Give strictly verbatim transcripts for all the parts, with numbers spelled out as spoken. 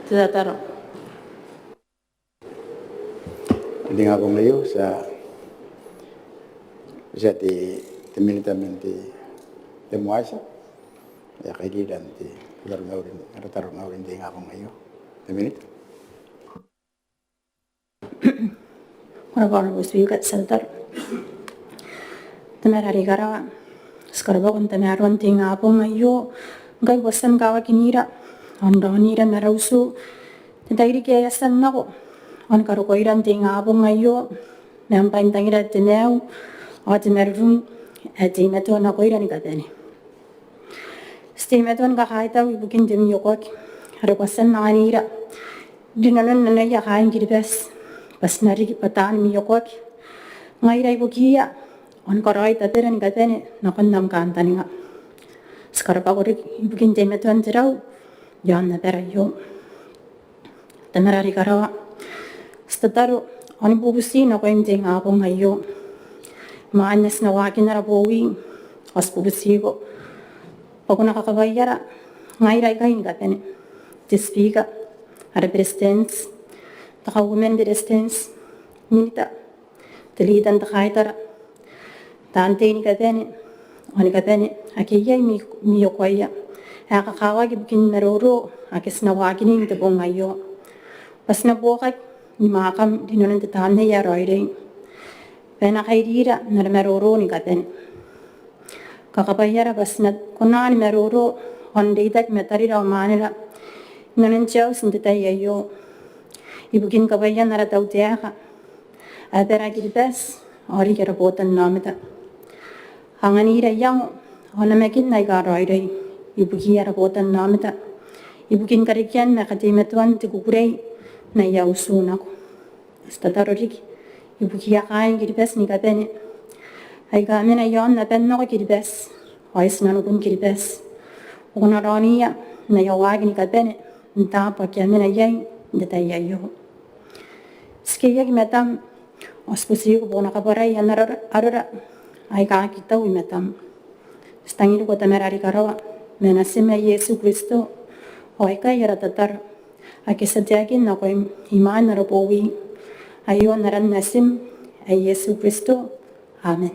Te tataro. N te ingabong aio, ti a, ti a te, te minita man te, te MOA ae e a kairira n te, ara tataro mauri, ara tataro mauri n te ingabong aio. Te minita. Ko rabwa Honorable Speaker, ti a tataro. Tamara are i karawa, ti karabwako n tamaroan te ingabong aio, ngkai ko a tia ni kawakinira ao n raonira ma ara utu n te tairiki ae e a tia n nako, ao ni karokoira n te ingabong aio ma am bwaintangira te maiu ao te marurung ae teimatoa nakoira ni kabane. Ti teimatoa ni kakaitau ibukin te mwiokoaki are ko a tia n anganira rinanon nanoia kaain Kiribati bwa ti na riki bwa taani mwiokoaki ngaira ibukiia, ao ni karaoi tabera ni kabane nakon am kantaninga. Ti karabwako riki ibukin teimatoan te rau iaon abara aio. Tamara are i karawa, ti tataro ao ni bubuti nakoim n te ingabong aio. Imwain ae ti na waaki n ara bowi, ao ti bubutiko bwa ko na kakabwaiara ngaira ikai ni kabane, te Speaker, ara Beretitenti, te Kauoman ni Beretitenti, Minita, te Leader n te Kaitara, taan tei ni kabane, ao ni kabane ake iai mwi-, mwiokoaia ae kakawaki ibukin maroro ake ti na waakinna n te bong aio. Bwa ti na buokaki ni mwaakam rinanon te Tamnei ae Raoiroi bwa e na kairira n ara maroro ni kabane. Kakabwaiara bwa ti na kona ni maroro ao n reitaki ma tarira ao mwanera inanon te auti n te tai aio, ibukin kabwaian ara tautaeka, abara Kiribati ao riki ara botannaomata. Anganira iango ao namakin aika raoiroi ibukiia ara botannaomata, ibukin karekean ma kateimatoan te kukurei n aia utu nako. Ti tataro riki ibukiia kaain Kiribati ni kabane aika mena iaon aban nako Kiribati ao i tinanikun Kiribati, bwa ko na raoniia n aia waaki ni kabane n taabo ake a mena iai n te tai aio. Ti keiaki matam ao ti butiiko bwa ko na kabwarai ana arora, arora aika aki tau i matam. Ti tangiriko Tamara are i karawa ma Natim ae Iesu Kristo, ao aikai ara tataro ake ti a taekinna nakoim imwain ara bowi aio, n aran Natim ae Iesu Kristo. Amen.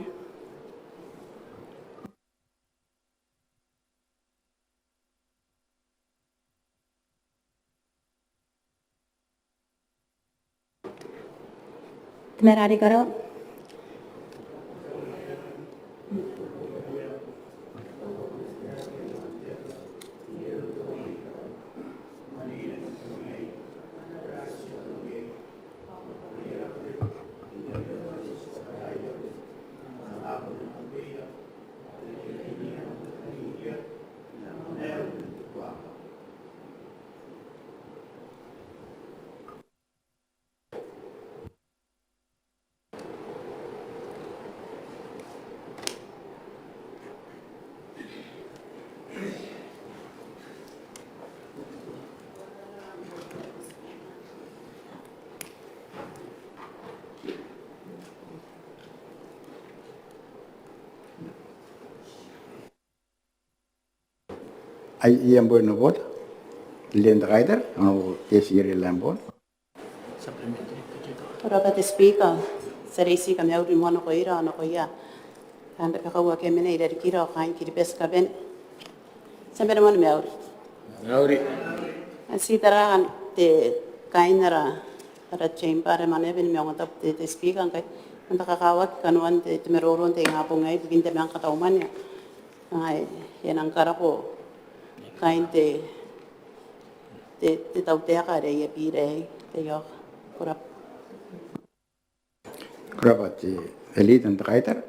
Tamara are i karawa. Ai, I a bon nang bota. Leader n te Kaitara, Honorable Tessie Lambourne. Ko rabwa te Speaker, ti a reitia te kamauri moa nakoira, nakoia taan rabakau ake a mena irarikira ao kaain Kiribati ni kabane. Ti a bane moa ni mauri. Mauri. Ao ti tara ngkanne te kaain ara, ara chamber are Maneaba ni Maungatabu, te, te Speaker, ngkai e a kakawaki kanoan te, te maroro n te ingabong aei ibukin te mwane ni katau mwane. Ai, e nang karako kaain te, te, te tautaeka are I a bira iai. Te ioka. Ko rabwa. Ko rabwa te Leader n te Kaitara.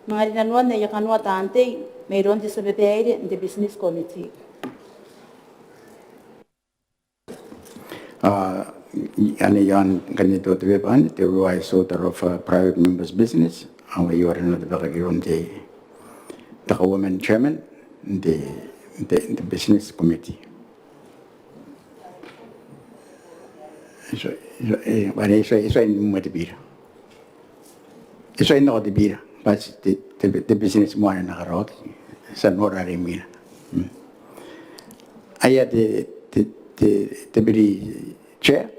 Manga rinanoan aia kanoa taan tei mairoun te tia babaire n te Business Committee. A, anne iaon ngkanne te order paper anne, te revised order of, uh, private members' business. Ao aio are e na tabekaki iroun te Kauoman chairman n te, n te, n te business committee. E tuai, e tuai, e tuai, e tuai, e tuai n mwatibira. E tuai n nako te bira bwa te, te, te business moa ae na karaoaki. Ti a nora are imwina. Mm. Aia te, te, te, te biri chair.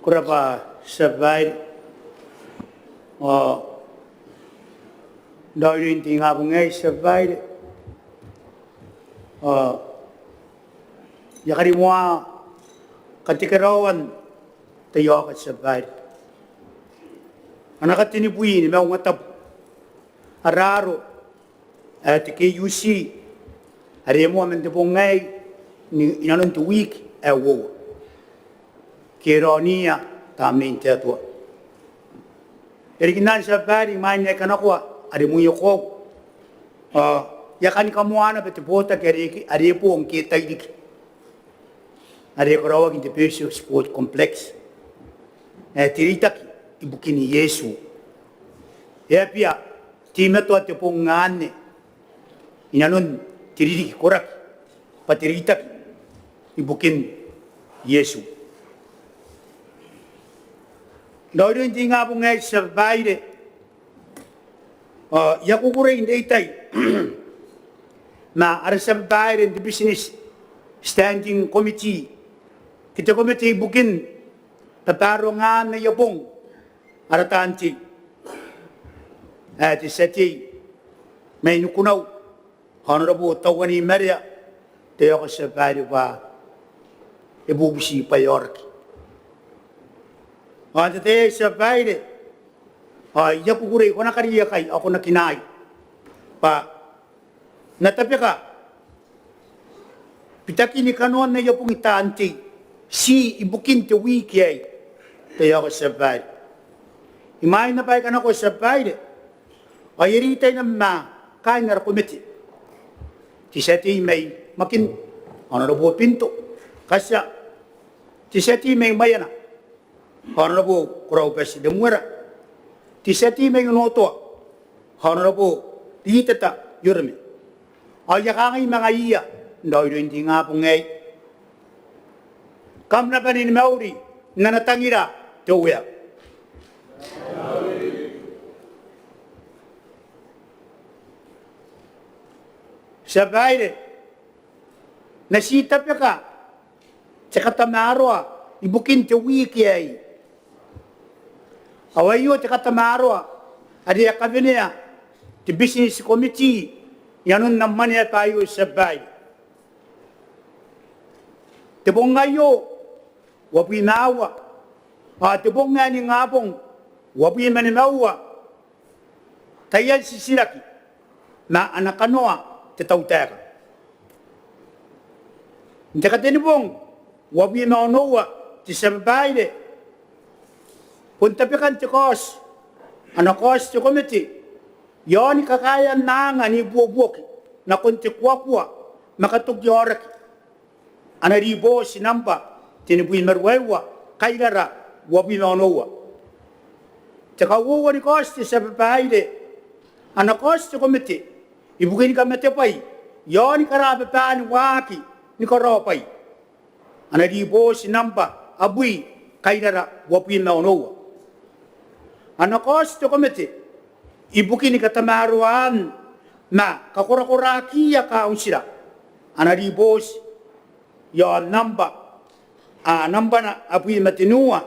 Ko rabwa tia babaire. Ao n raoiroin te ingabong aei tia babaire, ao I a karimoa katekeraoan taiaoka tia babaire. Ana katenibwi ni maungatabu ara aro ae te KUC are e moa man te bong aei ni, inanon te wiki ae uoua. Ke raoniia Tamnein te Atua. E riki naba tia babaire imwain ae I kanakoa are mwiokoau, ao I a kani kamoa naba te botaki are, are e bo ngke tairiki, are e karaoaki n te Betio Sports Complex ae te Reitaki ibukin Iesu. E a bia teimatoa te bong anne inanon te ririki koraki bwa te Reitaki ibukin Iesu. N raoiroin te ingabong aei tia babaire, ao I a kukurei n reitai ma ara tia babaire n te Business Standing Committee ke te komete ibukin babarongaan aia bong ara taan tei ae te tia tei mai Nikunau, Honourable Tauanei Marea, te aoka tia babaire bwa e bubuti bwa e aoraki. Ao n te tai aei tia babaire, ao I a kukurei ko na kariaiakai ao ko na kinaai bwa N na tabeka bitakin kanoan aia bong taan tei ti ibukin te wiki aei, te aoka tia babaire. Imwain naba ae I kanakoa tia babaire, ao I a reitai naba ma kaain ara komete, te tia tei mai Makin, Honourable Pinto Katia, te tia tei mai Maiana, Honourable Koraubati Lemuera, te tia tei mai Onotoa, Honourable Riteta Iorome. Ao I a kangai ma ngaiia n raoiroin te ingabong aei, kam na bane ni mauri n ana tangira te Uea. Tia babaire, N na ti tabeka te katamaroa ibukin te wiki aei. Ao aio te katamaroa are e a kawenea te Business Committee inanon am mwaneaba aio, tia babaire. Te bong aio uabwi ma aua, ao te bong ae ningabong uabwi ma nimaua, taian titiraki ma ana kanoa te tautaeka. N te Katenibong uabwi ma onoua, te tia babaire, bon tabekan te kaoti, ana kaoti te komete iaoni kakaean anga n ibuobuoki nakon te kuakua ma katoki aoraki, ana ribooti nambwa tenibwi ma ruaiwa, kairara uabwi ma onoua. Te kauoua ni kaoti, te tia babaire, ana kaoti te komete ibukin kamatebwai iaoni karababaan waaki ni karaobwai, ana ribooti nambwa abwi, kairara uabwi ma onoua. Ana kaoti te komete ibukin katamaroaan ma kakorakorakiia kauntira, ana ribooti iaon nambwa, a, nambwana abwi ma tenua,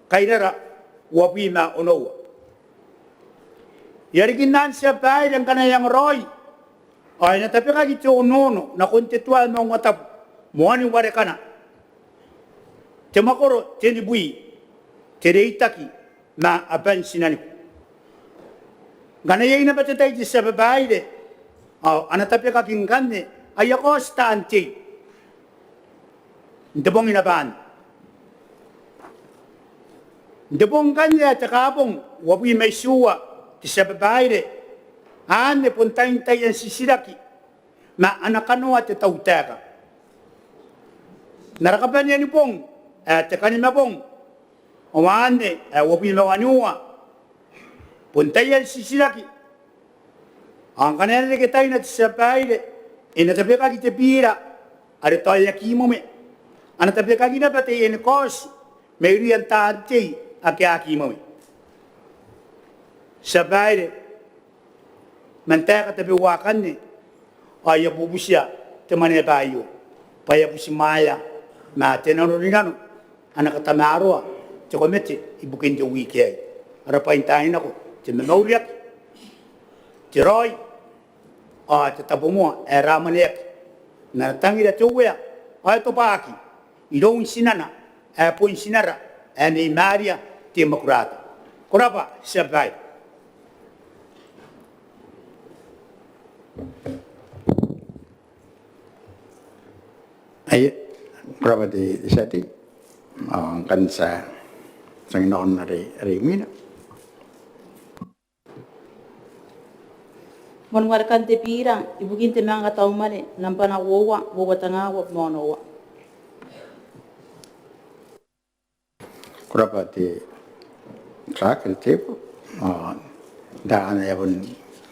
kairara uabwi ma onoua. E a riki n anne, tia babaire, ngkana e angaraoi ao e na tabekaki te onoono nakon te tua ae maungatabu, moan warekana, te mwakoro tenibwi, te reitaki ma aban tinaniku. Ngkana iai naba te tai, te tia babaire, ao a na tabekaki ngkanne aia kaoti taan tei n te bong naba anne. N te bong ngkanne ae te Kaabong uabwi ma itiua, te tia babaire, anne bon tain taian titiraki ma ana kanoa te tautaeka. N ara kabanea ni bong ae te Kanimabong, ao anne ae uabwi ma waniua, Bon taian titiraki. Ao ngkana e na reke taina te tia babaire, e na tabekaki te bira are tao e aki mwemwe. A na tabekaki naba taiani kaoti mairouia taan tei ake a aki mwemwe. Tia babaire, man taeka tabeua akanne, ao I a bubutia te mwaneaba aio bwa e a butimwaea ma te nanorinano a na katamaroa te komete ibukin te wiki aei. Ara bwaintai nako te mamauriaki, te raoi ao te tabomoa ae ramwaneaki, n ana tangira te Uea ao e tobwaki iroun tinana ae bon tinara ae Nei Maria te Immaculata. Ko rabwa, tia babaire. Aia, ko rabwa te tia tei. Ao ngkanne ti a, ti a nako n are, are imwina. Moan warekan te bira ibukin te manga kataumwane nambwa uoua, uoua tenga uabwi ma onoua. Ko rabwa te clerk, te table. Ao n taai aika a bon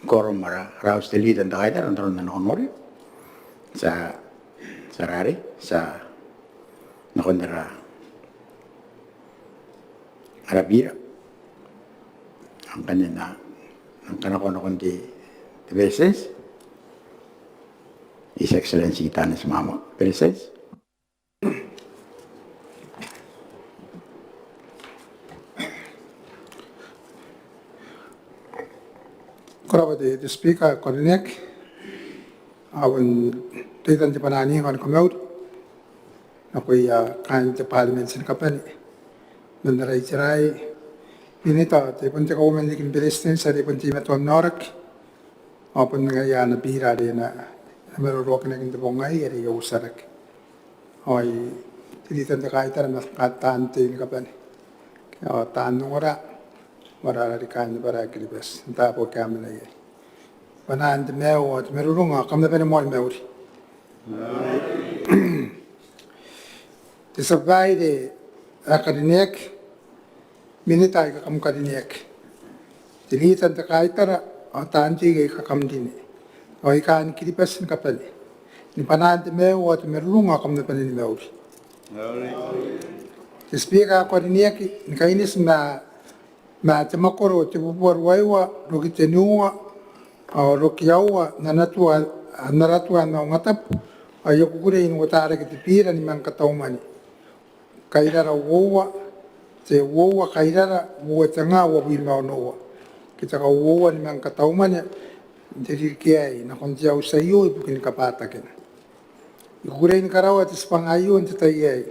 korom ara, ara auti te leader n te kaitara n aron ae e na noria. Ti a, ti a rarei, ti a nakon ara, ara bira. Ngkanne N na, N na kanakoa nakon te, te Beretitenti. His Excellency Taneti Maamau, Beretitenti. Ko rabwa te, te Speaker ae ko karineaki. Ao n reitan te bwanaa ni kamauri nakoia kaain te Parliament ni kabane, man ara itera aei, Minita, ao bon te Kauoman ni Beretitenti are bon teimatoa n aoraki, ao bon ngaia ana bira are e na, e na maroroakinaki n te bong aei are I a uotia rake. Ao te leader n te kaitara ma taan tei ni kabane, ao taan ongora, ao ara, ara kaain abara ae Kiribati n taabo ake a mena iai. Bwanaan te maiu ao te marurung, ao kam na bane moa ni mauri. Te tia babaire ae karineaki, Minita aika kam karineaki, te leader n te kaitara ao taan tei aika kam rine, ao I kaain Kiribati ni kabane, ni bwanaan te maiu ao te marurung, ao kam na bane ni mauri. Te Speaker ae ko karineaki, ni kaineti ma, ma te mwakoro tebubua ruaiwa, roki teniua, ao roki aua, n ana tua, n ara tua ae maungatabu, ao I a kukurei n uota rake te bira ni manga kataumwane, kairara uoua, te uoua kairara, uoua tenga uabwi ma onoua, ke te kauoua ni manga kataumwane n te ririki aei nakon te auti aio ibukin kabwatakina. I kukurei ni karaoa te tibwanga aio n te tai aei,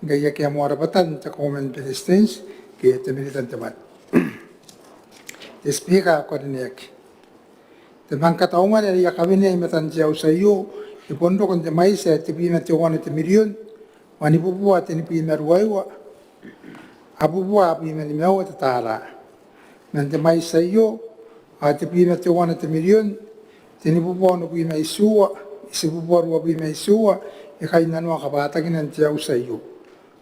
ngkai akea moa rabwatan te Kauoman ni Beretitenti ke te Minita n te mwane. Te Speaker ae ko karineaki, te manga kataumwane are I a kawenea i matan te auti aio e bon roko n te mwaiti ae tebwi ma teuana te mirion, wanibubua tenibwi ma ruaiwa, abubua abwi ma nimaua te tara. Man te mwaiti aio, ao tebwi ma teuana te mirion, tenibubua onobwi ma itiua, itibubua ruabwi ma itiua e kainnanoa kabwatakina n te auti aio.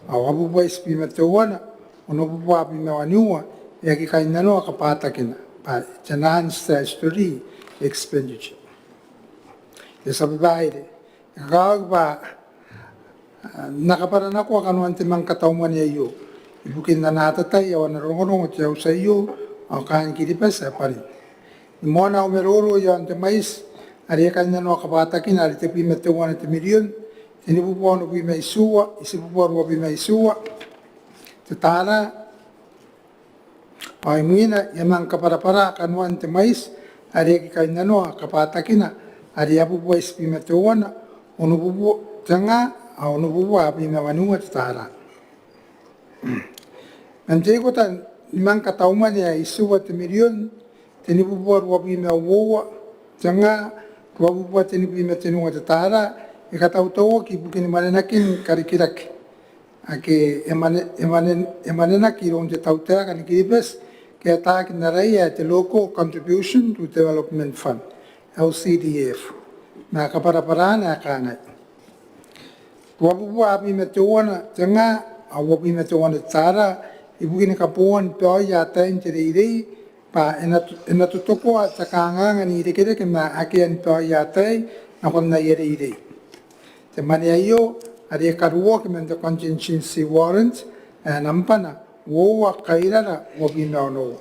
Ao abubua itibwi ma teuana, onobubua abwi ma waniua e aki kainnanoa kabwatakina, bwa te non-statutory expenditure. Te tia babaire, e kakawaki bwa N na kabwaranakoa kanoan te manga kataumwane aio ibukin ana atatai ao ana rongorongo te auti aio ao kaain Kiribati ae bwanin. Ni moana au maroro iaon te mwaiti are e kainnanoa kabwatakina are tebwi ma teuana te mirion, tenibubua onobwi ma itiua, itibubua ruabwi ma itiua te tara, ao imwina I a manga kabwarabwara kanoan te mwaiti are aki kainnanoa kabwatakina are abubua itibwi ma teuana, onobubua tenga, ao onobubua abwi ma waniua te tara. Man te ikota ni manga kataumwane ae itiua te mirion, tenibubua ruabwi ma uoua tenga, ruabubua tenibwi ma teniua te tara e katautauaki ibukin mwanenakin karikirake ake e mwane, e mwane, e mwanenaki iroun te tautaeka ni Kiribati, ke e ataaki n araia ae te Local Contribution to Development Fund, L C D F. Ma kabwarabwarana ae kangai: ruabubua abwi ma teuana tenga, ao uabwi ma teuana te tara ibukin kabooan baoia ataein te reirei bwa e na to-, e na totokoa te kanganga n irekereke ma akean baoia ataei nakon aia reirei. Te mwane aio are e karuoaki man te contingency warrant ae nambana uoua kairara uabwi ma onoua.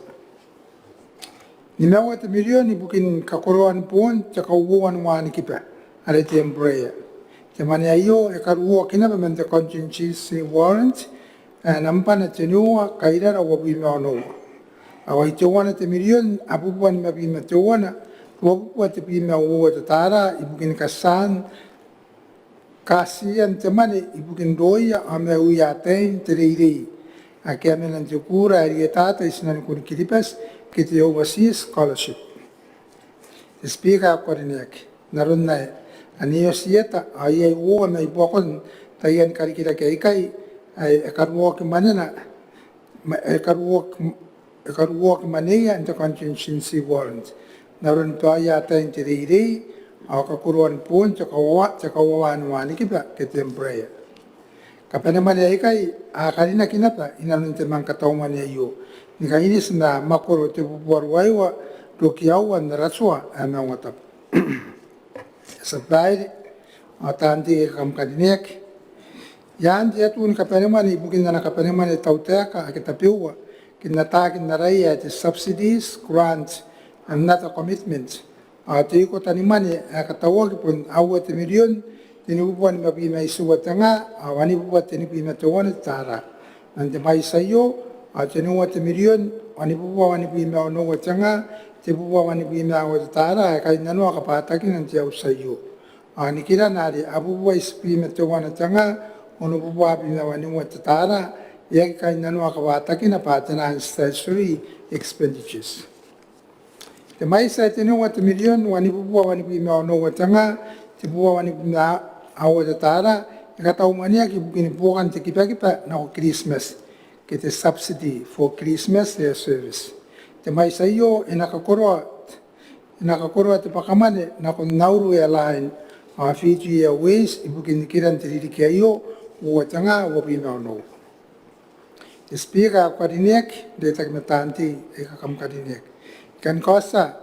Nimaua te mirion ibukin kakoroan boon te kauoua ni wanikiba are te Embraer. Te mwane aio e karuoaki naba man te contingency warrant ae nambana tenua kairara uabwi ma onoua. Ao ai teuana te mirion abubua nimabwi ma teuana ruabubua tebwi ma uoua te tara ibukin kataan kaatian te mwane ibukin roia ao maiuia ataein te reirei ake a mena n te kuura ae rietata i tinanikun Kiribati ke te overseas scholarship. Te Speaker ae ko karineaki, n aron ae a na oti eta ao iai uoua mai buakon taian karikirake aikai ae e karuoaki mwanena, ma-, e karuoaki, e karuoaki mwaneia n te contingency warrant n aron baoia ataein te reirei ao kakoroan boon te kauoua, te kauoua ni wanikiba ke te Embraer. Kabanemwane aikai a karinaki naba inanon te manga kataumwane aio ni kaineti ma mwakoro tebubua ruaiwa roki aua n ara tua ae maungatabu. Te tia babaire ao taan tei aika kam karineaki, i aan te atu ni kabanemwane ibukin ana kabanemwane te tautaeka ake tabeua ke n ataaki n araia ae te subsidies, grant and other commitments, ao te ikota ni mwane ae katauaki bon aua te mirion tenibubua nimabwi ma itiua te nga ao wanibubua tenibwi ma teuana te tara. Man te mwaiti aio ao teniua te mirion wanibubua wanibwi ma onoua te nga tebubua wanibwi ma aua te tara ae kainnanoa kabwatakina n te auti aio. Ao nikirana are abubua itibwi ma teuana te nga onobubua abwi ma waniua te tara e aki kainnanoa kabwatakina bwa te non-statutory expenditures. Te mwaiti ae teniua te mirion wanibubua wanibwi ma onoua te nga tebubua wanibwi ma aua te tara e kataumwaneaki ibukin buokan te kibakiba nako Kiritimati ke te subsidy for Christmas air service. Te mwaiti aio e na kakoroa, e na kakoroa te bwakamwane nakon Nauru Airline ao Fiji Airways ibukin nikiran te ririki aio uoua te nga uabwi ma onoua. Te Speaker ae ko karineaki, n reitaki ma taan tei aika kam karineaki, I kan kaotia,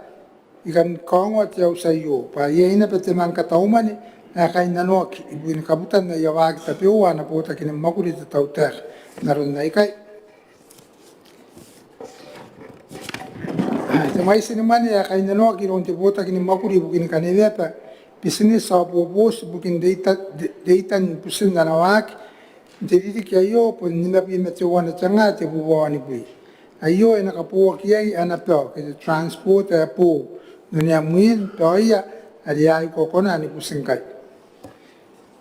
I kan kaongoa te auti aio bwa iai naba te manga kataumwane ae kainnanoaki ibukin kabutan aia waaki tabeua ana botaki ni mwakuri te tautaeka. N aron aikai, te mwaiti ni mwane ae kainnanoaki iroun te botaki ni mwakuri ibukin kaneweaba, bitineti ao boboti ibukin reita-, re-, reitan butin ana waaki n te ririki aio bon nimabwi ma teuana te nga tebubua wanibwi. Aio e na kabooaki iai ana bao ke te transport ae boou n onea mwin baoia are a aki kona ni buti ngkai.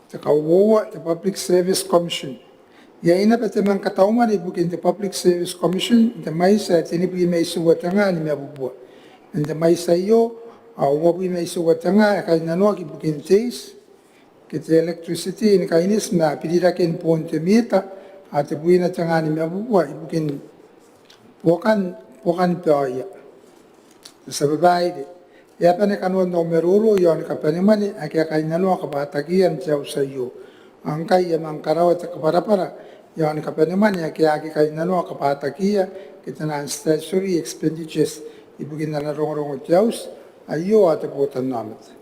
Te kauoua, te Public Service Commission. Iai naba te manga kataumwane ibukin te Public Service Commission n te mwaiti ae tenibwi ma itiua te nga nimabubua. Man te mwaiti aio ao uabwi ma itiua te nga e kainnanoaki ibukin te iti ke te electricity ni kaineti ma biriraken boon te mita, ao tebwina te nga nimabubua ibukin buokan, buokan baoia. Te tia babaire, e a bane kanoan au maroro iaon kabanemwane ake a kainnanoa kabwatakiia n te auti aio. Ao ngkai I a manga karaoa te kabwarabwara iaon kabanemwane ake a aki kainnanoa kabwatakiia ke te non-statutory expenditures ibukin ana rongorongo te auti aio ao te botannaomata.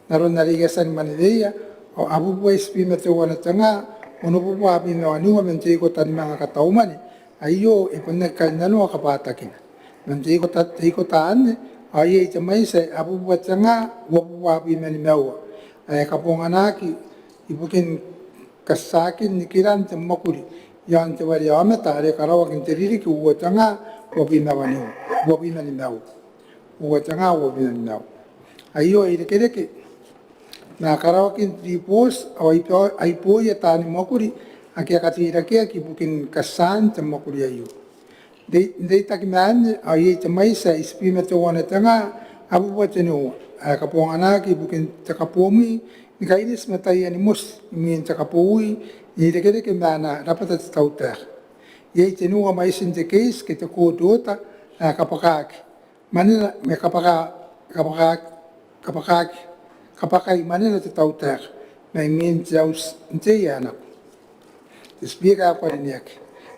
N aron are I a tia ni mwaneweia, ao abubua itibwi ma teuana te nga onobubua abwi ma waniua man te ikota ni manga kataumwane aio e bon aki kainnanoa kabwatakina. Man te ikota, te ikota anne ao iai te mwaiti ae abubua te nga uabubua abwi ma nimaua ae kabonganaki ibukin katiakin nikiran te mwakuri iaon te wareaomata are karaoaki n te ririki uoua te nga uabwi ma waniua, uabwi ma nimaua. Uoua te nga uabwi ma nimaua. Aio e irekereke ma karaoakin ribooti ao ai bo-, ai booia taani mwakuri ake a kateirakeaki ibukin katiaan te mwakuri aio. N rei-, n reitaki ma anne ao iai te mwaiti ae itibwi ma teuana te nga abubua teniua ae kabonganaki ibukin te kabomwi ni kaineti ma taiani moti imwin te kabowi n irekereke ma ana rabwata te tautaeka. Iai teniua mwaitin te keiti ke te court order ae kabwakaaki mwanena, ma kabwaka-, kabwaka-, kabwakaaki, kabwakai mwanena te tautaeka mai imwin te auti n tei ae nako. Te Speaker ae ko karineaki,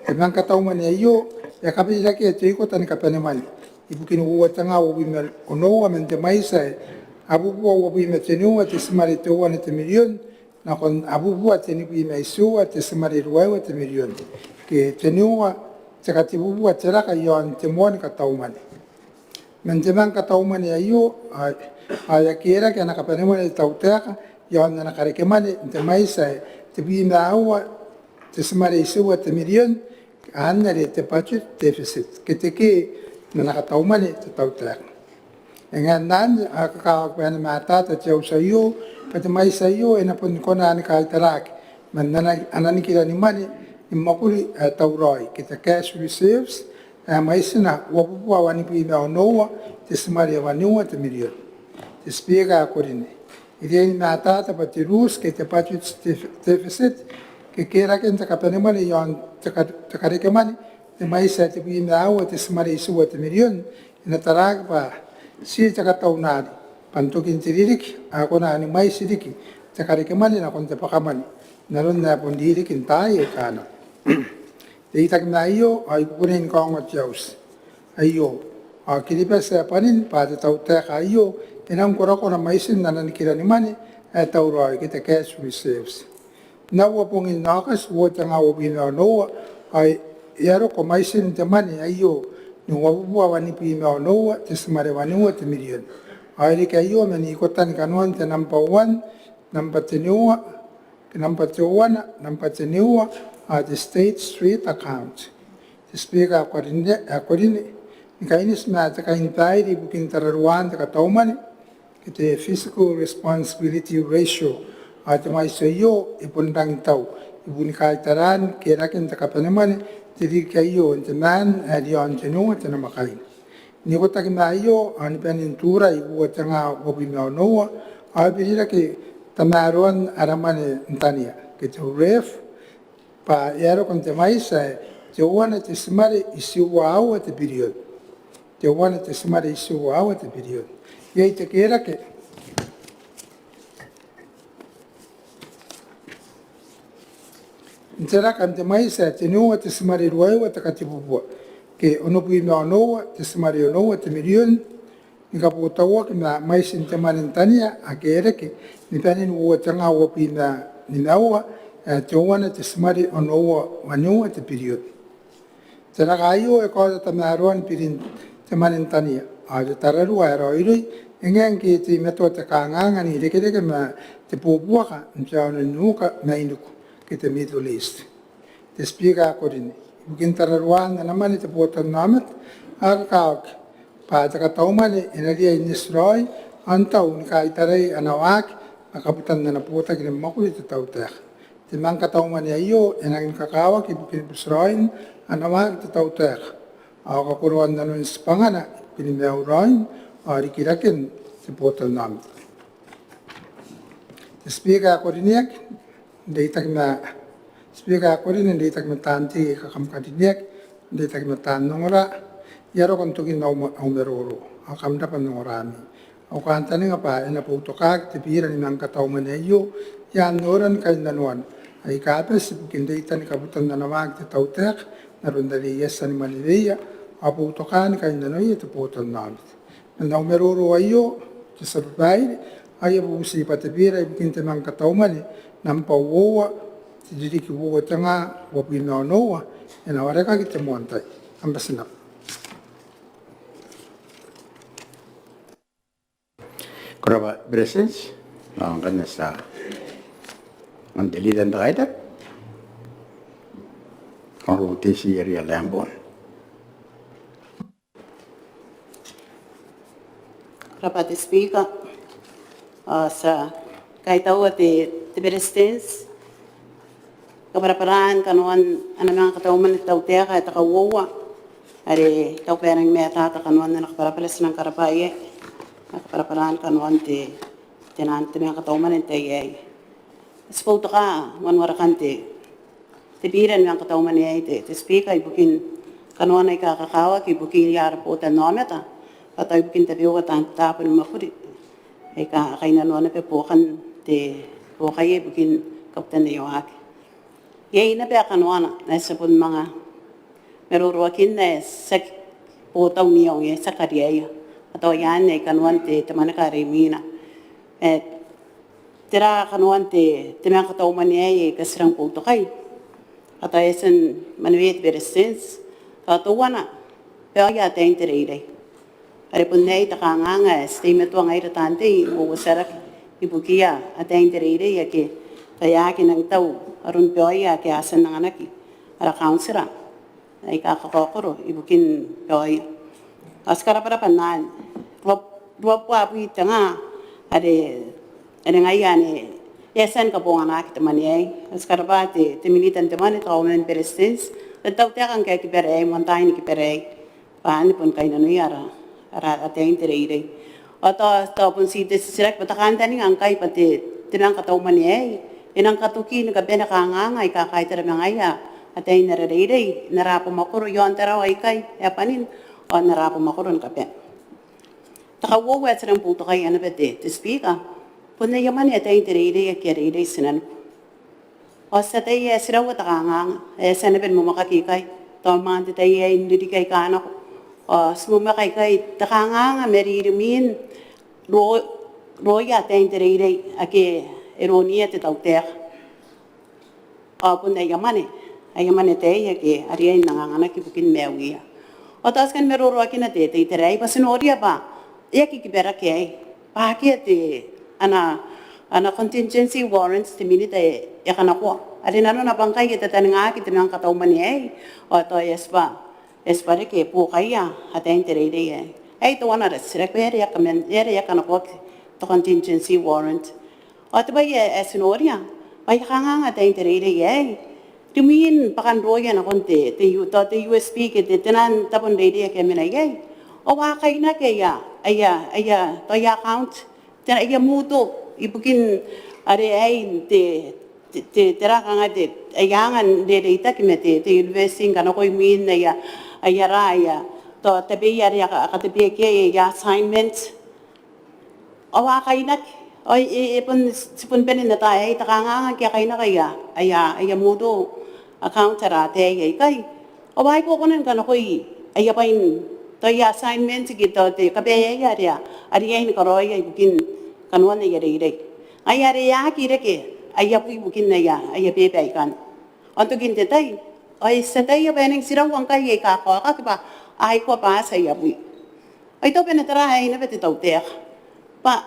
te manga kataumwane aio e a kabirakea te ikota ni kabanemwane ibukin uoua tenga uabwi ma onoua man te mwaiti ae abubua uabwi ma teniua te timare teuana te mirion nakon abubua tenibwi ma itiua te timare ruaiwa te mirion, ke teniua te katebubua te raka iaon te moan kataumwane. Man te manga kataumwane aio ao e a kerake ana kabanemwane te tautaeka iaon ana karekemwane n te mwaiti ae tebwi ma aua te timare itiua te mirion, anne are te budget deficit ke te kee n ana kataumwane te tautaeka. E ngae n anne ao e kakawaki bwa e na matata te auti aio bwa te mwaiti aio e na bon kona ni kaitaraaki man ana, ana nikiranimwane ni mwakuri ae tauraoi ke te cash reserves ae mwaitina uabubua wanibwi ma onoua te timare waniua te mirion. Te Speaker ae karineaki, e riai ni matata bwa te ruuti ke te budget def-, deficit ke keraken te kabanemwane iaon te ka-, te karekemwane n te mwaiti ae tebwi ma aua te timare itiua te mirion e na taraaki bwa ti te kataunari bwa n tokin te ririki ao e kona ni mwaiti riki te karekemwane nakon te bwakamwane n aron ae bon ririki n taai aika a nako. N reitaki ma aio ao I kukurei ni kaongoa te auti aio ao Kiribati ae bwanin bwa te tautaeka aio e nang korakora mwaitin ana nikiranimwane ae tauraoi ke te cash reserves. N aua bongin Aokati uoua tenga uabwi ma onoua ao e a roko mwaitin te mwane aio ni uabubua wanibwi ma onoua te timare waniua te mirion. Ao e reke aio man ikotani kanoan te namba one, namba teniua, namba teuana, namba teniua ao te State Street account. Te Speaker ae karineaki, ni kaineti ma te kainibaire ibukin tararuaan te kataumwane ke te fiscal responsibility ratio ao te mwaiti aio e bon rangi n tau ibukin kaitaraan keraken te kabanemwane n te ririki aio n te maan ae riaon teniua te namwakaina. N ikotaki ma aio ao ni banen Turai uoua tenga uabwi ma onoua ao e birirake tamaroan ara mwane n tania ke te RERF bwa e a roko n te mwaiti ae teuana te timare itiua aua te birion. Teuana te timare itiua aua te birion. Iai te kerake n te raka n te mwaiti ae teniua te timare ruaiwa te katebubua ke onobwi ma onoua te timare onoua te mirion ni kabotauaki ma mwaitin te mwane n tania ake e reke ni banen uoua tenga uabwi ma nimaua ae teuana te timare onoua waniua te birion. Te raka aio e kaota tamaroan birin te mwane n tania ao te tararua ae raoiroi e ngae ngke e teimatoa te kanganga n irekereke ma te bubuaka n te aono n nuka mainiku ke te Middle East. Te Speaker ae karineaki, ibukin tararuaan ana mwane te botannaomata ao e kakawaki bwa te kataumwane e na riai n eti raoi ao n tau ni kaitarai ana waaki ma kabutan ana botaki ni mwakuri te tautaeka. Te manga kataumwane aio e nangi ni kakawaki ibukin butiraoin ana waaki te tautaeka ao kakoroan nanon tibwangana ibukin maiuraoin ao rikiraken te botannaomata. Te Speaker ae karineaki, n reitaki ma, Speaker ae karineaki, n reitaki ma taan tei aika kam karineaki, n reitaki ma taan ongora, I a roko n tokin au ma-, au maroro ao kam rabwa n ongorami. Au kantaninga bwa e na boutokaaki te bira ni manga kataumwane aio i aan noran kainnanoan aika bati ibukin reitan kabutan ana waaki te tautaeka n aron are e a tia ni mwaneweia ao boutokaan kainnanoia te botannaomata. Man au maroro aio, te tia babaire, ao I a bubuti bwa te bira ibukin te manga kataumwane namba uoua, te ririki uoua tenga uabwi ma onoua e na warekaki te moan tai. Kam bati n rabwa. Ko rabwa Beretitenti. Ao ngkanne ti a angan te Leader n te Kaitara, Honourable Tessie Eria Lambourne. Ko rabwa te Speaker. Ao ti a kaitaua te, te Beretitenti ni kabwarabwaraan kanoan ana manga kataumwane te tautaeka ae te kauoua are I taku bwa e rangi ni matata kanoan ana kabwarabwara, ti nang karabwa iai. Ana kabwarabwaraan kanoan te, te nang, te manga kataumwane n te tai aei. Ti boutoka moan warekan te, te bira ni manga kataumwane aei te, te Speaker, ibukin kanoana aika kakawaki ibukiia ara botannaomata, bwa tao ibukin tabeua taan tabo ni mwakuri aika a kainnanoa naba buokan te, buokaia ibukin kabutan aia waaki. Iai naba kanoana ae ti a bon manga maroroakinna ae tiaki botau n iango ae ti a kariaia. Ao tao iai anne kanoan te, te mwane are imwina. E, tera kanoan te, te manga katau mwane aei aika ti rang boutokai? Ao tao e a tia ni mwaneweia te Beretitenti. Tao teuana, baoia ataein te reirei. Are bon aei te kanganga ae ti teimatoa ngaira taan tei n uouotiaraki ibukiia ataein te reirei ake tao e aki nang tau aron baoia ake a tia n anganaki ara kauntira aika kakaokoro ibukin baoia. Ao ti karabwarabwa n anne, ruabubua bwi te nga are, are ngaia anne e a tia ni kabonganaki te mwane aei. Ao ti karabwa te, te Minita n te mwane, te Kauoman ni Beretitenti, te tautaeka ngkai e kibara aei, moan tai ni kibara aei, bwa anne bon kainnanoia ara, ara ataein te reirei. Ao tao, tao bon ti te titiraki bwa te kantaninga ngkai bwa te, te manga katau mwane aei e nang katoki ni kabane kanganga aika kaitara ma ngaia ataein ara reirei n ara abamwakoro iaon Tarawa ikai, e a bwanin, ao n ara abamwakoro ni kabane. Te kauoua ae ti rang boutokaia naba te, te Speaker, bon aia mwane ataein te reirei ake a reirei tinaniku. Ao ti ataia ae tiraua te kanganga ae e a tia naba ni mwamwakaki ikai, tao man te tai aei n ririki aika nako. Ao ti mwamwaka ikai te kanganga ma ririmwin ro, roia ataein te reirei ake e roniia te tautaeka. Ao bon aia mwane, aia mwane ataei ake a riai n anganganaki ibukin maiuia. Ao tao ti kani maroroakina te, te itera aei bwa ti noria bwa e aki kibaraki aei, bwa akea te, ana, ana contingency warrant te Minita ae e kanakoa. Are nanona bwa ngkai e tataningaki te manga katau mwane aei, ao tao e a tibwa, e a tibwa reke buokaia ataein te reirei aei. Aei teuana ara titiraki, bwa e aera e a kaman, e aera e a kanakoaki te contingency warrant. Ao te bwai ae, ae ti noria bwa aia kanganga ataein te reirei aei, rimwin bwakan roia nakon te, te U-, tao te U S P ke te, te naan tabo n reirei ake a mena iai, ao a kainaki aia, aia, aia, tao aia account, te, aia muuto ibukin are aei te, te, te, tera kanga te, aia anga n rereitaki ma te, te university ngkana ko imwin aia, aia ra, aia, tao tabeia are a ka, a katabeaki iai aia assignment. Ao a kainaki, ao e, e, e bon, ti bon bane n ata aei te kanganga ake a kainaki aia, aia, aia muuto account ara ataei aikai. Ao a aki kona ni kanakoi aia bwain, tao aia assignment ke tao te kabaeaia are a, a riai ni karaoia ibukin kanoan aia reirei. Ngaia are e aki reke aia bwi ibukin aia, aia beeba aikanne. Ao n tokin te tai, ao e tia ataia bwa e nang tiraua ngkai aika kaokaki bwa a aikoa bwaati aia bwi. Ao I taku bwa e na tara aei naba te tautaeka. Bwa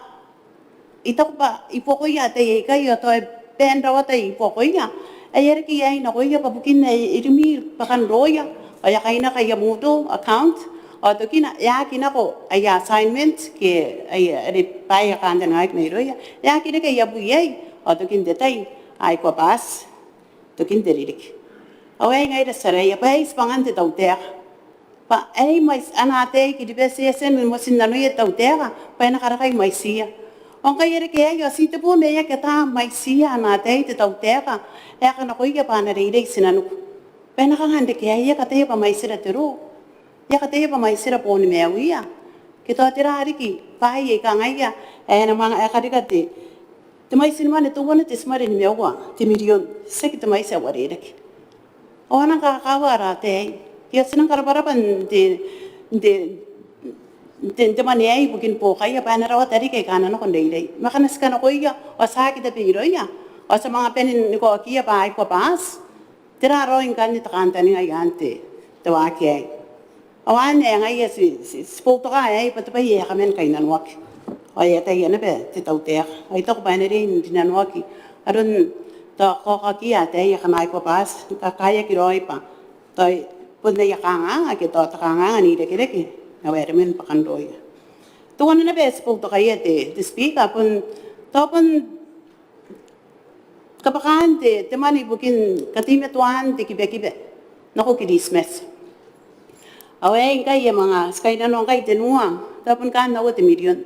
I taku bwa i buakoia ataei aikai, ao tao e bane n rawata i buakoia ae e a reke iai nakoia bwa bukin ae e rimwi bwakan roia, ao e a kainaki aia muuto account, ao tokina e aki nako aia assignment ke aia, are bwaai aika a kantaningaaki mairouia, e aki reke aia bwi iai, ao tokin te tai a aikoa bwaati tokin te ririki. Ao aei ngaira ti taraia bwa aei tibwangan te tautaeka. Bwa aei mwaiti, ana ataei Kiribati e a tia ni motinnanoia te tautaeka bwa e na karakai mwaitiia. Ao ngkai e reke aei, ao ti tebo ma e aki ata mwaitiia ana ataei te tautaeka ae e kanakoia bwa a na reirei tinaniku. Bwa e na kanga n reke aei? E aki ataia bwa mwaitira te roo? E aki ataia bwa mwaitira boon maiuia? Ke tao tera riki bwaai aika ngaia ae e na manga, ae karika te, te mwaiti ni mwane teuana te timare nimaua te mirion, tiaki te mwaiti ae uarereke. Ao a nang kakawaki ara ataei. Ke ao ti nang karabwarabwa n te, n te, n te, n te mwane aei ibukin buokaia bwa e na rawata riki aika a na nako n reirei. Ma ngkana ti kanakoia ao ti aki tabe irouia, ao ti a manga bane ni kaokiia bwa a aikoa bwaati. Tera raoi ngkanne te kantaninga i aan te, te waaki aei? Ao anne ae ngaia ti, ti, ti boutoka aei bwa te bwai ae e a kaman kainnanoaki. Ao e ataia naba te tautaeka. Ao I taku bwa e na riai n rinanoaki aron tao kaokakiia ataei akana aikoa bwaati, ni kakaeaki raoi bwa tao bon aia kanganga ke tao te kanganga n irekereke ma waeremwen bwakan roia. Teuana naba ae ti boutokaia te, te Speaker, bon tao bon kabwakaan te, te mwane ibukin kateimatoaan te kibakiba nako Kiritimati. Ao aei ngkai e a manga, ti kainnanoa ngkai tenua, tao bon kaan aua te mirion.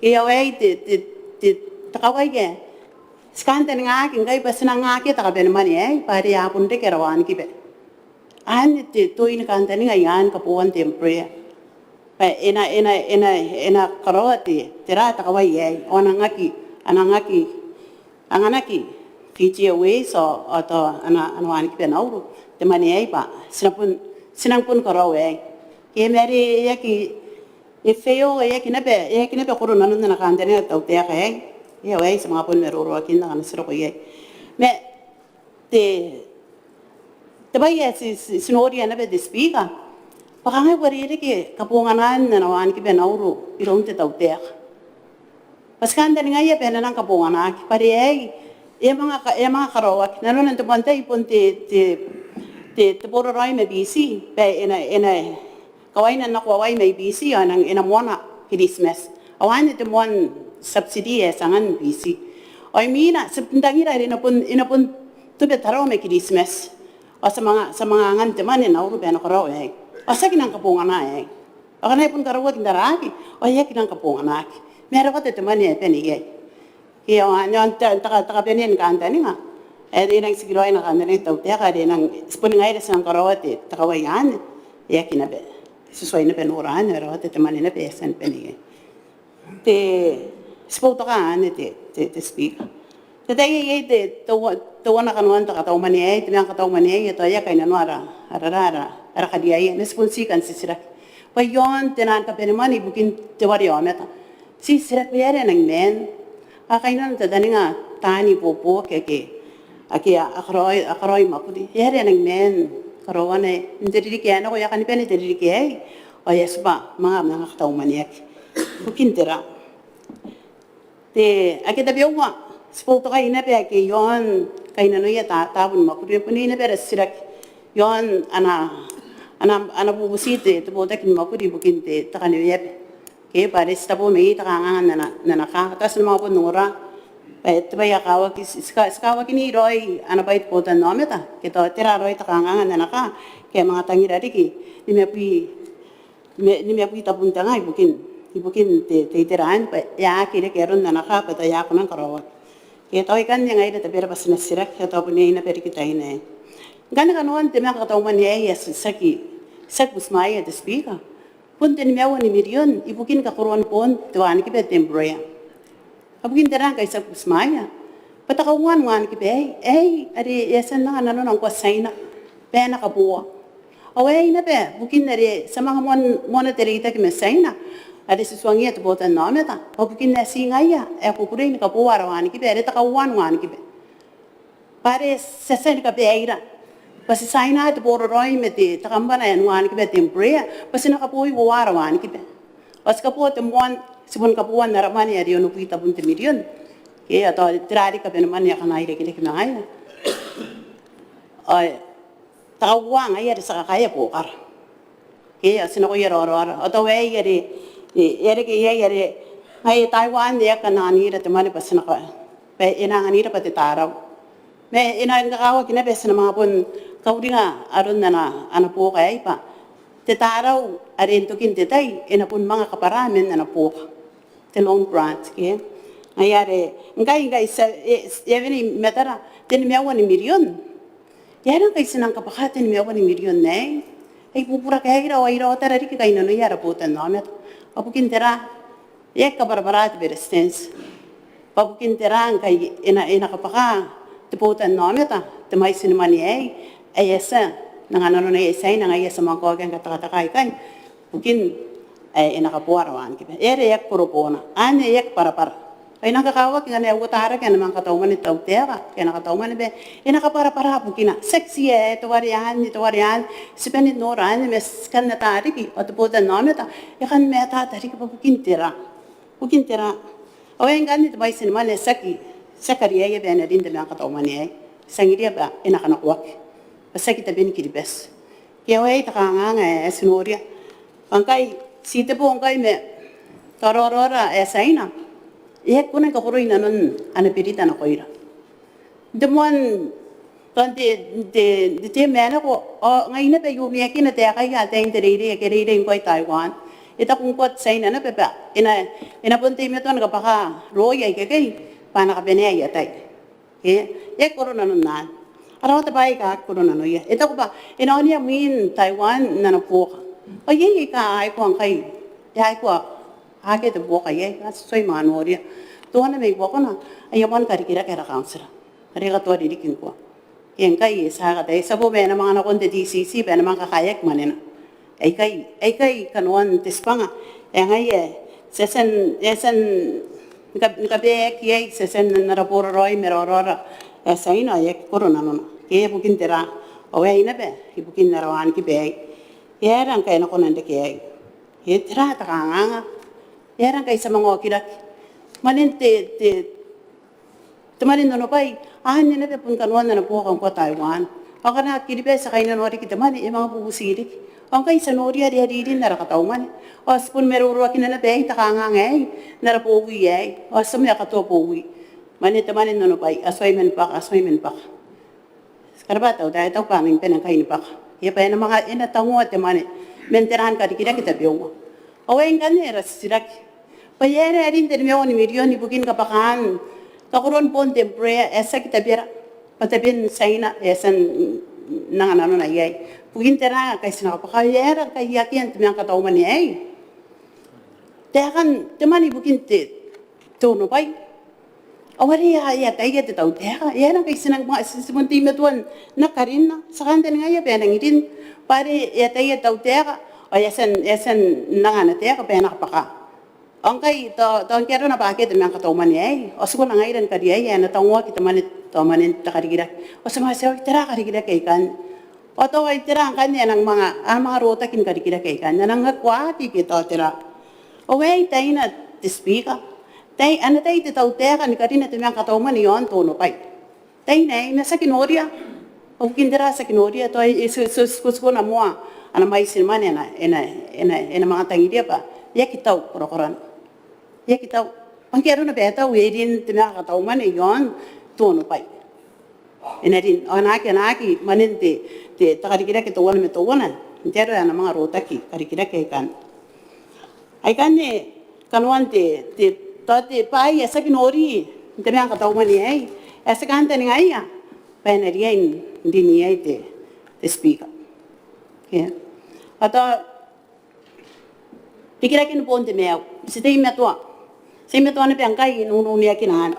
Ke ao aei te, te, te, te kawai ae ti kantaningaaki ngkai bwa ti nang akea te kabanemwane aei bwa are a bon reke ara wanikiba. Anne te, te toin kantaninga i aan kabooan te Embraer. Bwa e na, e na, e na, e na karaoa te, tera, te kawai aei. Ao a nang aki, a nang aki anganaki Fiji Airways ao, ao tao ana, ana wanikiba Nauru te mwane aei bwa ti na bon, ti nang bon karaoa aei. Ke ma are e aki, e fail, e aki naba, e aki naba koro nanon ana kantaninga te tautaeka aei. Ao aei ti a manga bon maroroakinna ngkana ti roko iai. Ma te, te bwai ae ti, ti, ti noria naba te Speaker, bwa kanga e uarereke kabonganaan ana wanikiba Nauru iroun te tautaeka. Bwa ti kantaningaia bwa e na nang kabonganaki, bwa are aei e a manga ka-, e a manga karaoaki. Nanona n te moan tai bon te, te, te, te boraraoi ma Biti bwa e na, e na kawaina n nako Hawaii mai Biti ao e nang, e na moana Kiritimati. Ao anne te moan subsidy ae ti angan Biti. Ao imwina ti tangira are e na bon, e na bon tobwa Tarawa ma Kiritimati. Ao ti a manga, ti a manga angan te mwane Nauru bwa e na karaoa aei. Ao ti aki nang kabongana aei. Ao ngkana e bon karauaki n taraaki ao e aki nang kabonganaki. Ma e rawata te mwane ae bane iai. Ke ao anne, ao n te, te ka, te kabanea ni kantaninga ae e nang tikiraoi ana kantaninga te tautaeka are e nang, ti boni ngaira ti nang karaoa te, te kawai anne. E aki naba, ti tuai naba n nora anne, e rawata te mwane naba ae e tia ni bane iai. Te, ti boutoka anne te, te, te Speaker. Te tai aei te, teuana, teuana kanoan te katau mwane aei, te manga katau mwane aei, e tao e a kainnanoa ara, ara, ara, ara kariaia. Ma ti bon ti kan titiraki bwa iaon te nang kabanemwane ibukin te ware aomata. Ti titiraki bwa e aera e nang maan. A kainnanoa n tataninga taani ibuobuoki ake, ake a, a karaoi, a karaoi mwakuri. E aera e nang maan karaoana n te ririki ae nako, e a kani bane te ririki aei ao e a tibwa manga, manga katau mwaneaki. Ibukin tera? Te, ake tabeua, ti boutokai naba ake iaon kainnanoia ta, taabo ni mwakuri, bon iai naba ara titiraki iaon ana, ana, ana bubuti te, te botaki ni mwakuri ibukin te, te kaneweaba. Ke bwa are ti tabo ma iai te kanganga n ana, n ana kaa. Tao ti na manga bon ongora bwa te bwai ae kakawaki, ti, ti ka, ti kawakinna raoi ana bwai te botannaomata ke tao tera raoi te kanganga n ana kaa ke a manga tangira riki nimabwi, me, nimabwi tabun te nga ibukin, ibukin te, te itera anne bwa e a aki reke aron ana kaa bwa tao e a kona ni karaoaki. Ke tao ikanne ngaira tabera bwa ti na titiraki, ao tao bon iai naba riki taina aei. Ngkanne kanoan te manga katau mwane aei ae ti, ti aki, ti aki butimwaea te Speaker, bon te nimaua ni mirion ibukin kakoroan boon te wanikiba te Embraer. Ao bukin tera ngkai ti aki butimwaea? Bwa te kauoua ni wanikiba aei, aei are e a tia n anga nanona ngkoa Tiaina bwa e na kaboa. Ao aei naba bukin are ti a manga moan, moana te reitaki ma Tiaina are ti tuangiia te botannaomata. Ao bukin ae ti ngaia ae kukurei ni kaboa ara wanikiba are te kauoua ni wanikiba. Bwa are ti a tia ni kabaeira bwa ti tiaina te boraraoi ma te, te kambana ae wanikiba te Embraer bwa ti na kaboa uoua ara wanikiba. Ao ti kaboa te moan, ti boni kaboa n ara mwane are onobwi tabun te mirion. Ke ao tao tera riki kabanemwane akana irekereke ma ngaia. Ao te kauoua ngaia are ti a kakaea buokara. Ke ao ti nakoia raoraora. Ao tao aei are e, e a reke iai are ngaia Taiwan e a kan anganira te mwane bwa ti na ka, bwa e na anganira bwa te tarau. Ma e na kakawaki naba ti na manga bon kauringa aron ana, ana buoka aei bwa te tarau are n tokin te tai e na bon manga kabwara man ana buoka. Te loan grant, ke? Ngaia are ngkai, ngkai ti a, e, e a wene i matara te nimaua ni mirion. E aera ngkai ti nang kabwaka te nimaua ni mirion aei? Ai bubura kaira ao ai raotara riki kainnanoia ara botannaomata. Ao bukin tera e aki kabwarabwara te Beretitenti? Bwa bukin tera ngkai e na, e na kabwaka te botannaomata te mwaiti ni mwane aei ae e a tia n anga nanona iai Tiaina, ngaia ti a manga kaokia ngkai te katekateka aikai. Bukin ae e na kaboa ara wanikiba. E aera e aki koro boona? Anne e aki kabwarabwara. Ao e nang kakawaki ngkana e uotarake ana manga katau mwane te tautaeka ke ana katau mwane bwa e na kabwarabwara bukina. Tiaki tii ae teuare anne, teuare anne, ti bane n nora anne ma ti kan ata riki ao te botannaomata e kan matata riki bwa bukin tera. Bukin tera? Ao aei ngkanne te mwaiti ni mwane ae ti aki, ti aki kariaia bwa e na rin te manga katau mwane aei. Ti tangiria bwa e na kanakoaki bwa tiaki taben Kiribati. Ke ao aei te kanganga ae ti noria. Bwa ngkai ti tebo ngkai ma te raoraora ae Tiaina e aki kona ni kakoroi nanon ana berita nakoira. N te moan, tao n te, n te, n te term ae nako, ao ngai naba I umiakina taekaia ataein te reirei ake reirei ngkoa i Taiwan. E taku ngkoa Tiaina naba bwa e na, e na bon teimatoa ni kabwaka rooia ikekei bwa a na kabanea aia tai. Ke e aki koro nanon anne. A rawata bwaai aika aki koro nanoia. E taku bwa e na onia mwin Taiwan n ana buoka. Ao iai aika a aikoa ngkai, e aikoa akea te buoka iai, a tuai manga noria. Teuana mai buakona aia moan karikirake ara kauntira are e katoa ririki ngkoa. Ke ngkai e tia kataia, ti a bo bwa e na manga nakon te D C C bwa e na manga kakaeaki mwanena. Aikai, aikai kanoan te tibwanga ae ngaia e a tia n, e a tia n kabaeaki iai, e a tia n ara boraraoi ma raoraora ae Tiaina ae aki koro nanona. Ke ibukin tera? Ao aei naba ibukin ara wanikiba aei. E aera ngkai e na kona n reke aei? E tera te kanganga? E aera ngkai ti a manga okiraki? Mwanen te, te te mwane n onobwai, anne naba bon kanoan ana buoka ngkoa Taiwan. Ao ngkana Kiribati e kainnanoa riki te mwane, e manga bubuti riki. Ao ngkai ti a noria are e ririn ara katau mwane. Ao ti bon maroroakina naba aei te kanganga aei n ara bowi aei. Ao ti a manga katoa bowi. Mwane, te mwane n onobwai, a tuai man bwaka, a tuai man bwaka. Ti karabwa te tautaeka bwa e a nang bane ngkai ni bwaka. Ia bwa e na manga, e na tangoa te mwane man taian karikirake tabeua. Ao aei ngkanne ara titiraki. Bwa e aera ae e rin te nimaua ni mirion ibukin kabwakaan kakoron boon te Embraer ae tiaki tabera, bwa taben Tiaina ae e a tia n anga nanona iai? Ibukin tera ngkai ti na kabwaka? E aera ngkai akean te mwane n katau mwane aei? Taekan te mwane ibukin te, te onobwai. Ao are e a, e ataia te tautaeka, e aera ngkai ti nang, ti, ti bon teimatoa n karinna? Ti a kantaningaia bwa e nang rin, bwa are e ataia te tautaeka, ao e a tia n, e a tia n anga ana taeka bwa e na kabwaka. Ao ngkai tao, tao ngke arona bwa akea te mwane n katau mwane aei, ao ti kona ngaira ni kariaia ae e na tangoaki te mwane, tao mwanen te karikirake. Ao ti a manga tia, tera karikirake aikanne? Ao tao ai tera ngkanne ae e nang manga, a manga rotaki ni karikirake aikanne? A nang aki waaki ke tao tera? Ao aei taina te Speaker, tai, ana tai te tautaeka ni karina te mwane n katau mwane iaon te onobwai. Taina aei, ma ti aki noria. Ao ibukin tera ti aki noria? Tao e, e, ti, ti, ti, ti kona moa ana mwaiti ni mwane e na, e na, e na, e na manga tangiria bwa e aki tau korakorana. E aki tau. Bwa ngke arona bwa e tau, e rin te mwane n katau mwane iaon te onobwai. E na rin, ao e na aki, e na aki mwanen te, te, te karikirake teuana ma teuana n te aro ae a na manga rotaki karikirake aikanne. Aikanne kanoan te, te, tao te bwai ae ti aki nori n te mwane n katau mwane aei, ae ti kantaningaia bwa e na riai n rin iai te, te Speaker. Ke. Ao tao rikiraken boon te maiu, ti teimatoa, ti teimatoa naba ngkai n ununiakina anne.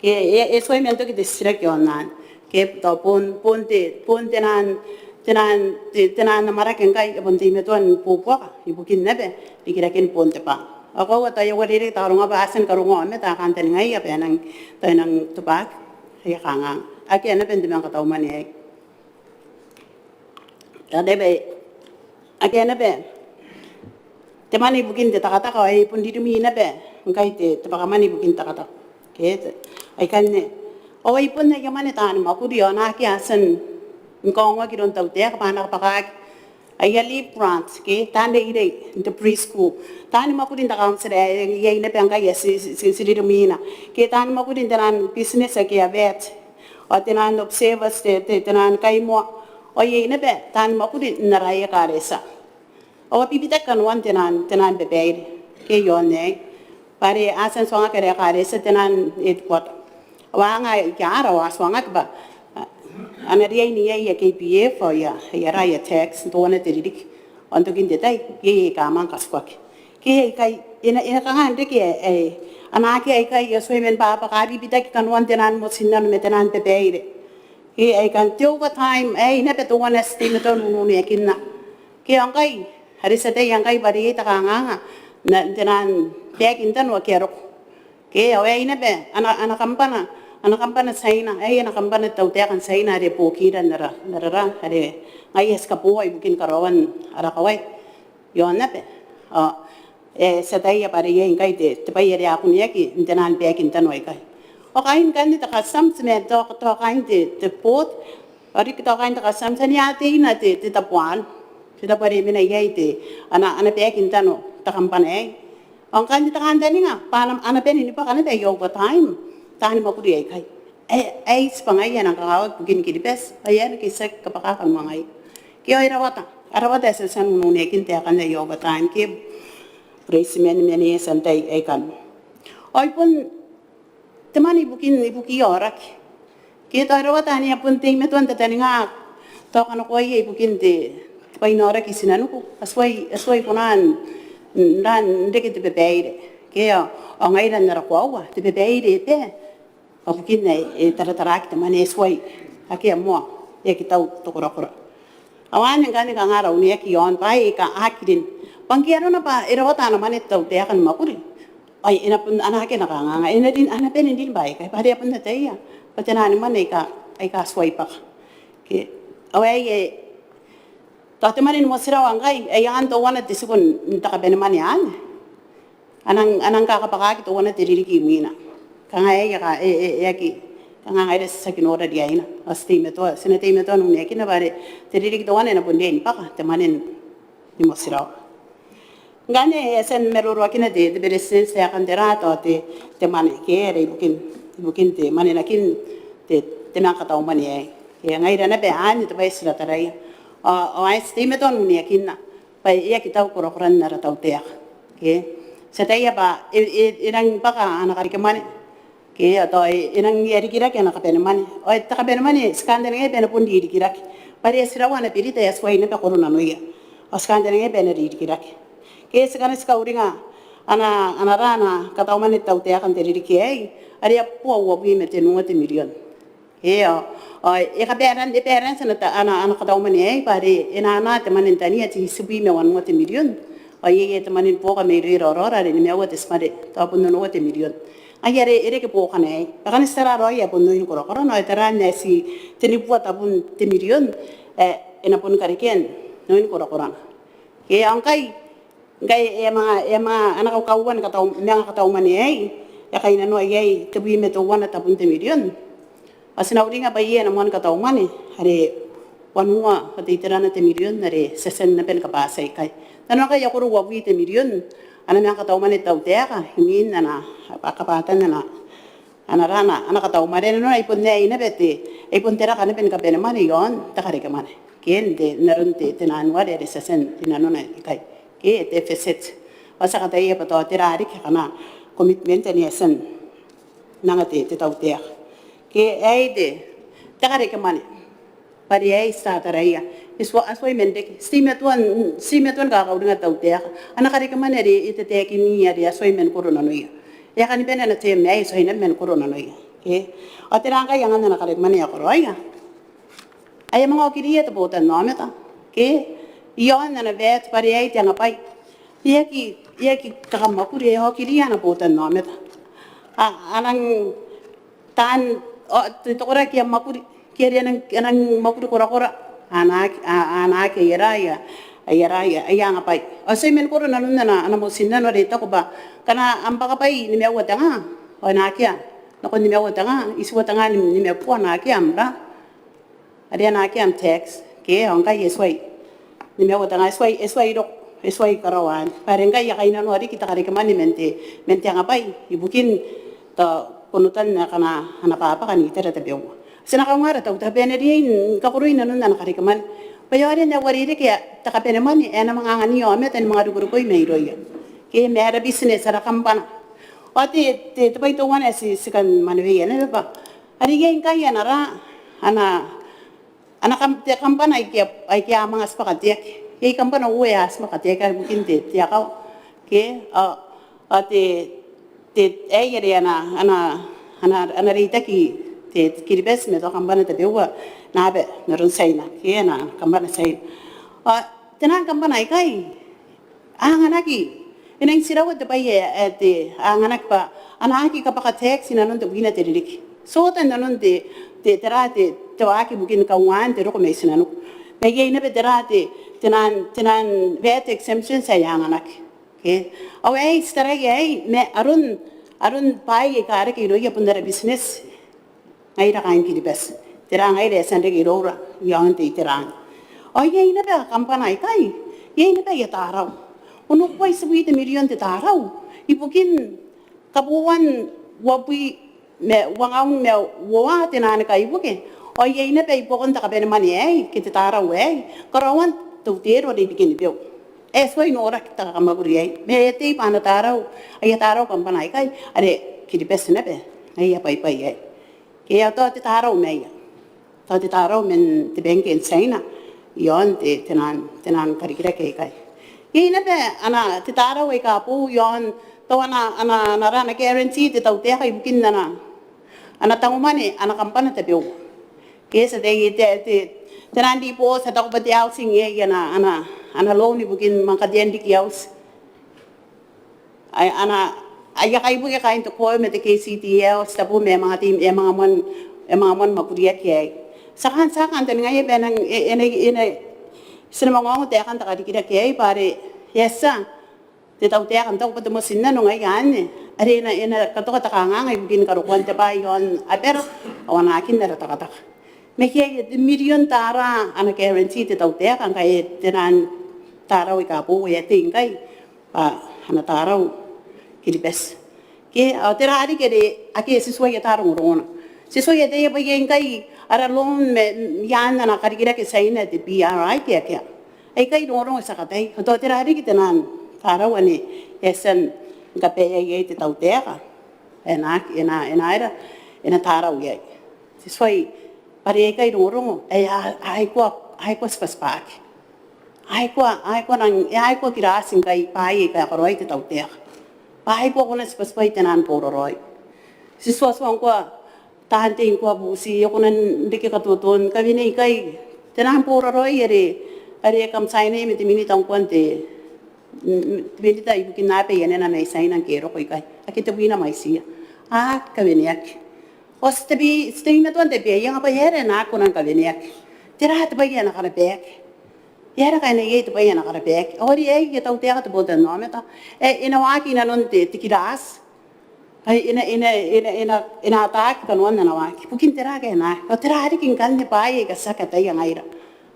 Ke e, e tuai man toki te titiraki iaon anne. Ke tao boon, boon te, boon te naan, te naan, te, te naan amwarake ngkai, e bon teimatoa ni buobuoka ibukin naba rikiraken boon te bwaa. Ao koaua tao e uarereke, tao aronga bwa a tia ni karongoa aomata, a kantaningaia bwa e nang, tao e nang tobwaaki aia kanganga. Akea naba n te mwane n katau mwane aei. Tao tabeua, akea naba te mwane ibukin te takataka, ao e bon ririmwi naba ngkai te, te bwaka mwane ibukin takataka. Ke, te, aikanne. Ao ai bon aia mwane taani mwakuri, ao naake a tia ni kaongoaki iroun te tautaeka bwa a na kabwakaaki aia leave grant, ke, taan reirei n te preschool. Taani mwakuri n te kauntira aei, iai naba ngkai ae ti, ti, ti, ti ririmwina. Ke taani mwakuri n te naan business ake a VAT. Ao te naan observers, te, te, te naan kaimoa. Ao iai naba taani mwakuri n ara ekaretia. Ao a bibitaki kanoan te naan, te naan babaire. Ke iaon aei. Bwa are a tia n tuangaki ara ekaretia te naan headquarter. Ao a anga aia ara, ao a tuangaki bwa a, a na riai n iai aia KPF, ao aia, aia, ara aia tax, n teuana te ririki. Ao n tokin te tai, iai aika a manga katukaki. Ke aikai, e na, e na kanga n reke ae, ae, a na akea aikai, a tuai man bwabwaka, a bibitaki kanoan te naan motinnano ma te naan babaire. Ke aikanne te overtime, aei naba teuana ae ti teimatoa n ununiakinna. Ke ao ngkai, are ti ataia ngkai bwa are iai te kanganga n te naan baeki n tano ake a roko. Ke ao aei naba, ana, ana kambana, ana kambana Tiaina, aei ana kambana te tautaeka n Tiaina are buokira n ara, n ara, are ngaia ti kabooa ibukin karaoan ara kawai. Iaon naba. Ao, e, ti ataia bwa are iai ngkai te, te bwai are a kuneaki n te naan baeki n tano aikai. Ao kaain ngkanne te customs ma tao, tao kaain te, te port, ao riki tao kaain te customs, ane a teina te, te tabo anne. Te tabo are mena iai te, ana, ana baeki n tano te kambana aei. Ao ngkanne te kantaninga bwa a na, a na bane ni bwaka naba aia overtime taani mwakuri aikai. Ae, ae tibwangaia ae nang kakawaki ibukin Kiribati, ao e aera ngke ti aki kabwaka kanoangaia? Ke ao e rawata, a rawata ae ti a tia n ununiakin taekan aia overtime, ke bureitiman, manager n tai aikanne. Ao ai bon te mwane ibukin, ibukiia aoraki. Ke tao e rawata ane a bon teimatoa n tataninga, tao kanakoaia ibukin te, te bwainaoraki i tinaniku, a tuai, a tuai kona n, n, n reke te babaire. Ke ao, ao ngaira n ara koaua, te babaire e bae bwa bukin ae e tarataraaki te mwane, e tuai, akea moa, e aki tau te korakora. Ao anne ngkanne kanga ara uneaki iaon bwaai aika a aki rin. Bwa ngke arona bwa e rawata ana mwane te tautaeka ni mwakuri, ao e na bon anaaki ana kanganga, e na rin, a na bane n rin bwaai aikai bwa are a bon ataia bwa te naan mwane aika, aika tuai bwaka. Ke, ao aei, e, tao te mwane ni motirawa ngkai, ae i aan teuana te tiko n te kabanemwane anne. A nang, a nang kakabwakaaki teuana te ririki imwina. Kanga aei e ka, e, e, e aki, kanga ngaira ti aki nora riaina. Ao ti teimatoa, ti na teimatoa n uneakinna bwa are te ririki teuana e na bon riai ni bwaka te mwane ni motirawa. Ngkanne e a tia ni maroroakina te, te Beretitenti ae kan tera tao te, te mwane ke, are ibukin, ibukin te mwanenakin te, te mwane ni kataumwane aei. Ke ngaira naba anne te bwai ae ti na taraia. Ao, ao ae ti teimatoa n uneakinna bwa e aki tau korakoran ara tautaeka. Ke ti ataia bwa e, e, e nang bwaka ana karekemwane. Ke, ao tao e, e nang rikirake ana kabanemwane. Ao te kabanemwane ti kantaningaia bwa e na bon rikirake bwa are ti rawa ana berita ae tuai naba koro nanoia. Ao ti kantaningaia bwa e na rikirake. Ke ti kan, ti kauringa ana, ana ra ana kataumwane te tautaeka n te ririki aei are abua uabwi ma tenua te mirion. Eng, ao, ao e kabaran, e baran ana ta, ana, ana kataumwane aei bwa are e na anaa te mwane n tania te itibwi ma wanua te mirion. Ao iai, iai te mwane ni buoka mairouia raoraora are nimaua te timare, tao bon onoua te mirion. Ngaia are e reke buokana aei. Bwa kanga ti tara raoi ae bon oin korakorana, ao e tara n ae ti tenibubua tabun te mirion ae e na bon karekea n oin korakorana. Ke ao ngkai, ngkai e a manga, e a manga ana kaukauan katau, manga kataumwane aei, e kainnanoa iai tebwi ma teuana tabun te mirion. Ao ti na uringa bwa iai ana moan kataumwane are wanua ao te iterana te mirion are ti a tia naba ni kabwatia ikai. Nanona ngkai a koro uabwi te mirion ana manga kataumwane te tautaeka, imwin ana, kabwatan ana, ana ra ana, ana kataumwane. Nanona ai bon aei naba te, ai bon te raka naba ni kabanemwane iaon te karekemwane. Ke n te, n aron te, te naan ware are ti a tia n rinanona ikai. Ke te deficit. Ao ti a kataia bwa tao tera riki akana commitment ane a tia n anga te, te tautaeka. Ke aei te, te karekemwane. Bwa are aei ti tataraia. E tuai, a tuai man reke. Ti teimatoa n, ti teimatoa ni kakauringa te tautaeka. Ana karekemwane are e tataekinna are a tuai man koro nanoia. E a kani bane ana term aei, e tuai naba man koro nanoia. Ke. Ao tera ngkai angan ana karekemwane ae karaoia? Ae e a manga okiriia te botannaomata. Ke. Iaon ana VAT bwa are aei te angabwai. E aki, e aki kakamwakuri, e a okiriia ana botannaomata. A, a nang taan, ao, te, te koraki ae mwakuri, ke are a nang, a nang mwakuri korakora, a anaaki, a, a anaaki aia ra, aia, aia ra, aia, aia angabwai. Ao ti a manga koro nanon ana, ana motinnano are e taku bwa ngkana am bakabwai nimaua te nga, ao e na akea, nakon nimaua te nga, itiua te nga, nim, nimabubua, e na akea am ra. Are e na akea am tax, ke, ao ngkai e tuai. Nimaua te nga e tuai, e tuai roko, e tuai karaoan. Bwa are ngkai e a kainnanoa riki te karekemwane man te, man te angabwai, ibukin tao bonotan akana ana bwabwaka n itera tabeua. Ti na kaunga ara tautaeka bwa e na riai ni kakoroi nanon ana karekemwane. Bwa e aonga n uarereke te kabanemwane ae e na manga angania aomata ni manga rikorikoi mairouia. Ke ma ara business, ara kambana. Ao te, te, te bwai teuana ae ti, ti kan manoia naba bwa are iai ngkai ana ra, ana, ana kam, te kambana aike, aike a manga tibwa kateaki. Iai kambana uoua ae a tibwa kateaki ibukin te, te akawa. Ke, ao, ao te, te, aei are ana, ana, ana, ana reitaki te, te Kiribati ma tao kambana tabeua naba n aron Tiaina. Ke, ana kambana Tiaina. Ao te naan kambana aikai a anganaki, e nang tiraua te bwai ae, ae te, a anganaki bwa a na aki kabwaka tax inanon tebwina te ririki. Ti ota inanon te, te, tera te, te waaki ibukin kaungaan te roko mai tinaniku. Ma iai naba tera te, te naan, te naan VAT exemptions ae a anganaki. Ke. Ao aei ti taraia aei ma aron, aron bwaai aika a reke irouia bon ara business. Ngaira kaain Kiribati. Tera ngaira ae e tia n reke iroura iaon te itera anne. Ao iai naba kambana aikai, iai naba aia tarau. Onobubua itibwi te mirion te tarau ibukin kabouan uabwi ma uangaun ma uoua te naan kaibuke. Ao iai naba ibuakon te kabanemwane aei ke te tarau aei, karaoan te uteru are i Bikenibeu. E tuai noraki te kakamwakuri aei. Ma e tei bwa ana tarau, aia tarau kambana aikai, are Kiribati naba ae e a bwaibwai iai. Ke ao tao te tarau maia. Tao te tarau man te bangke n Tiaina iaon te, te naan, te naan karikirake aikai. Iai naba ana, te tarau aika boou iaon tao ana, ana, ana ra ana guarantee te tautaeka ibukin ana, ana tangomwane ana kambana tabeua. Ke ti ataia te, te, taian ribooti, a taku bwa te auti ngke e na, a na, a na loan ibukin manga katean riki auti. Ai, a na, ai a kaibuke kaain te koaua ma te K C T L, ti tabu ma e manga ti, e manga moan, e manga moan mwakuriaki aei. Ti a kan, ti a kantaningaia bwa e nang, e, e na, e na, ti na manga ongo taekan te karikirake aei bwa are e a tia te tautaeka n taku bwa te motinnano ngaia anne are e na, e na katoka te kanganga ibukin karokoan te bwai iaon abara ao anakin ara takataka. Ma iai te mirion tara ana guarantee te tautaeka ngkai e taian tarau aika boou ae e a tei ngkai bwa ana tarau Kiribati. Ke ao tera riki are ake ti tuai ata rongorongona? Ti tuai ataia bwa iai ngkai ara loan ma, mm, i aan ana karikirake Tiaina te B R I ke akea. Aikai rongorongo ae ti a kataia. Ao tao tera riki taian tarau ane e a tia ni kabaea iai te tautaeka? E na, e na, e na aera, e na tarau iai. Ti tuai, bwa are aikai rongorongo ae a, a aikoa, a aikoa tibwatibwaki. A aikoa, a aikoa nang, e a aikoa kiraati ngkai bwaai aika a karaoi te tautaeka. Bwa a aikoa kona tibwatibwai taian boraraoi. Ti tuatua ngkoa taan tei ngkoa bubuti, e kona n reke katoton kawenei ikai. Taian boraraoi are, are kam tiainai ma te minita ngkoa n te, mm, te minita ibukin aba i anena mai Tiaina ngke e roko ikai. Ake tebwina mwaitiia. A kaweneaki. Ao ti tabe, ti teimatoa n tabeaianga bwa e aera e na aki kona ni kaweneaki. Tera te bwai ae na karabaaki? E aera ngkai e na iai te bwai ae na karabaaki? Ao are e a tautaeka te botannaomata ae e na waaki inanon te, te kiraati. Ai e na, e na, e na, e na, e na ataaki kanoan ana waaki. Ibukin tera ngkai e na aki? Ao tera riki ngkanne bwaai aika ti aki ataia ngaira?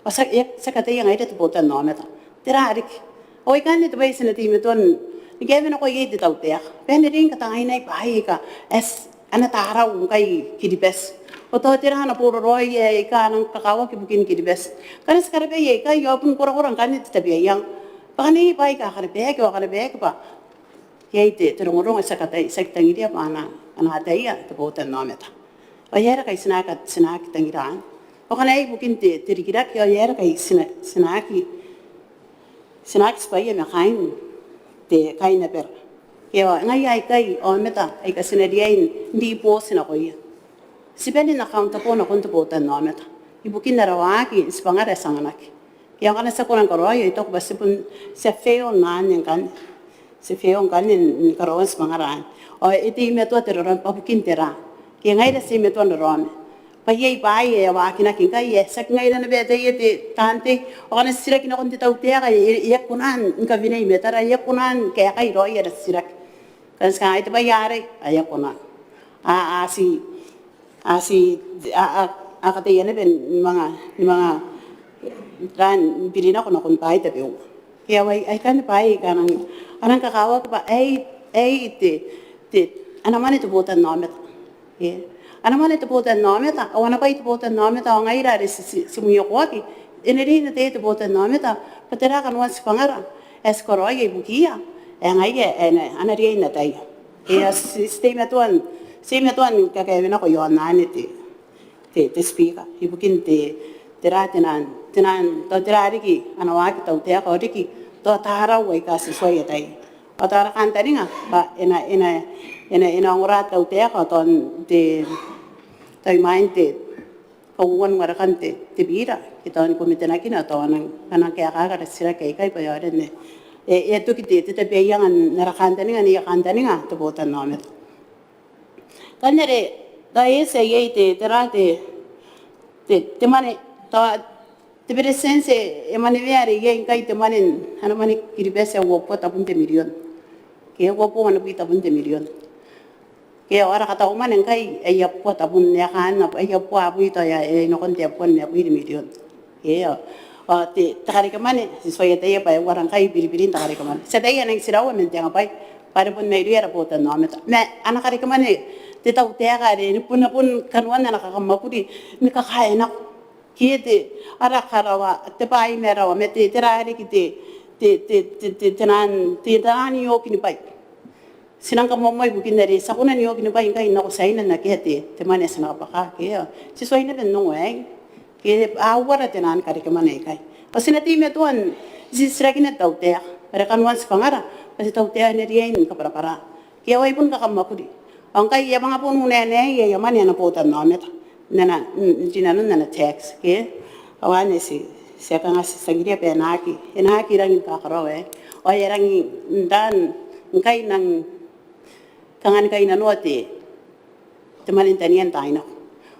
Ao ti a, e, ti aki ataia ngaira te botannaomata. Tera riki? Ao ikanne te bwai ae ti na teimatoa ni kaewe nako iai te tautaeka bwa e na riai ni katangainai bwaai aika, ae ti, ana tarau ngkai Kiribati. Ao tao tera ana boraraoi aika a nang kakawaki ibukin Kiribati. Ngkana ti karabai aikai ao bon korakora ngkanne te tabeaianga bwa ngkana iai bwaai aika a karabaaki ao a karabaaki bwa iai te, te rongorongo ae ti aki ataia, ti aki tangiria bwa a na, a na ataia te botannaomata. Ao e aera ngkai ti na aki, ti na aki tangira anne? Ao ngkana iai ibukin te, te rikirake ao e aera ngkai ti na, ti na aki, ti na aki tibwaia ma kaain te, kaain abara? Ke ao ngaia aikai aomata aika ti na riai n ribooti nakoia. Ti bane n accountable nakon te botannaomata ibukin ara waaki n tibwangara ae ti anganaki. Ke ao ngkana ti aki kona ni karaoia ao I taku bwa ti bon, ti a fail ngkanne, ti a fail ngkanne ni karaoan tibwangara anne. Ao e teimatoa te raraoma bwa bukin tera? Ke ngaira ti teimatoa n raraoma bwa iai bwaai ae a waakinaki ngkai ae tiaki ngaira naba ataia, te taan tei. Ao ngkana ti titiraki nakon te tautaeka e, e aki kona ni kawenei matara, e aki kona ni kaekai raoi ara titiraki. Ngkana ti kangai te bwai arei, e aki kona. A, a ti, a ti, a, a, a kataia naba ni manga, ni manga ran biri nako nakon bwaai tabeua. Ke ao ai, aikanne bwaai aika a nang, a nang kakawaki bwa aei, aei te, te, ana mwane te botannaomata. Ke ana mwane te botannaomata, ao ana bwai te botannaomata, ao ngaira are ti, ti, ti mwiokoaki, e na riai n ataia te botannaomata bwa tera kanoan tibwangara ae ti karaoia ibukiia, ae ngaia ae a na, a na riai n ataia. Ke ao ti, ti teimatoa n, ti teimatoa ni kakaewe nako iaon anne te, te, te Speaker, ibukin te, tera, taian, taian, tao tera riki ana waaki te tautaeka ao riki tao tarau aika ti tuai ataia. Ao tao ara kantaninga bwa e na, e na, e na, e na ongora te tautaeka ao tao n te, tao imwain te kauoua ni warekan te, te bira ke tao ni kometenakina ao tao a nang, a nang kaekaaki ara titiraki aikai bwa e aonga n, e, e toki te, te tabeaianga n ara kantaninga n aia kantaninga te botannaomata. Ngkanne are tao e eti iai te, tera, te, te, te mwane, tao te Beretitenti e mwanewea are iai ngkai te mwane, ana mwane Kiribati ae uabubua tabun te mirion. Ke uabubua wanibwi tabun te mirion. Ke ao ara katau mwane ngkai ae abubua tabun, ae kaan, ae abubua abwi, tao ae nakon te abubua nimabwi te mirion. Ke ao, ao te, te karekemwane, ti tuai ataia bwa e uara ngkai biribirin te karekemwane. Ti ataia a nang tiraua man te angabwai bwa are bon mairouia ara botannaomata. Ma ana karekemwane te tautaeka are e na bon, bon kanoan ana kakamwakuri ni kakaea nako. Ke te, ara karawa, te bwai ma rawa, ma te, tera riki te, te, te, te, te, taian, te, taian iokinibwai. Ti nang kamoamoa ibukin are ti a kona n iokinibwai ngkai nako Tiaina n akea te, te mwane ae ti na kabwaka, ke ao ti tuai naba n ongo aei. Ke a uara taian karekemwane aikai? Ao ti na teimatoa n titirakina te tautaeka bwa are kanoan tibwangara bwa te tautaeka ae e na riai ni kabwarabwara. Ke ao ai bon kakamwakuri. Ao ngkai e a manga bon unaenaei aia mwane ana botannaomata n ana, n, n rinanon ana tax, ke? Ao anne ti, ti a kanga ti tangiria bwa e na aki, e na aki rangi ni kakaraoa, ao e rangi n taan ngkai nang kanga ni kainnanoa te, te mwane n tania n taai nako.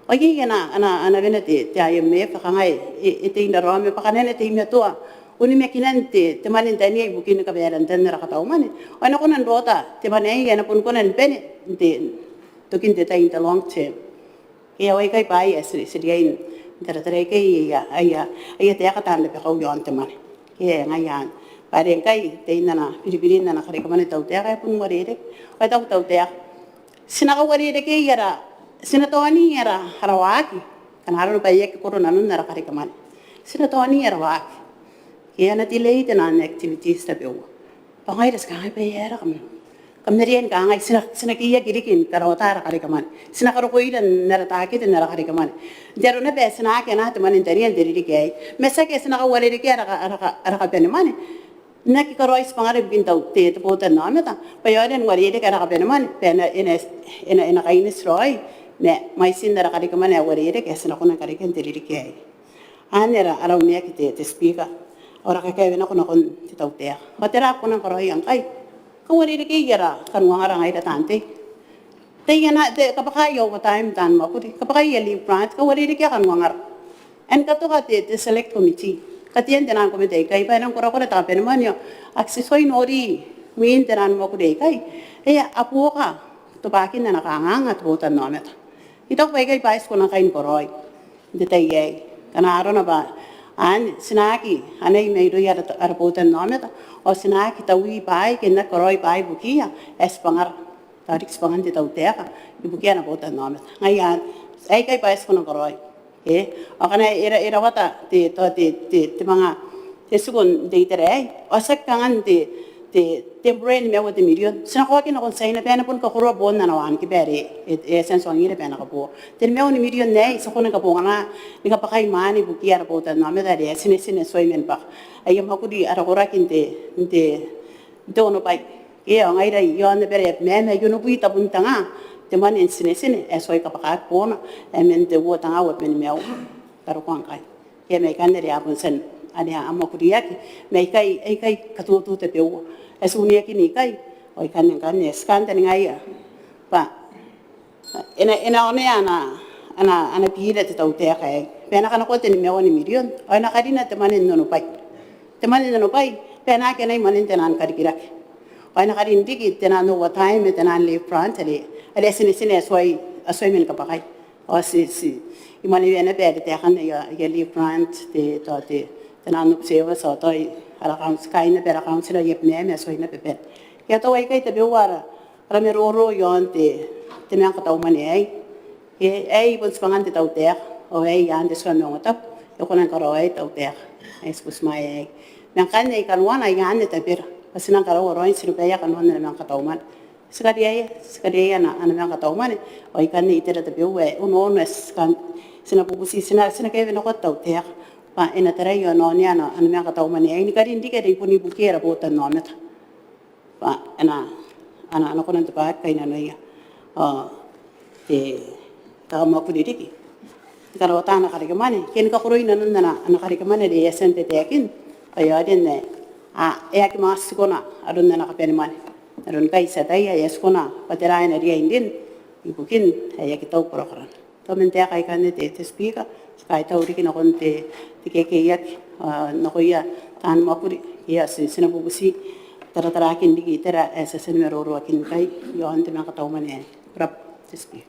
Ao iai ana, ana, ana wene te, te I M F, kanga e, e, e tei n raraoma, bwa kanga e na teimatoa onimakinan te, te mwane n tania ibukin kabaerantan ara katau mwane. Ao e na kona n rota te mwane aei, e na bon kona ni bane n te, tokin te tai in the long term. Ke ao aikai bwaai ae ti, ti riai n taratara ikai, aia, aia, aia taeka taan rabakau iaon te mwane. Ke ngaia anne. Bwa are ngkai, tein ana, biribirin ana karekemwane te tautaeka, e bon uarereke. Ao e taku te tautaeka, ti na kauarerekei ara, ti na taoni ara, ara waaki. Kanga arona bwa e aki koro nanon ara karekemwane. Ti na taoni ara waaki. Ke a na delay te nano n activities tabeua. Bwa ngaira ti kangai bwa e aera kam, kam na riai ni kangai, ti na, ti na keiaki riki ni karaoa ara karekemwane. Ti na karokoira n ara takete n ara karekemwane. N te aro naba ae ti na aki anaa te mwane n tania n te ririki aei. Ma tiaki ae ti na kauarerekea ara ka, ara ka, ara kabane mwane. N aki karaoi tibwangara ibukin tau, te, te botannaomata. Bwa e aonga n uarereke ara kabane mwane. Bwa e na, e na, e na, e na kaineti raoi. Ma, mwaitin ara karekemwane ae uarereke, ae ti na kona ni karekea n te ririki aei. Anne ara, ara uneaki te, te Speaker. Ao ara kakaewenako nakon te tautaeka. Ao tera ae ko kona ni karaoia ngkai? Kauarerekei ara kanuangara ngaira taan tei. Tei ana, te, kabwakai overtime taan mwakuri. Kabwakai aia leave grant. Kauarerekea kanuangara. Ao ni katoka te, te select committee. Katean te nano n komete aikai. Bwa e nang korakora te kabane mwane ao. Aki ti tuai nori. Mwin te nano ni mwakuri aikai. E a buoka. Tobwakin ana kanganga te botannaomata. I taku bwa aikai bwaai ae ti kona ngkai ni karaoi. N te tai aei. Kanga arona bwa, anne, ti na aki, anai mairouia ara, ara botannaomata, ao ti na aki taui bwaai, ke n aki karaoi bwaai ibukiia, ae tibwangara. Tao riki tibwangan te tautaeka, ibukiia ana botannaomata. Ngaia anne, aikai bwaai ae ti kona ni karaoi. E, ao kanga e ra, e rawata te, tao te, te, te manga, te tiku n te itera aei, ao tiaki kanga n te, te, te temporary nimaua te mirion. Ti na kaoki nakon Tiaina bwa e na bon kakoroa boon ana wanikiba are, e, e a tia n tuangira bwa e na kaboa. Te nimaua ni mirion aei, ti a kona ni kabongana, ni kabwakai mwane ibukiia ara botannaomata are a tinetine, tuai man bwaka. Aia mwakuri ara koraki n te, n te, n te onobwai. Ke ao ngaira iaon abara ae Abemama, ae onobwi tabun te nga, te mwane n tinetine, ae tuai kabwakaki boona, ae man te uoa te nga uabwi ma nimaua. Karokoa ngkai. Ke ma ikanne are a bon tia n, are a mwakuriaki. Ma ikai, aikai katoto tabeua. Ae ti uneakina ikai. Ao ikanne ngkanne, ti kantaningaia. Bwa, e na, e na onea ana, ana, ana bira te tautaeka aei. Bwa e na kanakoa te nimaua ni mirion. Ao e na karina te mwane n onobwai. Te mwane n onobwai. Bwa e na aki anai mwanen te nano ni karikirake. Ao e na karin riki te nano n overtime, te nano n leave grant, are, are a tinetine, a tuai, a tuai man kabwakai. Ao ti, ti, I maninga naba are taekan aia, aia leave grant, te, tao te, te nano n observers, ao tao ara council, kaain naba ara council ae Abemama, ae tuai naba bane. Ke a tau aikai tabeua ara, ara maroro iaon te, te mwane ni katau mwane aei. E, aei bon tibwangan te tautaeka, ao aei anne te tua ni maungatabu, e kona ni karaoa aei te tautaeka. Aei ti butimwaea aei. Ma ngkanne ae kanoana aei anne tabera. Bwa ti nang karaua raoi n tirobaea kanoan ana mwane ni katau mwane. Ti kariaia, ti kariaia ana, ana mwane ni katau mwane, ao ikanne itera tabeua ae, onoono ae ti kan, ti na bubuti, ti na, ti na kaewenakoa te tautaeka. Bwa e na taraia ao e na onea ana, ana mwane ni katau mwane aei, ni karin riki are bon ibukiia ara botannaomata. Bwa e na, ana, ana kona n tobwaki kainnanoia. Ao, te, te kamwakuri riki. Ni karaoa ana karekemwane, ke ni kakoroi nanon ana, ana karekemwane are e a tia n tataekin, ao e a rin ae, a, e aki manga ti kona, aron ana kabane mwane. Aron ngkai ti ataia, e a ti kona, bwa tera ae na riai n rin, ibukin, ae e aki tau korakorana. Tao man taeka aikanne te, te Speaker, ti kaitau riki nakon te, te kekeiaki, a, nakoia taan mwakuri, ia ti, ti na bubuti, taratarakin riki itera, ae ti a tia ni maroroakin ngkai, iaon te mwane ni katau mwane aei. Ko rabwa, te Speaker.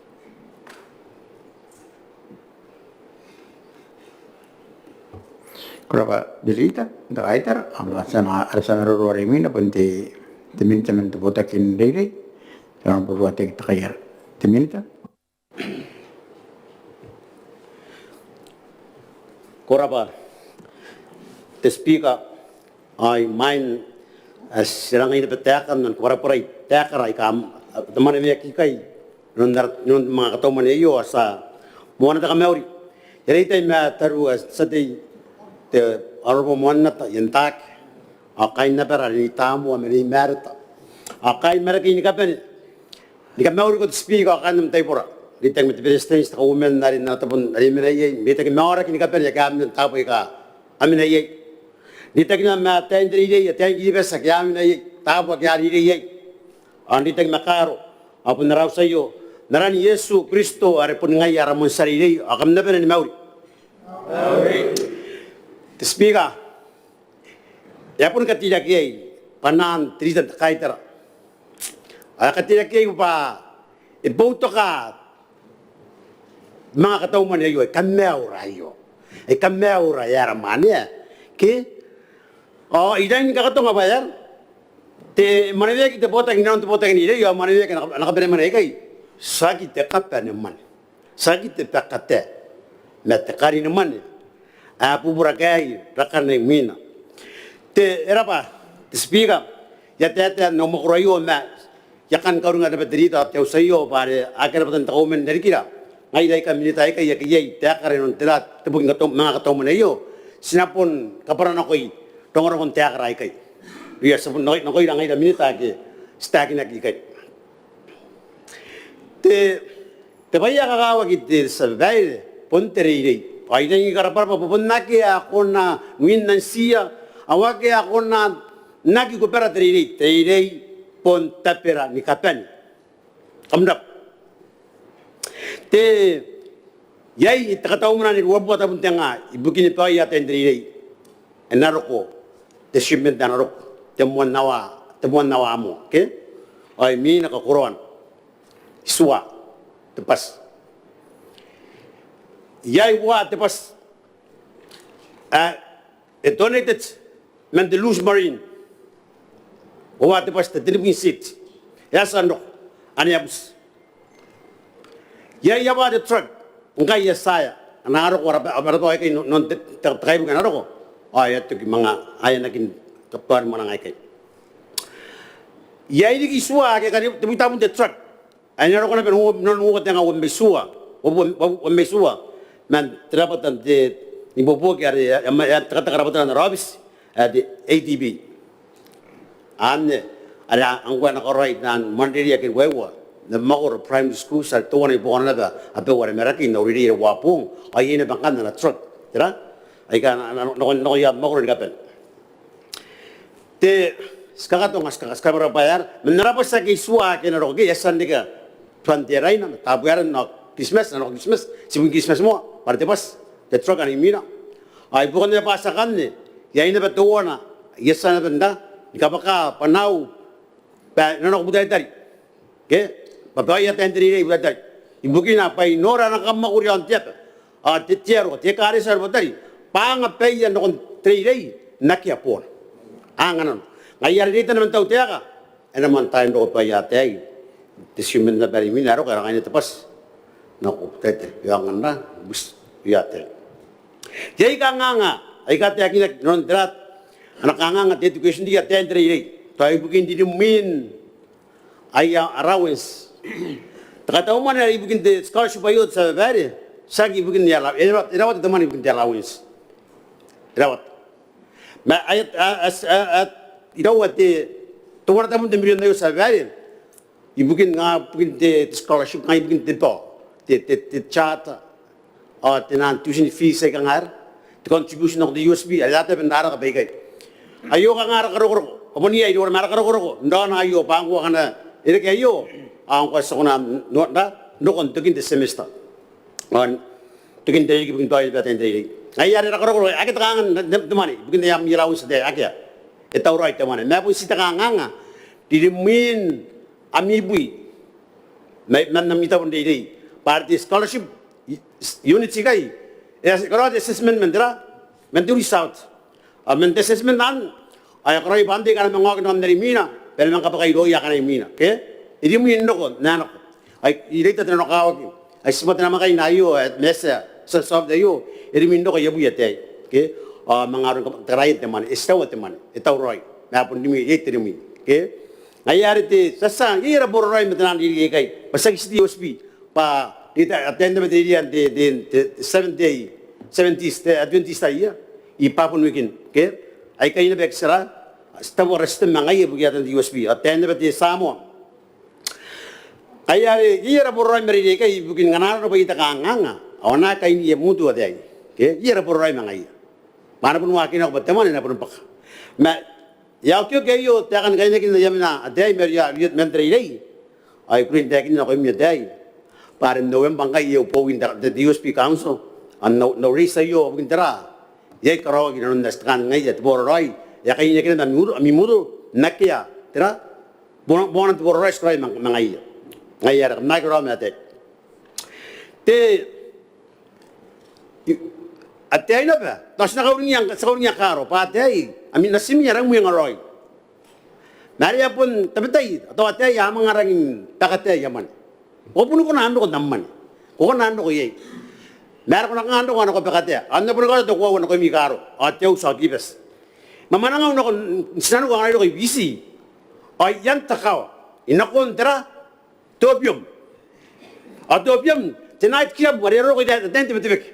Ko rabwa te Leader n te kaitara, ao ti a na, ara tia maroro are imwina bon te, te Minita man te Botaki n Reirei, te Honourable Ruateki Tekaiara. Te Minita. Ko rabwa, te Speaker. Ao imwain ae ti rangi ni butaeka n kabwarabwarai taekara aika a tia n mwaneweaki ikai, inanon ara, inanon te mwane ni katau mwane aio, ao ti a moana te kamauri. I a reitai ma tariu ae tia tei, te Honourable Moannata Ientaake, ao kaain abara Nei Tamoa ma Nei Mareta, ao kaain Marakei ni kabane. Ni kamauriko te Speaker ao kaain am taibora. reitaki ma te Beretitenti, te Kauoman are n ana tabo are e mena iai, reitaki ma aoraki ni kabane ake a mena n taabo aika a mena iai, reitaki ma ataein te reirei, ataein Kiribati ake a mena iai, taabo ake a reirei iai. Ao n reitaki ma kaaro ao bon ara auti aio, n aran Iesu Kristo are boni ngaia ara moan tia reirei, ao kam na bane ni mauri. Te Speaker, e a boni kateirakeai bwanaan te Rita n te Kaitara. Ao e kateirakeai bwa e boutoka manga katau mwane aio, ai kamaiura aio, ai kamaiura ae ara mwane ke. Ao I rangi ni kakatonga bwa e aera te mwaneweaki te botaki, inanon te botaki n reirei ao mwaneweaki ana, ana kabanemwane aikai. Tiaki te kabanemwane, tiaki te bakatae ma te karinimwane ae bubura kaei rakana imwina. Te, e raba te Speaker, I a taetae n au mwakoro aio ma I a kan kauringa naba te Rita ao te auti aio bwa are akea rabwatan te Kauoman i rarikira. Ngaira aika Minita aikai ake iai taekara inanon te ra, te boki ni katau, manga katau mwane aio, ti na bon kabwaranakoi rongorongon taekara aikai. Iai, ti a bon nakoi, nakoira ngaira Minita ake ti taekinaki ikai. Te, te bwai ae kakawaki, te tia babaire, bon te reirei. Ao I rangi ni karabwarabwa bwa bon akea ae kona n winantiia, ao akea ae kona n aki kubara te reirei. Te reirei bon tabera ni kabane. Kam rabwa. Te, iai te katau mwane ae ruabubua tabun te nga ibukini baoia ataein te reirei. E na roko te shipment, e na roko te moan aoa, te moan aoa moa ke. Ao imwina kakoroan, I tua te bwati. Iai uoua te bwati ae e donated man te Lewis Marine. Uoua te bwati, te tenibwi n seat. E a tia n roko ane a buti. Iai abara te truck ngkai e a tia, a na roko ara, ara bwai aikai n, n te, te, te kaibuke a na roko. Ao e a toki manga aenakin kabanemwane aikai. Iai riki tua ake kani tebwi tabun te truck ae e na roko naba n uoua, n uoua te nga uabwi ma itiua, uabwi, uabwi, uabwi ma itiua, man te rabwata n te ibuobuoki are e a, e a tekateka rabwatana n ara aobiti ae te A D B. Anne are ngkoa e na karaoi taan mwane n reirei ake uaiua n mwakoro, primary schools, are teuana i buakona naba abau are Marakei n au reirei are uabong, ao iai naba ngkanne ana truck, tera, aika a na, na, na, nakoia mwakoro ni kabane. Te, ti kakatonga, ti kaka, ti kamarabwa bwa e aera man ara bwati ake itiua ake a na roko ke e a tia n reke bwa n te Raina ma Tabuaeran ao Kiritimati, a na roko Kiritimati, tebwin Kiritimati moa, bwa are te bwati, te truck ane imwina. Ao ibukin ae bwa ti akanne, iai naba teuana ae e a tia naba n ra, ni kabwaka bwanaau bwa e na nako Butaritari. Ke, bwa baoia ataein te reirei i Butaritari ibukina bwa e nora ana kamwakuri aon te aba ao te, te aro, te ekaretia are Butaritari, bwa a anga baia nakon te reirei n akea boona. A anga nano. Ngaia are reitan ana man tautaeka, e na man tai n roko baoia ataei. Te shipment naba are imwina e roko, e a rangi n ngaina te bwati nako Butaritari, e aonga n ra, buti, baoia ataei. Iai kanganga aika taekinaki inanon te ra, ana kanganga te education riki ataein te reirei. Tao ibukin ririmwin aia allowance. Te katau mwane are ibukin te scholarship aio, te tia babaire, tiaki ibukin aia allow-, e rawata, e rawata te mwane ibukin te allowance. E rawata. Ma aia, a, a, a, a, iraua te, teuana tabun te mirion aio, te tia babaire, ibukin, nga ibukin te, te scholarship, nga ibukin te bo, te, te, te charter, ao te naan tuition fees aika ngaira, te contribution nakon te U S P, are a tabe n raraka baikai. Aio kanga ara karokoroko, ao bon iai iroura ma ara karokoroko n raona aio bwa ngkoa ngkana e reke aio, ao ngkoa ti a kona n, n ra, n roko n tokin te semester. Ao n tokin te ririki ibukin baoia naba ataein te reirei. Ngaia are ara karokoroko, akea te kanganga n te, te mwane ibukin aia allowance ataei, akea. E tauraoi te mwane. Ma bon ti te kanganga n ririmwin ami bwi mai, man ami tabo n reirei. Bwa are te scholarship unit ikai e a karaoa te assessment man te ra, man te result. Ao man te assessment anne, ao e a karaoa bwa antai aika a na manga oki nakon are imwina, bwa e na manga kabwakai irouia akana imwina. Ke? Irimwi n roko n ae nako. Ai, I reita te nanokawaki. Ai, ti bwa te namwakaina aio, e, ma e tia, ti a solve aio, irimwi n roko aia bwi ataei. Ke? Ao manga aron karaoan te mwane, e titaua te mwane, e tauraoi. Ma bon rimwi, iai te rimwi. Ke? Ngaia are te, ti a tia, iai ara boraraoi ma te naan reirei aikai. Bwa tiaki tii te U S P. Bwa, ataein naba te reirei n te, te, te Seventh Day, Seventh Day, te Adventist aia i Papua New Guinea. Ke? Aikai naba aika ti a ra, ti tabu ara system ma ngaia ibukia taan te U S P. Ataein naba te Samoa. Ngaia are iai ara boraraoi ma reirei aikai ibukin ngkana arona bwa iai te kanganga ao a na kainiia mwin te ataei, ke iai ara boraraoi ma ngaia. Bwa a na bon waakinako bwa te mwane e na bon bwaka. Ma I a okioki aio taekan kainakin aia mena ataei ma aia, aia, man te reirei. Ao I kukurei n taekinna nakoimi ataei bwa are n November ngkai iai bowi n te, te, te U S B Council ao n au, n au reita aio ibukin tera, iai karaoaki inanon ae ti kaan ngaia te boraraoi, e a kainaki naba ami mwiro, ami mwiro n akea tera, bonan, bonan te boraraoi ti karaoi ma, ma ngaia. Ngaia are kam na aki raraoma ataei. Te, ataei naba tao ti na kauringia, ti kauringia kaaro bwa ataei, ami natimi a rangi ni mwengaraoi. Ma are e a bon tabetai tao ataei a manga rangi ni bakataea aia mwane. Ko bon kona n roko n am mwane, ko kona n roko iai. Ma are ko na kanga n roko ao ko bakataea. Ao N na bon kaota te koaua nakoimi kaaro ao te auti ao Kiribati. Ma mwanangau nako n tinaniku ao ngkana I roko i Biti ao I aan te kawa, I nakon tera, te opium. Ao te opium te night club are e roroko i ataein te Betebeke.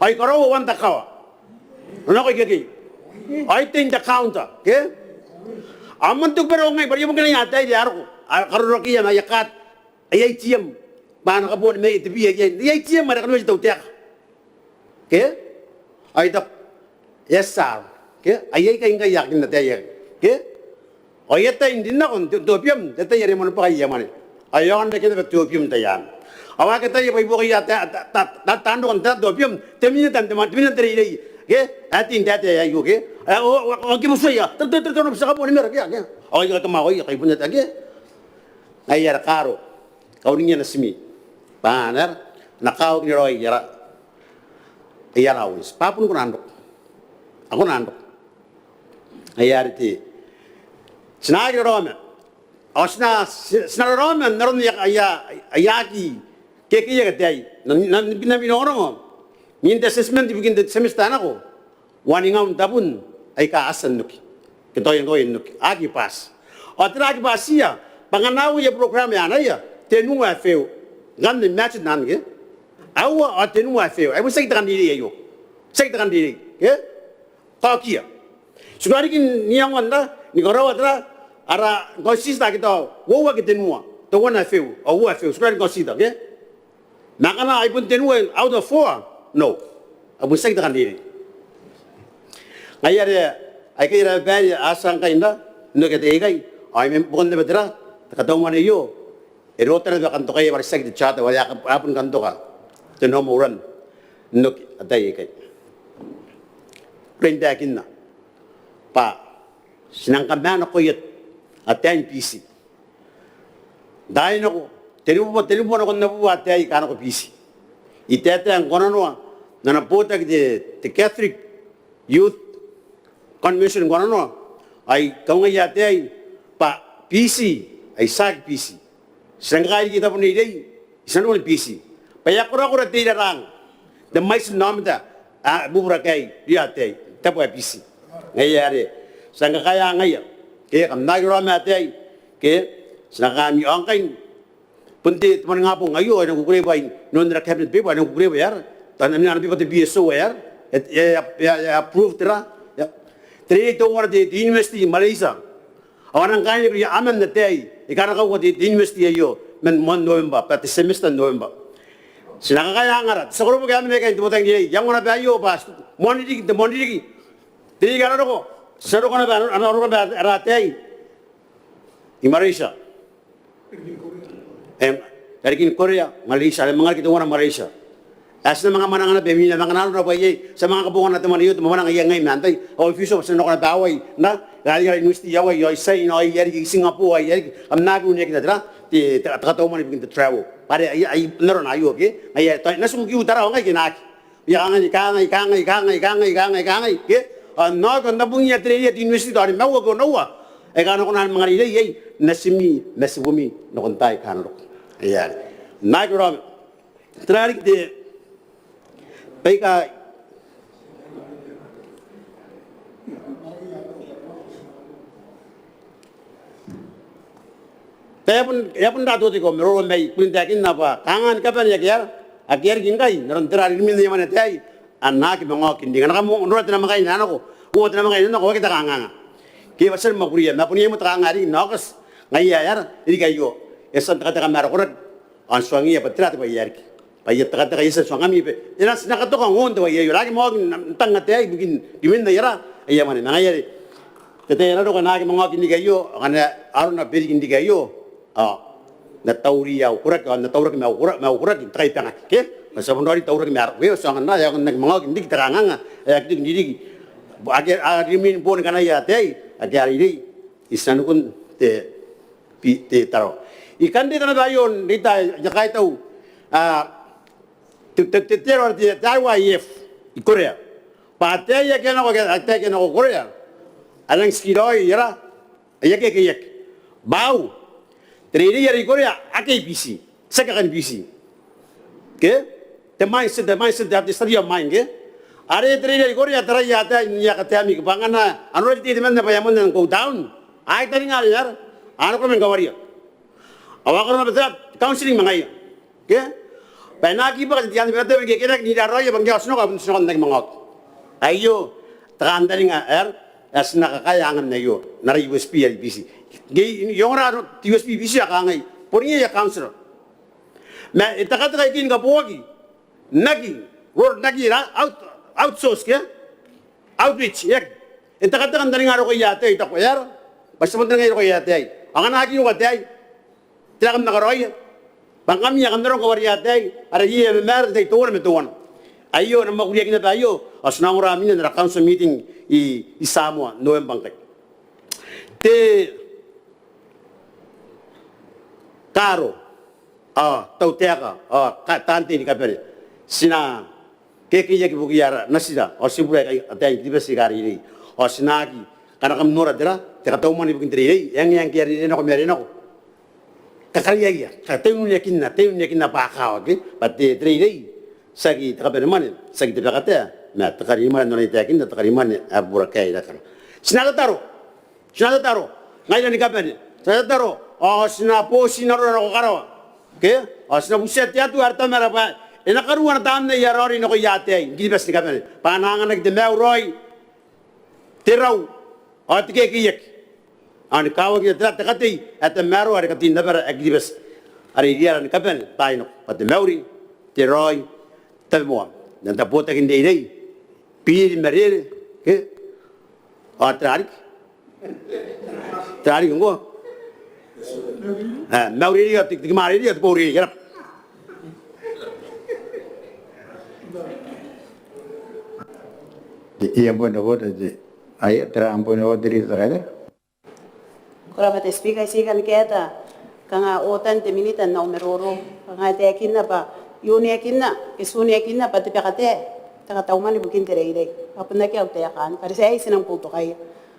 Ao I karaoa uaan te kawa, I nako ikekei ao I tei n te counter, ke? Ao man te kubanako ngai bwa are I a bon kinaia ataei are a roko, a karorakeia ma aia card, aia ATM, bwa a na kaboa mai te bia iai, aia ATM are kanoan te tautaeka, ke? Ao I taku, e a tia, ke? Ai aikai ngkai aekakin ataei aikai, ke? Ao I ataia n rin nako n te, te opium, te ataei are e mwanibwaka aia mwane. Ao e aonga n reke naba te opium taian. Ao akea ataei bwa ibuobuoki ataei, ta, ta, ta, taan roko n te, te opium, te minita n te mwane, te minita n te reirei, ke? Ae tei n taetae aio, ke? Ao, ao, ao ngke I butiia, tara, tara, tara, tara, butiia kaboa ni mera, ke, ke? Ao I kamwakoia, kai bon ataei, ke? Ngaia are kaaro, kauringia natimi bwa a na, a na kawakinna raoi ara, aia allowance bwa a bon kona n roko, a kona n roko. Ngaia are te, ti na aki raraoma ao ti na, ti na raraoma n aron aia, aia, aia aki kekeiaki ataei. N na, n na, n na binabi n rongorongo n te assessment ibukin te semester ae nako, uaningaun tabun aika a tia n oki ke tao iai ngkoa aika a aki pass. Ao tera aki pass iai? Bwa ngkana aua aia program ae anaia, tenua ae fail. Ngkanne imagine anne, ke? Aua ao tenua ae fail. Ai bon tiaki te kan reirei aio. Tiaki te kan reirei, ke? Kaokia. Ti kona riki n iangoa n ra, ni karaoa tera, ara ngkoa ae ti aki tao uoua ke tenua, teuana ae fail ao uoua ae fail. Ti kona riki n consider, ke? Ma ngkana ai bon tenua out of four, no. Ai bon tiaki te kan reirei. Ngaia are aikai ara babaire a tia ngkai n ra, n oki ataei aikai. Ao I mena bukin naba tera, te kataumwane aio e rota naba kantokaia bwa are tiaki te charter, bwa are a bon kantoka te normal run n oki ataei aikai. I kukurei n taekinna bwa ti nang kamanakoia ataein Biti. Taai nako, tenibubua, tenibubua nakon abubua ataei aika a nako Biti. I taetae ngkoananoa n ana botaki te, te Catholic Youth Convention ngkoananoa, ao I kaungaia ataei bwa Biti, ai tiaki Biti. Ti nang kakae riki i tabo n reirei, ti na nako ni Biti. Bwa e a korakora te irarang, te mwaiti n aomata ae bubura kaei, ria ataei, tabo ae Biti. Ngaia are ti nang kakaea ngaia, ke kam na aki raraoma ataei, ke ti na kakaea ami, ao ngkai bon te, te moaningabong aio, ao I nang kukurei bwa inanon ara cabinet paper, ao I nang kukurei bwa e aera, tao n na, n na bipa te B S O ae aera, e, e, e, e approve tera, e, te reirei teuana te, te university i Malaysia. Ao a nang kainaki irouia aman ataei aika a na kauka te, te university aio man moan November, bwa te semester n November. Ti na kakaea angara, te tia koroboki ae mena ikai n te botaki n reirei, I a nako naba aio bwa moan ririki, n te moan ririki, te ririki ae na roko, ti na roko naba, a na roko naba ara ataei i Malaysia. E, rarikin Korea, Malaysia, are manga riki teuana Malaysia. Ae ti na manga mwananga naba imwina, ma ngkana arona bwa iai, ti a manga kabongana te mwane aio, te mwamwananga iai ngai ma antai, ao I feel sure bwa ti na nako naba Hawaii, n ra, rarikin ara university i Hawaii, ao i China, ao i riki i Singapore, ao i riki, kam na aki uneakina tera, te, te, te kataumwane ibukin te travel. Bwa are, ai, ai, n arona aio, ke? Ngaia, tao, N na tiku n kiu Tarawa ngai ke N na aki. I a kangai, kangai, kangai, ke? Ao N na oki ao N na bungia te reirei ae te university tao nimaua ke onoua aika a na kona ni manga reirei iai natimi ma tibumi nakon taai aika a na roko. Ngaia are N na aki raraoma. Tera riki te baika e a bon, e a bon ratoto te kamaroro mai, I kukurei n taekinna bwa kanga ni kabane ake a, ake a riki ngkai n aron tera, rimwin aia mwane ataei, a na aki manga oki n ringa. Ngkana kam noora te namwakaina ae nako, uoua te namwakaina ae nako, ao akea te kanganga. Ke bwa ti a mwakuria, ma bon iai moa te kanganga ae riki n Aokati, ngaia ae aera, e riki aio. e a tia n tekateka ma ara koraki ao n tuangiia bwa tera te bwai ae riki. Bwa aia tekateka e a tia n tuangami bwa e na ti na katoka ngkoa te bwai aio, ara aki manga oki n tang ataei ibukin rimwin aia ra, aia mwane. Ma ngaia are te tai ae na roko e na aki manga oki n riki aio, ao ngkana arona bwa e riki n riki aio ao N na tauraoi au koraki, ao N na tauraki ma au kora-, ma au koraki n te kaibangaki, ke? Ma ti a bon raoiroi tauraki ma ara, ke? Ti aonga n ae e aki manga oki n riki te kanganga ae aki riki n ririki. Ake a rimwin boni kanaia ataei ake a reirei i tinanikun te, te Tarawa. I kan reita naba aio n reita aia kaitau, a, te, te, te, te, te, te R Y F i Korea. Bwa ataei ake a nako, ataei ake a nako Korea a nang tikiraoi, e ra, aia kekeiaki. Bwa te reirei are i Korea akea i Biti, tiaki akan Biti. Ke? Te mindset, te mindset, te study of mind, ke? Are te reirei are i Korea, taraia ataei n aia academic bwa ngkana a noria te tei temanna bwa e a moanna n go down, a aitaninga are a, a nako man kawaria. Ao a karaoa naba te counselling ma ngaiia, ke? Bwa e na aki bwaka te tia tei n te bwai ae tabe ngke e kerake n ira raoi bwa ngke ao ti nako, ao ti nako n aki manga oki. Aio te kantaninga ae ti na kakaea angan aio n ara USP are i Biti. Ngke I ongora te USP i Biti ao kangai, bon iai aia counsellor. Ma e tekateka ikai ni kabooaki n aki, roro n aki ra out, outsource, ke? Outreach, e aki. E tekateka n taninga rokoia ataei, I taku e aera bwa ti a bon taningaia rokoia ataei. Ao ngkana a aki roko ataei, tera kam na karaoia? Bwa ngkami ae kam na roko ni kawaria ataei are iai aia mamaara n te tai teuana ma teuana. Aio ana mwakuriaki naba aio, ao ti na ongora mwiina n ara council meeting i, i Samoa Nobembwa ngkai. Te kaaro ao tautaeka ao ka-, taan tei ni kabane, ti na kekeiaki ibukiia ara natira ao tibura aika ataein Kiribati aika a reirei. Ao ti na aki, ngkana kam nora tera, te katau mwane ibukin te reirei, e eng, e eng, ngke a reirei nako ma are nako. Kakariaia, ka-, taiaoka n uneakinna, taiaoka n uneakinna bwa a kakawaki bwa te, te reirei tiaki te kabanemwane, tiaki te bakatae, ma te karimwane n onai taekinna, te karimwane ae bubura kaei irakana. Ti na tataro, ti na tataro ngaira ni kabane, ti na tataro, ao ti na boti n arora nako karawa, ke? Ao ti na butiia te Atua are Tamara bwa e na karuoa ana tamnei ae raoiroi nakoia ataei ni Kiribati ni kabane bwa a na anganaki te maiu raoi, te rau ao te kekeiaki, ao ni kawakinna tera, te katei ae tamaroa are katein abara ae Kiribati are iriara ni kabane n taai nako, bwa te mauri, te raoi, tabemoa. N na botaki n reirei, biri, marere, ke? Ao tera riki? Tera riki ngkoa? E, maureirei ao te, te kimwareirei ao te boureirei, e raba. Te, iai am point of order, te, ai, tera am point of order, te Leader? Ko rabwa te Speaker, I tii kan kaeta kanga ootan te Minita n au maroro. Kanga e taekinna bwa e uneakinna, e ti uneakinna bwa te bakatae te katau mwane ibukin te reirei. Ao bon akea au taeka anne, bwa are ti aei ti nang boutokaia.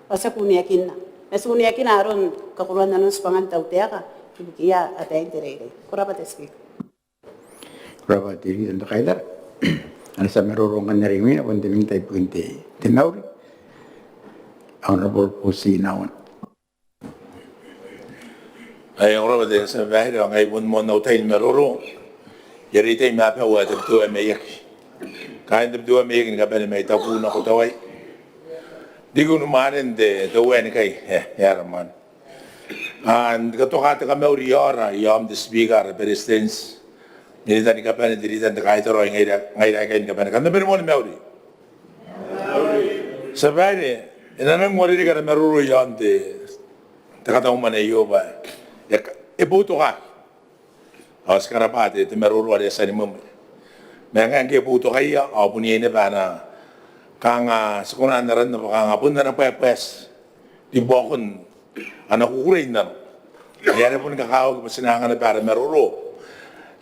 Ao ti aki uneakinna. Ma ti uneakina aron kakoroan nanon tibwangan tautaeka ibukiia ataein te reirei. Ko rabwa te Speaker. Ko rabwa te Leader n te kaitara. Ana tia maroro ngkanne are imwina bon te Minita ibukin te, te mauri, Honourable Boutu Naon. Ae ko rabwa te tia babaire, ao ngai bon moan au tai ni maroro. I a reitai ma abau ae Tabiteuea Maiaki, kaain Tabiteuea Maiaki ni kabane mai Tabu nako Tawai. Riki unimwaanen te, te Uea ni kai, e, e a raka mwaane. Ao n katoka te kamauri ae ara, iaon te Speaker, ara Beretitenti, Minita ni kabane, te Leader n te kaitara, ao ngaira, ngaira aikai ni kabane, kam na bane moa ni mauri. Tia babaire, e na nang uarereke ara maroro iaon te, te katau mwane aio bwa e, e boutokaaki. Ao ti karabwa te, te maroro are e a tia ni mwemwe. Ma ngaia ngke e boutokaia ao bon iai naba ana, kanga ti kona n aranna bwa kanga bon ana bwaebwaeti ribuakon ana kukurei n nano. Ai are boni kakawaki bwa ti na anga naba ara maroro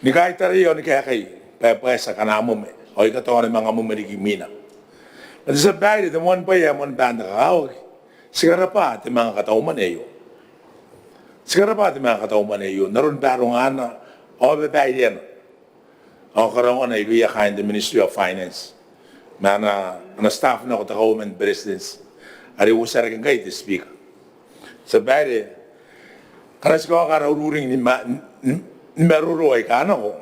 ni kaitaraia ao ni kaekai bwaebwaeti akana mwemwe ao aika tao a na manga mwemwe riki imwina. Ma te tia babaire, te moan bwai ae moan baan te kakawaki, ti karabwa te manga katau mwane aio. Ti karabwa te manga katau mwane aio n aron baarongana ao babaireana ao karaoana irouia kaain te Ministry of Finance ma ana, ana staff nako te Kauoman ni Beretitenti are uotarake ngkai te Speaker. Tia babaire, ngkana ti kaoka ara ururing ni ma-, ni, ni maroro aika nako,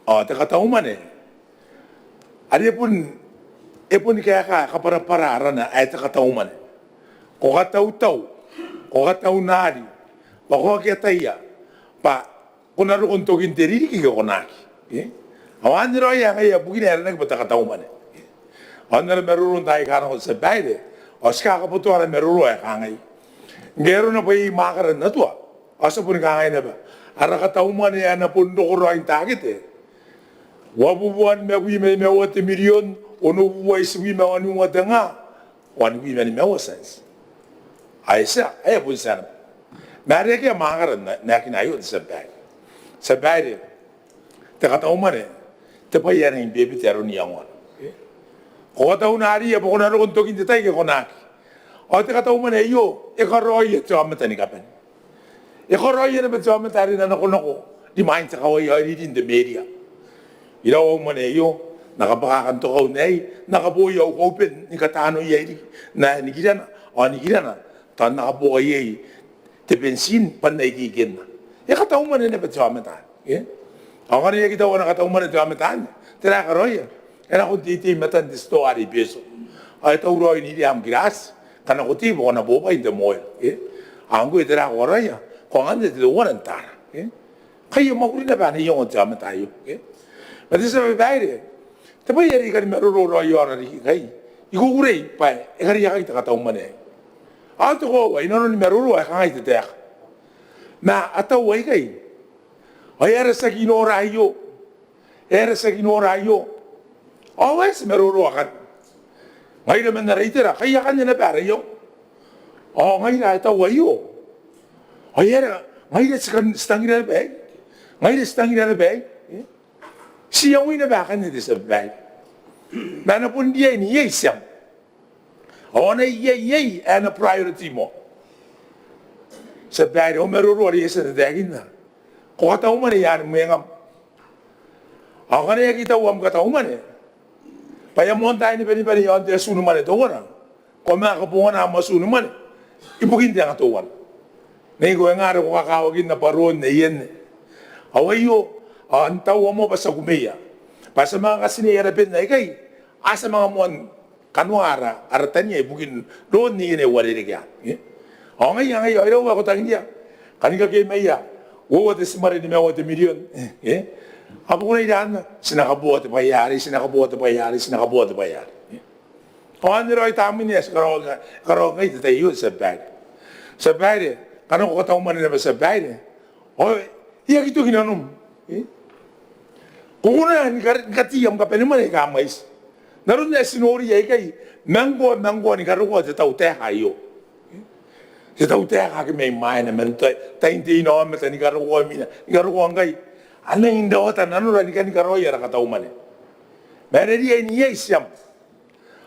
ao te katau mwane are e bon, e boni kaeka, kabwarabwara arana ae te katau mwane. Ko katautau, ko kataunari bwa ko aki ataia bwa Ko na roko n tokin te ririki ke ko na aki. Ao anne raoi ae ngaia bukina ae aranaki bwa te kataumwane. Ao n ara maroro n taai aika nako, Tia Babaire, ao ti kakabotoa ara maroro ae kangai, ngke arona bwa iai mwaakara n Atua, ao ti a boni kangai naba, ara kataumwane ae na bon roko raoi n takete, uabubua nimabwi ma nimaua te mirion, onobubua itibwi ma wanua te nga, wanibwi ma nimaua tianti. Ao e tia, ae bon tia naba. Ma are akea mwaakara n aekina aio, Tia Babaire. Tia Babaire, te kataumwane, te bwai ae rangi ni bebete aron iangoana. Ko kataunariia bwa ko na roko n tokin te tai ke ko na aki. Ao te kataumwane aio e karaoia te aomata ni kabane. E karaoia naba te aomata are e na nakonako rimwain te kawai ao e riri n te meria. Iraua umwane aio? N na kabwaka kantokau n aei, n na kabooi au kauben ni katanoia riki n ae nikirana ao nikirana, tao n na kaboa iai te bentin bwa n na ikeikenna. E kataumwane naba te aomata anne. Ao ngkana e aki tau ana kataumwane te aomata anne, tera ae e karaoia? E nako n teitei i matan te titoa are i Betio ao e tauraoi n iria am kirati, ngkana ko tei bwa ko na bobwai n te moa. Ao ngkoe tera ae ko karaoia? Ko anganna te teuana n taara. Ngkai e mwakuri naba ana iango te aomata aio. Ma te Tia Babaire, te bwai are I kani maroro raoi aora riki ngkai, I kukurei bwa e kariaiakaki te kataumwane aei. Ao te koaua, I nanoni maroro ae kangai te taeka, ma a tau aikai, ao e aera ti aki nora aio? E aera ti aki nora aio? Ao ae ti maroro akanne. Ngaira man ara itera, kai akanne naba ara iango. Ao ngaira ae tau aio? Ao e aera ngaira ti kan, ti tangira naba aei? Ngaira ti tangira naba aei? Ti iangoi naba akanne, te Tia Babaire. Ma a na bon riai n iai tiang. Ao a na iai, iai ae na priority moa. Tia Babaire, au maroro are I a tia n tataekinna, ko kataumwane i aani mwengam. Ao ngkana e aki tau am kataumwane, bwa e a moan tai ni bane, ni bane i aon te atuu ni mwane teuana, ko a manga kabongana am atuu ni mwane ibukin te anga teuana. Neiko, e nga are ko kakawakinna bwa roon neienne? Ao aio, ao n taua moa bwa ti a kumeia, bwa ti a manga katinei ara ben aikai, a ti a manga moan kanoa ara, ara tania ibukin roon neienne uarerekea. Ao ngaia, ngaia, ao iraua ae ko tangiria? Kani kakei maia uoua te timare nimaua te mirion. Ao bwa ko na ira anne, ti na kaboa te bwai arei, ti na kaboa te bwai arei, ti na kaboa te bwai arei. Ao anne raoi tamnein ae ti karaoa, karaoa ngkai te tai aio, Tia Babaire. Tia Babaire, ngkana ko kataumwane naba, Tia Babaire, ao e aki toki nanom. Ko kona ni kar-, ni katei am kabanemwane aika mwaiti. N aron ae ti nori aikai, ma ngkoa, ma ngkoa ni karokoa te tautaeka aio. Te tautaeka ake mai mwaina, man tai, tain te inaomata ni karokoa imwina, ni karokoa ngkai. A nangi n rawata nanora ni kani karaoi ara kataumwane. Ma e na riai n iai tiam.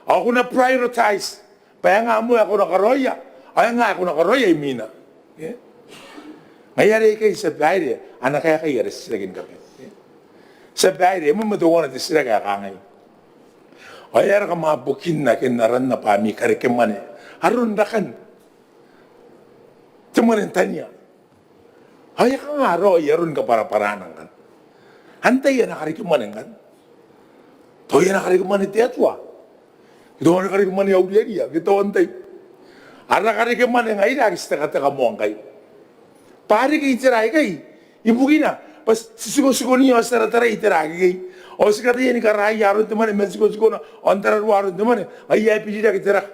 Ao ko na prioritize bwa e nga moa ae ko na karaoia, ao e nga ae ko na karaoia imwina. Ngaia are aikai, Tia Babaire, ana kaekai ara titiraki ni kabane. Tia Babaire, e moan teuana te titiraki ae kangai, ao e aera kam a bukinna ke n aranna bwa ami karekemwane aron rakan te mwane n tania? Ao e a kanga raoi aroni kabwarabwarana ngkanne? Antai ana karekemwane ngkanne? Tao e ana karekemwane te Atua, ke tao ana karekemwane Auriaria, ke tao antai? Ara karekemwane ngaira ake ti tekateka moa ngkai. Bwa a reke itera aikai ibukina bwa ti, ti tikotikoniia ao ti taratarai itera akekei. Ao ti kataia ni karaoia aron te mwane man tikotikona ao n tararua aron te mwane, ngaia ae birirake te raka.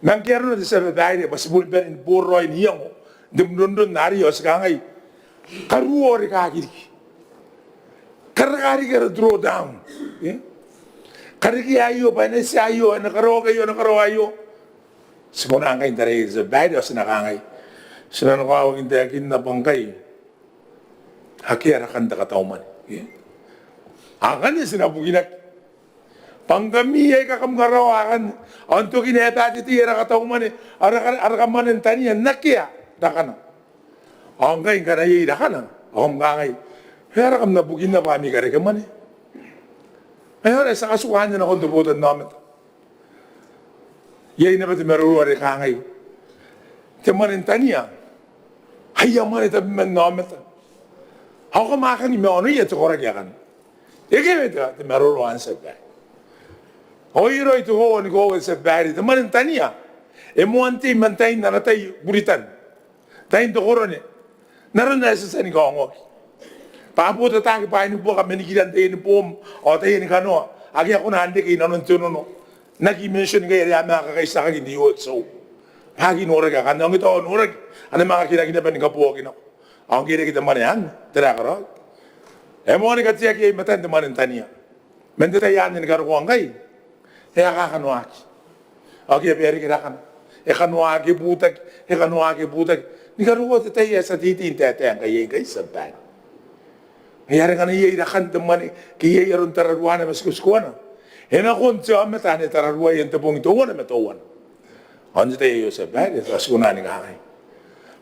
Ma ngke arona, te Tia Babaire, bwa ti boni bane ni boraoi n iango n te rongorongo arei ao ti kangai, karuo ao rekaki riki. Karaka riki ara drawdown. Karekea aio bwa e na tia aio, e na karaoaki aio, e na karaoaki aio. Ti kona ngkai n taraia, te Tia Babaire, ao ti na kangai, ti na nako wakin taekinna bwa ngkai akea rakan te kataumwane. Akanne ti na bukinaki. Bwa ngkami aika kam karaoa akanne, ao n tokina e a batetei ara kataumwane, ara, ara kamwane n tania n akea rakana. Ao ngkai ngkana iai rakana, ao kam kangai, e aera kam na bukinna bwa ami karekemwane? Ngaia are ti a katuka anne nakon te botannaomata. Iai naba te maroro are kangai, te mwane n tania, aia mwane tabeman aomata. Ao kam a kangi ma onoia te koraki akanne. E kewe te, te maroro anne, Tia Babaire. Ao e raoi te koaua ni koaua, Tia Babaire, te mwane n tania e moan tei man tain ana tai Buritan, tain te korone, n aron ae ti a tia ni kaongoaki. Bwa a botaki bwaai ni buaka, mani kiran taiani boom ao taiani kanoa ake a kona n reke inanon te onono. N aki mention ngkai are a manga kakaitiakaki n te U X O. A aki noraki akanne, ao ngke tao a noraki, a na manga kinaki naba ni kaboaki nako. Ao ngke e reke te mwane anne, tera ae karaoaki? E moan kateaki iai matan te mwane n tania. Man te tai anne ni karokoa ngkai, e a kakanoaki. Ao ngke e a bia reke rakana, e kanoaki, e butaki, e kanoaki, e butaki. Ni karokoa te tai ae ti a teitei n taetae ngkai iai ngkai, tia babaire. Ngaia are ngkana iai rakan te mwane ke iai aron tararuana ma tikotikoana, e nakon te aomata ane e tararuaia n te bong teuana ma teuana. Ao n te tai aio, tia babaire, ao ti kona ni kangai,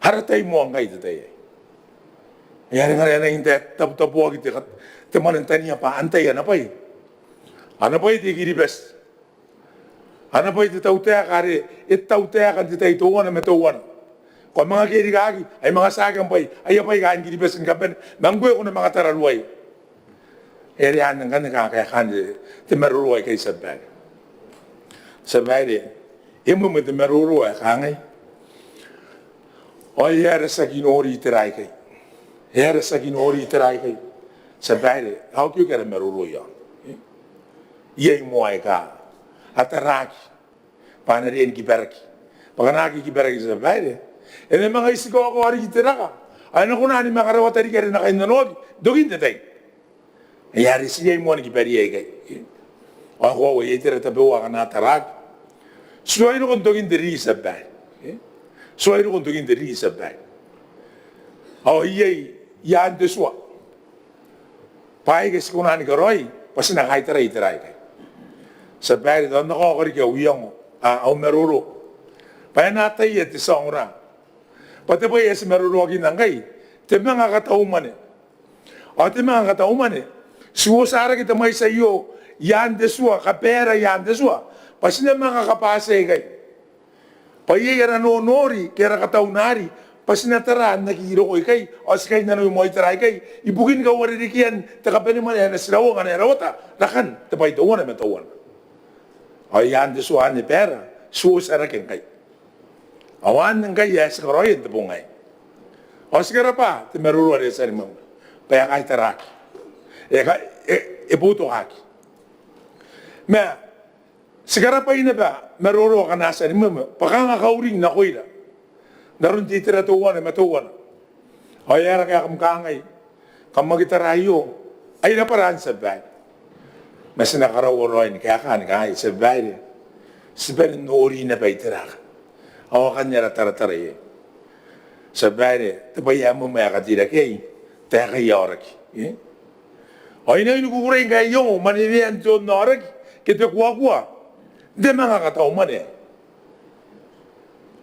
ara tai moa ngkai te tai aei. Ngaia are ngkana e a nang tabutabuaki te ka-, te mwane n tania bwa antai ana bwai? Ana bwai te I-Kiribati. Ana bwai te tautaeka are e tautaeka n te tai teuana ma teuana. Ko a manga kerikaaki, ai manga tiaki am bwai, aia bwai kaain Kiribati ni kabane, ma ngkoe ko na manga tararuaia. E riai n angan kakaekaan te maroro aikai, tia babaire. Tia babaire, e moamoa te maroro ae kangai: Ao e aera ti aki nori itera aikai? E aera ti aki nori itera aikai? Tia babaire, a okioki ara maroro iaona. Iai moa aika a taraaki bwa a na riai ni kibaraki. Bwa ngkana a aki kibaraki, tia babaire, e na manga itikaoka riki te raka, ao e na kona ni manga rawata riki are e na kainnanoaki n tokin te tai. Ngaia are ti riai moa ni kibariia aikai. Ao e koaua iai itera tabeua akana a taraaki. Ti tuai roko n tokin te ririki, tia babaire. Ti tuai roko n tokin te ririki, tia babaire. Ao iai i aan te tua bwaai aika ti kona ni karaoi bwa ti na kaitarai itera aikai. Tia babaire, tao N na kaoka riki au iango, a, au maroro, bwa e na ataia te tia ongora bwa te bwai ae ti maroroakinna ngkai, te manga katau mwane. Ao te manga katau mwane, ti uotarake te mwaiti aio i aan te tua, kabaera i aan te tua, bwa ti na manga kabwatia ikai. Bwa iai ara nonori ke ara kataunari bwa ti na tara n aki roko ikai, ao ti kainnanoi moa itera aikai ibukin kauarerekean te kabanemwane ae e na tiraua ngkana e rawata rakan te bwai teuana ma teuana. Ao i aan te tua anne baera, ti uotarake ngkai. Ao anne ngkai ae ti karaoia n te bong aei. Ao ti karabwa te maroro are e a tia ni mwaimwai bwa e kaitaraaki, e ka-, e, e boutokaaki. Ma ti karabwai naba maroro akana a tia ni mwaimwai bwa kanga kauring nakoira n aron te itera teuana ma teuana. Ao e aera ngkai kam kangai, kam aki tara aio? Ai rabwara anne, tia babaire. Ma ti na karaua raoi ni kaeka ni kangai, tia babaire, ti bane n nori naba itera aikai. Ao akanne ara taratara iai, tia babaire, te bwai ae moamoa ae kateirake iai taekan aoraki. Ao I nang kukurei ngkai I ongo mwanewean te on aoraki ke te kuakua n te manga katau mwane.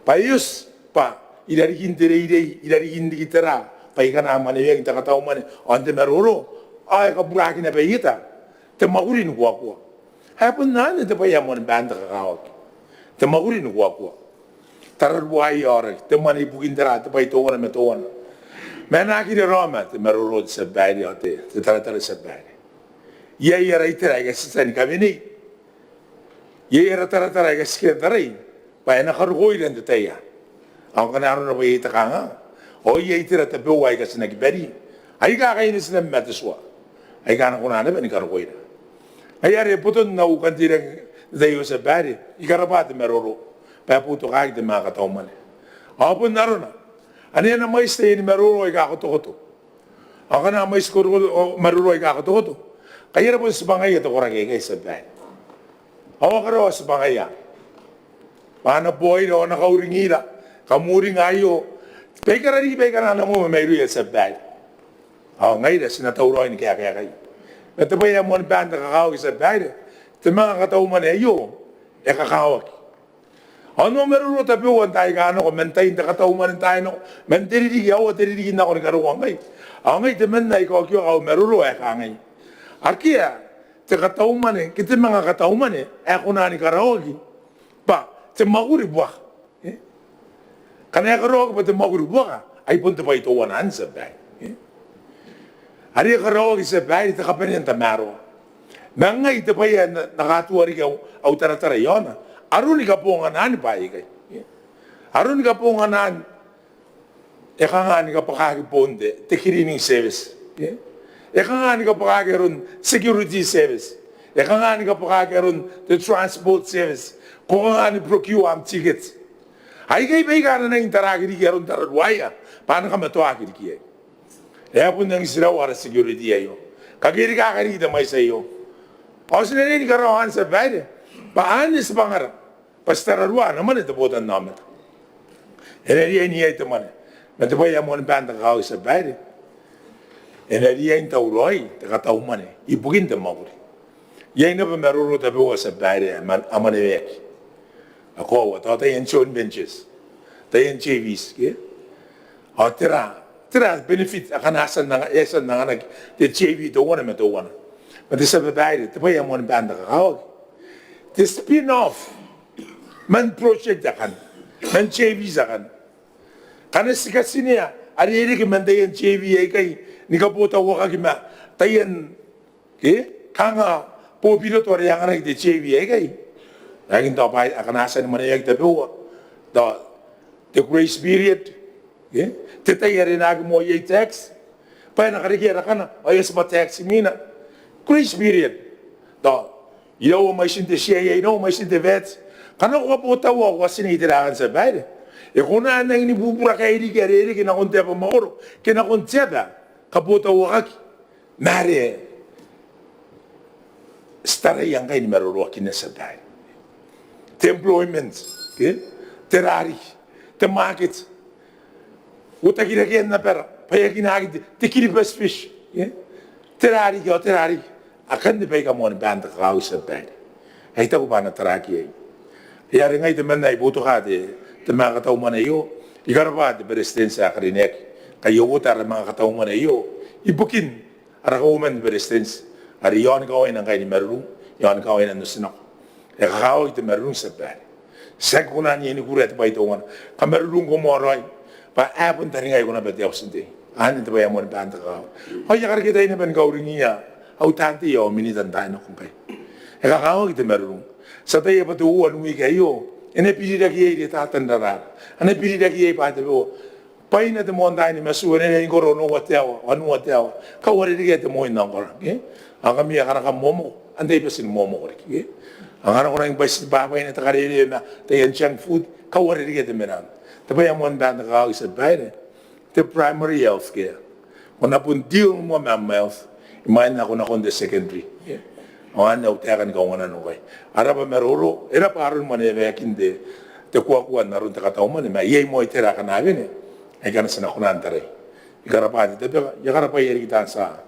Bwa e oti bwa i rarikin te reirei, i rarikin riki tera, bwa I kona ni mwaneweaki n te katau mwane ao n te maroro, ao e kaburaki naba ieta te mwakuri ni kuakua. Ae bon anne te bwai ae moan te kakawaki, te mwakuri ni kuakua. Tararuaia aoraki, te mwane ibukin tera, te bwai teuana ma teuana. Ma e na aki raraoma te maroro, te tia babaire, ao te, te taratara, tia babaire. Iai ara itera aika ti tia ni kawenei. Iai ara taratara aika ti kiri n tarai bwa e na karokoira n te tai anne. Ao ngkana arona bwa iai te kanganga, ao iai itera tabeua aika ti na kibari, aika kainnanoaki naba ma te tua, aika a na kona naba ni karokoira. Ngaia are boton au kanteirake n te tai aio, tia babaire, I karabwa te maroro bwa e boutokaaki te manga katau mwane. Ao bon arona, ane a na mwaiti taiani maroro aika kotokoto. Ao ngkana a mwaiti koro-, o, maroro aika kotokoto, kai ara bon tibwangaia te koraki aikai, tia babaire. Ao a karaoa tibwangaia bwa a na boaira, ao a na kauringira, kam uringa aio. Baikara riki baikara a na moamoa mairouia, tia babaire. Ao ngaira ti na tauraoi ni kaekaekai. Ma te bwai ae moan te kakawaki, tia babaire, te manga katau mwane aio e kakawaki. Ao n au maroro tabeua n taai aika nako, man tain te katau mwane n taai nako, man te ririki, aua te ririki n nako ni karokoa ngkai. Ao ngai temanna I kaokioka au maroro ae kangai: Akea te katau mwane ke te manga katau mwane ae kona ni karaoaki bwa te mwakuri buaka. E? Ngkana e karaoaki bwa te mwakuri buaka, ai bon te bwai teuana anne, tia babaire. E? Are e karaoaki, tia babaire, te kabanea n tamaroa. Ma ngai te bwai ae N na, N na katuka riki au, au taratara iaona, aroni kabonganaan bwaai aikai. E? Aroni kabonganaan, e kanga ni kabwakaki boon te, te cleaning service. E? E kanga ni kabwakaki aron security service? E kanga ni kabwakaki aron te transport service? Ko kanga ni procure am ticket? Aikai baika a na nangi taraaki riki aron tararuaia bwa a na kamatoaki riki iai. E a bon nangi tiraua ara security aio. Kakerikaaka riki te mwaiti aio. Ao ti na riai ni karaoa anne, tia babaire, bwa anne tibwangara bwa ti tararua ana mwane te botannaomata. E na riai n iai te mwane. Ma te bwai ae moan baan te kakawaki, tia babaire, e na riai n tauraoi te katau mwane ibukin te mwakuri. Iai naba maroro tabeua, tia babaire, ae mwan-, a mwaneweaki. A koaua, tao taian joint ventures, taian J Vs, ke? Ao tera, tera benefit akana a tia n anga-, e a tia n anganaki te J V teuana ma teuana? Ma te, tia babaire, te bwai ae moan baan te kakawaki, te spin-off man project akanne, man J Vs akanne. Ngkana ti katinea are e reke man taian J V aikai ni kabotauaki ma taian, ke, kanga bobiroto are anganaki te J V aikai. Ae ngkai tao bwa akana a tia ni mwaneweaki tabeua, tao te grace period, ke, te tai are e na aki moa iai tax, bwa e na karekea rakana ao e a tibwa tax imwina. Grace period. Tao iraua mwaitin te C I A, iraua mwaitin te VAT. Ngkana ko kabotaua ao ko katinea itera akanne, tia babaire, e kona n nangi ni bubura kairiki are e reke nakon te aba mwakoro ke nakon te aba kabotauaki ma are ti taraia ngkai ni maroroakinna, tia babaire. Te employment, ke? Te rariki, te market. Uotakirakean abara bwa e aki na aki te, te Kiribati Fish, ke? Te rariki ao te rariki. Akanne baika moan baan te kakawaki, tia babaire, ae I taku bwa a na taraaki iai. Ai are ngai temanna ae I boutoka te, te manga katau mwane aio. I karabwa te Beretitenti ae karineaki ngkai e uota ara manga katau mwane aio ibukin ara Kauoman ni Beretitenti are e aoni kawaina ngkai ni marurung, e aoni kawaina n otinako. E kakawaki te marurung, tia babaire. Ti aki kona n iai ni kura te bwai teuana. Kamarurung ngkoe moa raoi, bwa e a bon taningaiko naba te auti n tei. Anne te bwai ae moan baan te kakawaki. Ao I a karekea tai naba ni kauringiia au taan tei ao minita n taai nako ngkai. E kakawaki te marurung. Ti ataia bwa te uoua n wiki aio e na birirake iai rietata n raraara. A na birirake iai bwaai tabeua. Bwaina te moan tai ni matu, e na riai ni koro onoua te aoa, onoua te aoa. Kauarerekea te moi n ongora, ke? Ao ngkami akana kam momoko, antai bwa ti na momoko riki, ke? Ao ngkana ko rangi ni bwai, ti bwabwaina te karerea ma taian junk food, kauarerekea te mena. Te bwai ae moan baan te kakawaki, tia babaire, te primary health care. Ko na bon deal moa ma am health imwain ae ko nakon te secondary. Ao anne au taeka ni kaunganano ngkai. A rabwa maroro, e rabwa aron mwaneweakin te, te kuakua n aron te katau mwane, ma iai moa itera akana a wene aika ti na kona n tarai. I karabwa te tabeka, I a karabwaia riki taan tia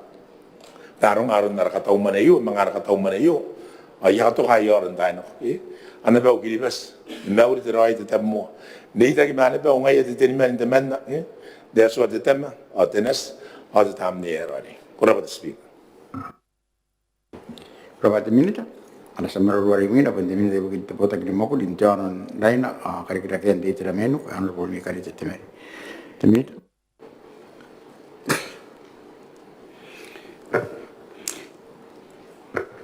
taronga aron ara katau mwane aio, manga ara katau mwane aio. Ao I a katoka aio aron taai nako, e? Ana bau Kiribati, mauri te raoi, te tabomoa. N reitaki ma ana bau ngaia te teniman temanna, e? Te Atua te Tama, ao te Nati, ao te Tamnei ae Raoiroi. Ko rabwa te Speaker. Ko rabwa te Minita. Ana tia maroro are imwina bon te Minita ibukin te botaki ni mwakuri n te aono n Raina ao karikirakean te itera mainiku, Honourable Mikarite Temari. Te Minita.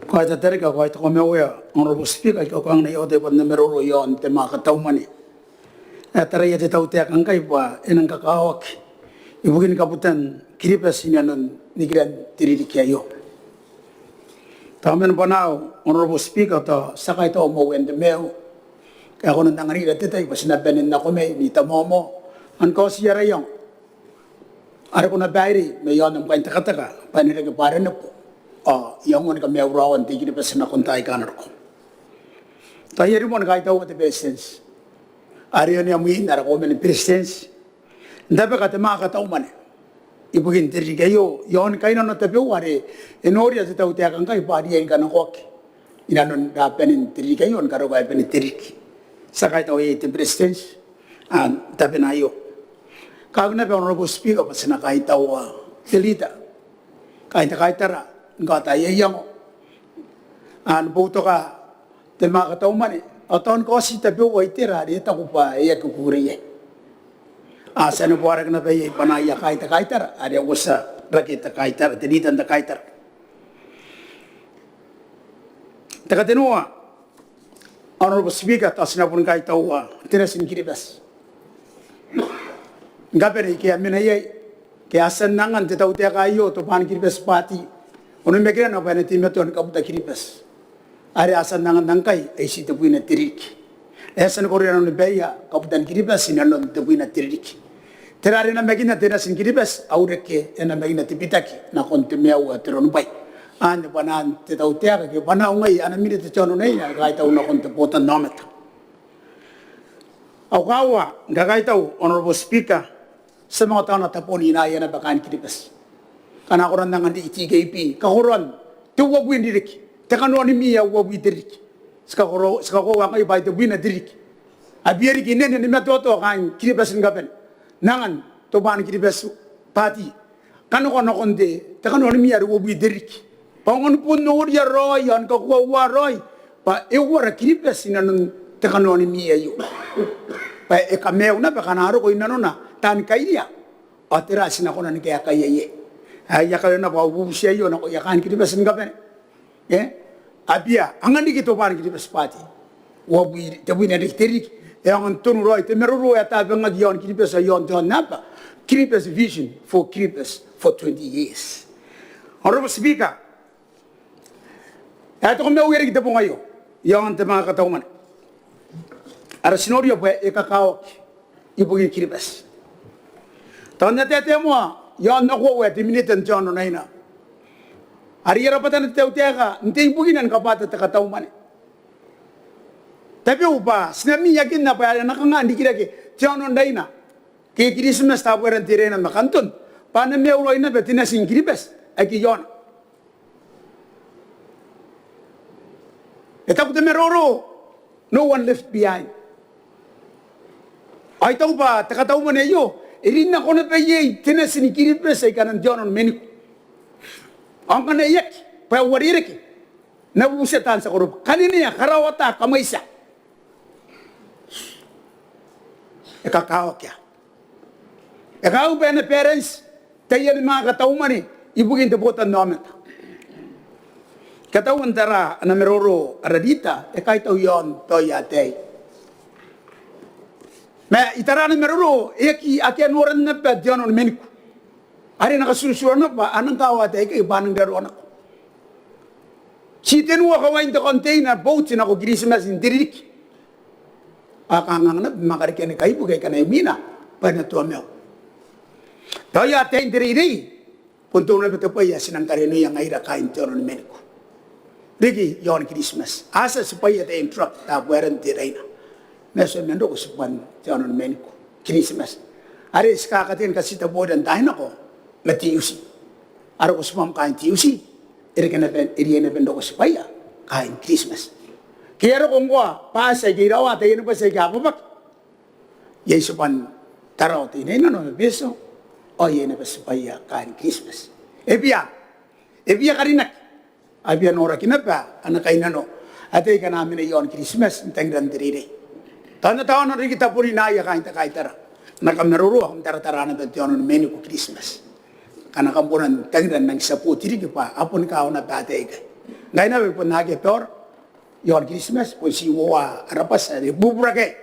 Ko a tia te reke, ko a tia te kamauea, Honourable Speaker, ae I kaangai n iota bwa N na maroro iaon te manga katau mwane ae taraia te tautaeka ngkai bwa e nang kakawaki ibukin kabutan Kiribati inanon nikiran te ririki aio. Tao man bwanau, Honourable Speaker, tao ti a kaitaua mwauen te maiu ae ko nang anganira te tai bwa ti na bane n nako mai n ita moamoa ao ni kaoti ara iango are ko na bairei mai aon am kaintekateka bwa e na reke bwa are nako ao iango ni kamaiuraoan te I-Kiribati nakon taai aika a na roko. Tao I a rimoa ni kaitaua te Beretitenti are e onea mwin ara Kauoman ni Beretitenti n tabeka te manga katau mwane ibukin te ririki aio iaon kainnano tabeua are e noria te tautaeka ngkai bwa a riai ni kanakoaki inanon rabanen te ririki aio ni karokoa banen te ririki. Ti a kaitaua iai te Beretitenti n tabena aio. Kaoki naba, Honourable Speaker, bwa ti na kaitaua te leader, kaain te kaitara, ni kaota aia iango ni boutoka te manga katau mwane ao tao ni kaoti tabeua itera are e taku bwa e aki kukurei iai. Ao ti a neboa rake naba iai bwanaaia kaain te kaitara are a uotia rake te kaitara, te leader n te kaitara. Te katenua, Honourable Speaker, tao ti na boni kaitaua te Nati ni Kiribati ni kabane ike a mena iai E a tia n angan te tautaeka aio Tobwaan Kiribati Party onimakinana bwa e na teimatoa ni kabuta Kiribati are a tia n angan ngkai ae tii tebwina te ririki. E a tia ni koroia nanoni baia kabutan Kiribati inanon tebwina te ririki. Tera are e namakinna te natin Kiribati? Au reke e namakinna te bitaki nakon te maiu ae te ronibwai. Anne bwanaan te tautaeka ke bwanaau ngai ana Minita John Naina ni kaitau nakon te botannaomata. Au kawa ni kakaitau Honourable Speaker, ti a manga taona taboni inaia naba kaain Kiribati. Ngkana a kona n angan riki te T K P, kakoroan te uabwi n ririki, te kanoa ni mii ae uabwi te ririki. Ti kakoro, ti kakoaua ngkai bwa ai tebwina te ririki. A bia riki nene ni matoatoa kaain Kiribati ni kabane n angan Tobwaan Kiribati Party kanakoa nakon te, te kanoa ni mii are uabwi te ririki. Bwa aonga ni bon noria raoi ao ni kakoaua raoi bwa e uara Kiribati inanon te kanoa ni mii aio. Bwa e kamaiu naba ngkana a roko inanona taani kairia. Ao tera ae ti na kona ni kaekaia iai? Ae I a kaoa naba au bubuti aio nakoia kaain Kiribati ni kabane. E a bia angan riki Tobwaan Kiribati Party uabwi, tebwina riki te ririki. E aonga n tonu raoi te maroro ae tabangaki iaon Kiribati ao iaon te aonnaba. Kiribati vision for Kiribati for twenty years. Honourable Speaker, e a toki maiuia riki te bong aio iaon te manga kataumwane are ti noria bwa e kakawaki ibukin Kiribati. Tao N na taetae moa iaon nakoau ae te Minita n te Aono n Raina are e a rabwata te tautaeka n tei ibukina ni kabwata te kataumwane. Tabeua bwa ti na miakinna bwa e na kanga n rikirake te Aono n Raina ke Kiritimati Tabuaeran Teraina ma Kanton bwa a na maiu raoi naba te natin Kiribati aike iaona. E taku te maroro, no one left behind. Ao I taku bwa te kataumwane aio e rin nako naba iai te natin Kiribati aika a nang te aono ni Mainiku. Ao ngkana e aki bwa e uarereke, N na bubutia taan tia korobu, kaneneia, karawata, kamwaitia. E kakawaki. E kakawaki bwa e na balance taiani manga kataumwane ibukin te botannaomata. I kataua n tara ana maroro ara Leader, e kaitau iaon baoia ataei. Ma I tara ana maroro e aki, akea noran naba te aono ni Mainiku are e na katuruturua naba, a nang kawa ataei aikai bwa a nang raroa nako. Ti tenua kawain te container boat nako Kiritimati n te ririki. A kanganga naba ma karekean kaibuke aika a na imwina bwa e na tuamau. Baoia ataein te reirei, bon teuana naba te bwai ae ti nang karinoia ngaira kaain te aono ni Mainiku riki iaon Kiritimati. A tia tibwaia taian truck Tabuaeran Teraina ma e tuai man roko tibwan te aono ni Mainiku Kiritimati are ti kakatea ni katiteboo n taai nako ma T U C. A roko tibwam kaain T U C, e reke naba, e riai naba n roko tibwaia kaain Kiritimati. Ke a roko ngkoa bwati aike iraua, taiani bwati aike a bwabwaki, iai tibwan Tarawa Teinainano ma Betio, ao iai naba tibwaia kaain Kiritimati. E bia, e bia karinaki. A bia noraki naba ana kainnano ataei aika a na mena iaon Kiritimati n tangiran te reirei. Tao N na taona riki taboni inaia kaain te kaitara, N na kamaroroa n taratara naba te aono ni Mainiku Kiritimati. Ngkana kam kona n tangira n nang support riki bwa a boni kawa naba ataei aikai. Ngai naba I bon akea baora iaon Kiritimati, bon ti uoua ara bwati are bubura ke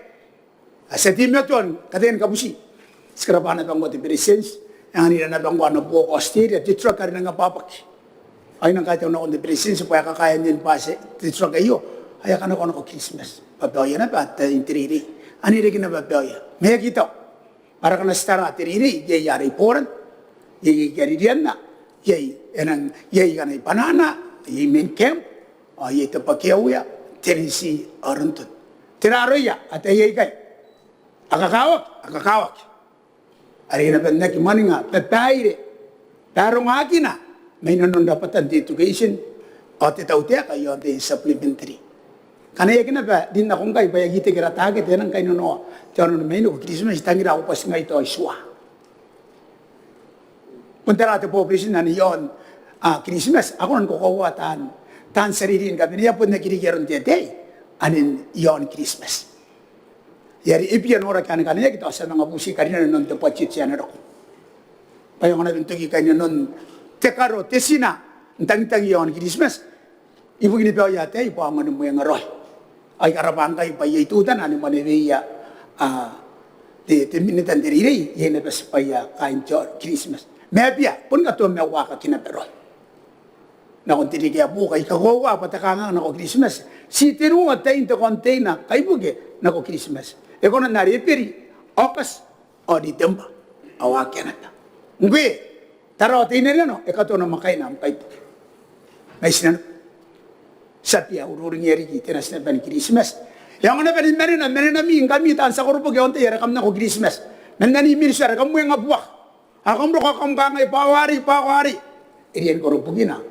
a tia teimatoa ni kataia ni kabuti. Ti karabwa naba ngkoa te Beretitenti, e anganira naba ngkoa ana buoka Australia te truck are e nang abwabwaki. Ao I nang kaitau nakon te Beretitenti bwa e kakaea anne bwa te truck aio ao e a kanakoa nako Kiritimati bwa baoia naba ataein te reirei ane reke naba baoia. Ma e aki tau bwa arakana ti tara te reirei, iai arei Poland, iai aika ririanna, iai, e nang, iai akanne i Banana, iai Main Camp, ao iai Tabakeauea, Tennessee ao London. Tera aroia ataei aikai? A kakawaki, a kakawaki. Are e na bon aki mwaninga babaire, barongakina mai nanon rabwatan te education ao te tautaeka iaon te supplementary. Ngkana e aki naba rin nako ngkai bwa e aki teke ara target, e nang kainnanoa te aono ni Mainiku Kiritimati, I tangira au bwati ngai tao I tua. Bon tara te population ane iaon, a, Kiritimati, a kona ni kakoaua taan, taan tia reirei ni kabane, e a bon aki riki aron te ataei ane iaon Kiritimati. Are e bia noraki anne ngkana e aki tao ti a manga buti karinana inanon te budget ae na roko. Bwa e aonga naba n toki kainnanon te karo, te tina n tangitang iaon Kiritimati ibukini baoia ataei bwa a aonga ni mwenga raoi. Ao I karabwa ngkai bwa iai teutana ane mwaneweia, a, te, te Minita n te reirei, iai naba tibwaia kaain te aono Kiritimati. Mabia, bon katoa ma uakaki naba raoi. Nakon te ririki ae boou, I kakoaua bwa te kanganga nako Kiritimati, ti tenua tain te container kaibuke nako Kiritimati. E kona n Eberi, Aokati ao Ritembwa, ao akea naba. Ngkoe, Tarawa Teinainano e katoa namwakaina am kaibuke mai tinaniku. Ti a bia ururingia riki te nati naba ni Kiritimati. E aonga naba ni manena, manenami ngkami taan tia koroboki aon tai are kam nako Kiritimati, man ami ministry are kam mwengabuaka, ao kam roko ao kam kangai bwa ao arei, bwa ao arei. E riai ni koro bukina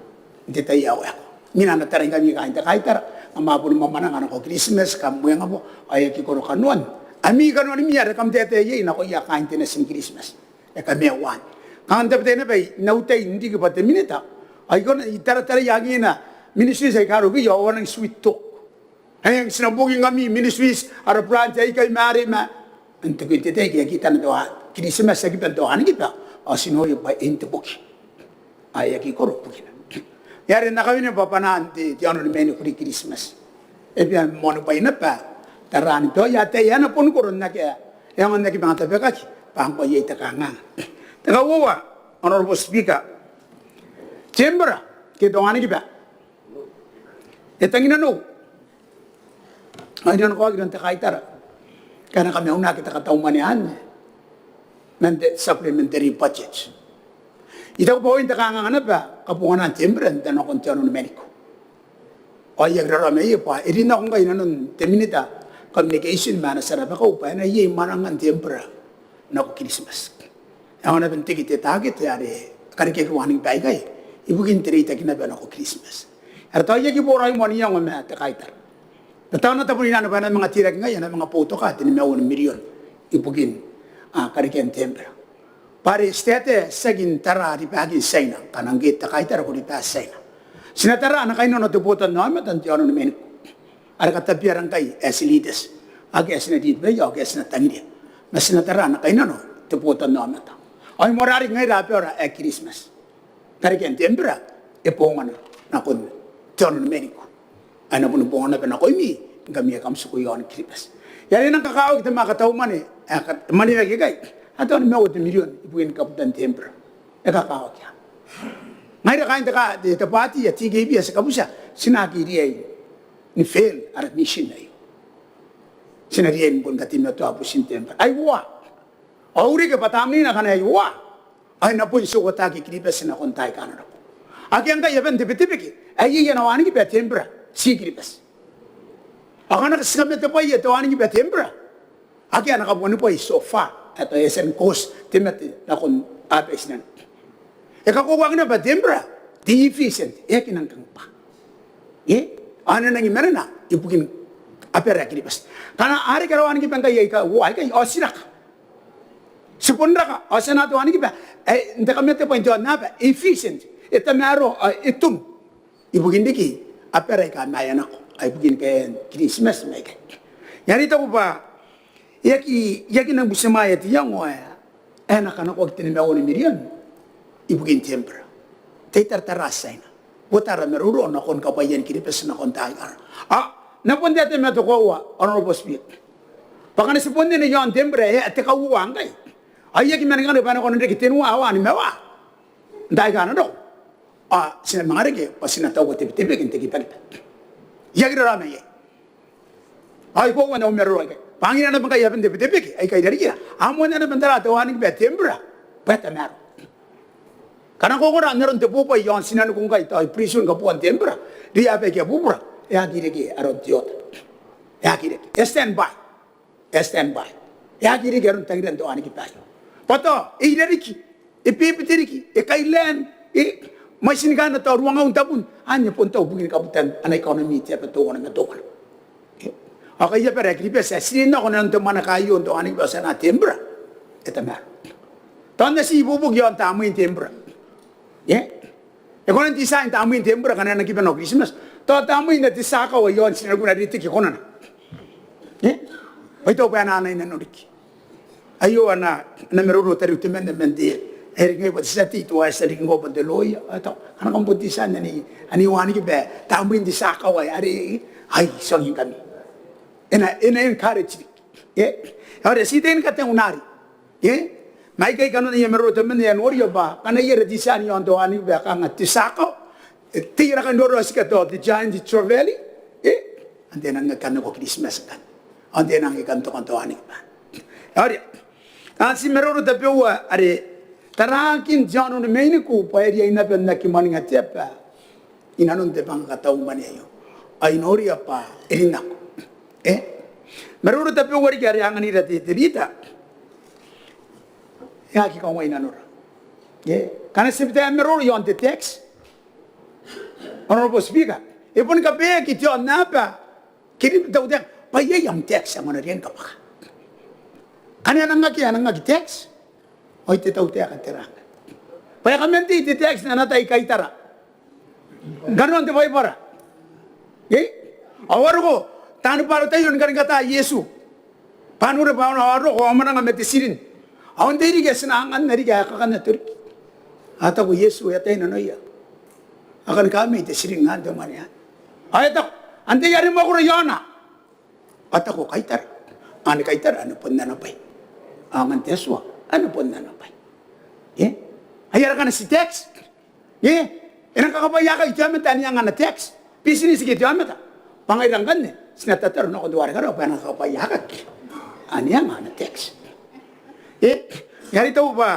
n te tai ae waekoa. Ngkana a na taraingkami kaain te kaitara, kam a boni mwamwananga nako Kiritimati, kam mwengabuaka, ao e aki koro kanoan ami kanoanimi are kam taetae iai nakoia kaain te nati ni Kiritimati. E kamaiu anne. Kanga n tabetai naba n au tai n riki bwa te minita, ao I kona, I tarataraia angina ministries aika a roko iai ao a nang sweet talk. Ae ti na buokingkami ministries, ara branch aikai ma arei ma, n tokin te tai ke e aki tana te wa Kiritimati, e aki bane te wanikiba, ao ti noria bwa e n te boki. Ao e aki koro bukina. Ngaia are N na kawenea bwa bwanaan te, te aono ni mainiku n Kiritimati e bia moanibwai naba taraan te, ao ataei ae na boni koro n akea, e aonga n aki manga tabekaki bwa ngkoa iai te kanganga. Te kauoua, Honourable Speaker, te embraer ke te wanikiba e tangi nanou. Ao I nanokoaki iroun te kaitara ngkana e kamaunaki te katau mwane anne man te supplementary budget. I taku bwa oin te kanganga naba kabonganaan te embraer n te, nakon te aono ni mainiku. Ao I aki raraoma iai bwa e rin nako ngkai inanon te minita communication ma ana tia rabakau bwa e na iai mwanangan te embraer nako Kiritimati. E aonga naba n teke te target are e karekeaki wanikiba aikai ibukin te reitaki naba nako Kiritimati. Are tao I aki boraoi moa n iango ma te kaitara. Tao N na tabonina bwa e na manga teirake ngaia, e na manga boutoka te nimaua ni mirion ibukin, a, karekean te embraer. Bwa are ti taetae tiaki n tara ribakin Tiaina, ngkana ngke te kaitara ko riba Tiaina. Ti na tara ana kainnano te botannaomata n te aono ni mainiku are katabeara ngkai as leaders. Akea ae ti na lead iai ao akea ae ti na tangiria. Ma ti na tara ana kainnano te botannaomata. Ao I moarara riki ngaira aba aora ae Kiritimati. Karekean te embraer e bongana nakon te aono ni mainiku. Ao e na boni bongana naba nakoimi ngkami ae kam tiku i aon Kiribati. Ngaia are e nang kakawaki te mwane, katau mwane ae ka, mwaneaki aikai. A tao nimaua te mirion ibukin kabutan te embraer. E kakawaki. Ngaira kaain te ka, te, te bwaati ae T K P ae ti kabutia, ti na aki riai ni fail ara mission aio. Ti na riai ni boni kateimatoa butin te embraer. Ai uoua. Ao riki bwa tamneina ngkana ai uoua, ao e na bon tiotaki Kiribati nakon taai aika a na roko. Akea ngkai aban te Betebeke ae iai ana wanikiba te embraer, ti Kiribati. Ao ngkana ti kamatebwaia te wanikiba te embraer, akea ana kabuanibwai so far ae tao e a tia ni cause te mate nakon aba i tinaniku. E kakoauaki naba te embraer, te efficient, e aki nang kang bwa, e, ao e na nangi manena ibukin abara ae Kiribati. Ngkana a reke ara wanikiba ngkai aika uoua aikai, ao ti raka. Ti bon raka, ao ti anaa te wanikiba ae n te kamatebwai n te aonnaba, efficient, e tamaroa, ao e tonu ibukin riki abara aika a maea nako, ao ibukin kaean Kiritimati ma aikai. Ngaia are I taku bwa e aki, e aki nang butimwaea te iango ae e na kanakoaki te nimaua ni mirion ibukin te embraer. Tai taratara Tiaina, bota ara maroro nakon kabwaian Kiribati nakon taai aika a na roko. Ao N na bon taetae ma te koaua, Honourable Speaker, bwa ngkana ti bon nene i aon te embraer ae te kauoua ngkai, ao I aki manga kangai bwa e na kona n reke tenua, aua, nimaua n taai aika a na roko. Ao ti na manga reke bwa ti na taua te Betebeke n te kibakiba. I aki raraoma iai. Ao I koaua n au maroro aikai bwa angiin naba ngkai aban te Betebeke aika i rarikira a moanna naba n tara te wanikiba te embraer bwa e tamaroa. Ngkana ko ongora n aron te bobwai i aon tinaniku ngkai, tao i prison kaboan te embraer, ria aba aika bubura, e aki reke aron te oota. E aki reke. E stand by. E stand by. E aki reke aron tangiran te wanikiba aio. Bwa tao e irariki, e bebete riki, e kai land, e, mwaitin kaain tao ruangaun tabun, anne bon tao ibukin kabutan ana economy te aba teuana ma teuana. E, ao ngkai abara ae Kiribati ae ti rin nako nanon te mwaneka aio n te wanikiba, ti anaa te embraer, e tamaroa. Tao N na ti ibuobuoki i aon tamnein te embraer. E, e kona n design tamnein te embraer ngkana e na kiba nako Kiritimati. Tao tamnein te tia akawa i aon tinaniku n ritiki e kona. E, bwa I taku bwa e na anai nanon riki. Aio ana, ana maroro tariu temanna man te, e riki ngai bwa te tia tei teuaei, e tia n riki ngkoa bwa te lawyer. Ao tao ngkana kam bon design anne, anne wanikiba, tamnein te tia akawa are, ai, ti ongo ngkami. E na, e na encourage riki. E, ao are ti tei ni kataunari. E, Ma ikai kanoan aia maroro temanna, e a noria bwa kanga iai ara tia ni iaon te wanikiba ae kanga te sako, e, te iai ara kan roro ae ti katoa te giant trevally, e, ao n te nang kan nako Kiritimati ngkanne, ao n te nang kan toka n te wanikiba. Ao are, ao ti maroro tabeua are taraakin te aono ni mainiku bwa e riai naba n aki mwaninga te aba inanon te manga katau mwane aio, ao I noria bwa e rin nako. E? Maroro tabeua riki are anganira te, te rita, e aki kaungai nanora. E? Ngkana ti bita maroro iaon te tax, Honourable Speaker, e boni kabaeaki te aonnaba, ke te tautaeka, bwa iai am tax ae ngkana e riai ni kabwaka. Ngkana e nang aki, e nang aki tax, ao te tautaeka tera ngkanne? Bwa e kaman tei te tax n ana tai kaitara n kanoan te Baibara. E? Ao a roko taani bwarotaio ni kanikataa Iesu bwa a noria bwa a na roko ao a mwananga ma te tiring. Ao n tei riki ae ti na anganna riki ae kakannato riki. A taku Iesu, e atai nanoia. A kani kamei te tiring anne, te mwane anne. Ao e taku, antai are mwakoro iaona? A taku kaitara. Ao ni kaitara anne bon ana bwai. Ao angan te Atua anne bon ana bwai. E? Ai ara kanga ti tax. E? E nang kakabwaiaaki te aomata ane anga ana tax. Bitineti ke te aomata. Bwa ngaira ngkanne ti na tataro nakon te wareka raoi bwa e nang kakabwaiaaki ane anga ana tax. E? Ngaia are I taku bwa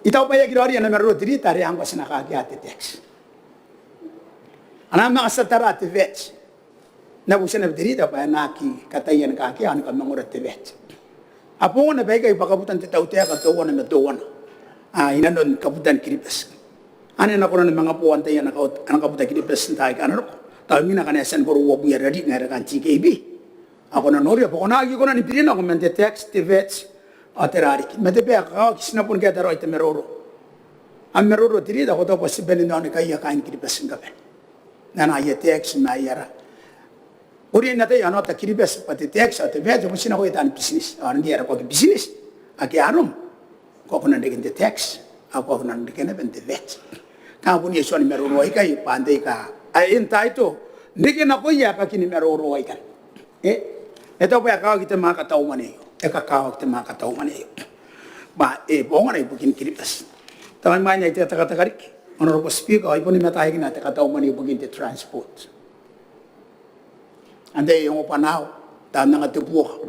I taku bwa e aki raoiroi ana maroro te rita are ngkoa ti na kaakea te tax. A na manga tia tara te VAT. N na butia naba te rita bwa e na aki kataia ni kaakea ao ni kamangora te VAT. A bongana baikai bwa kabutan te tautaeka teuana ma teuana, a, inanon kabutan Kiribati. Ane a na kona ni manga boa n tai ana kau-, ana kabuta Kiribati n taai aika a na roko. Tao imwina ngkana e a tia ni koro uabwi ara ri ngaira kaain TKP, a kona n noria bwa ko na aki kona ni birinako man te tax, te VAT, ao tera riki. Ma te bwai ae kakawaki ti na boni kaeta raoi te maroro. Am maroro te rita, ko taku bwa ti bane n aonikai kaain Kiribati ni kabane n ana aia tax ma aia ra. Ko riai n ataia n aon Kiribati bwa te tax ao te VAT bon tii nakoia taani bitineti. Ao ngke e a roko aki bitineti ake a rom, ko aki kona n reke n te tax ao ko aki kona n reke naba n te VAT. Kanga bon iai tuan maroro aikai bwa antai aika a entitle n reke nakoia aika aki ni maroro aikai. E, e taku bwa e kakawaki te manga katau mwane aio. E kakawaki te manga katau mwane aio. Bwa e bongana ibukin Kiribati. Tao imwain ae I tekateka riki, Honourable Speaker, ao I boni mataikina te katau mwane ibukin te transport. Antai e ongo bwanaau, taan anga te buoka,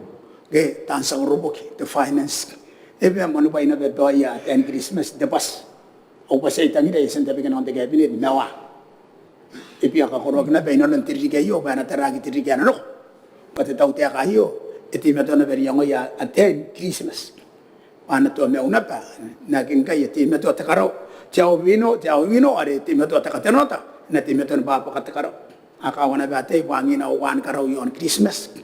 ke taan tia koroboki, te finance. E bia moanibwai naba baoia ataein Kiritimati n te bwati. Ao bwati ae I tangiria e a tia n tabekaki nakon te Cabinet ma wa. E bia kakoroaki naba inanon te ririki aio bwa e na taraaki te ririki ae na roko. Bwa te tautaeka aio e teimatoa naba n iangoia ataein Kiritimati bwa a na toa maiu naba. N aki ngkai e teimatoa te karau, te Aono, te Aono are e teimatoa te katenota, e na teimatoa ni bwabwaka te karau. A kawa naba ataei bwa angiia uaan karau iaon Kiritimati.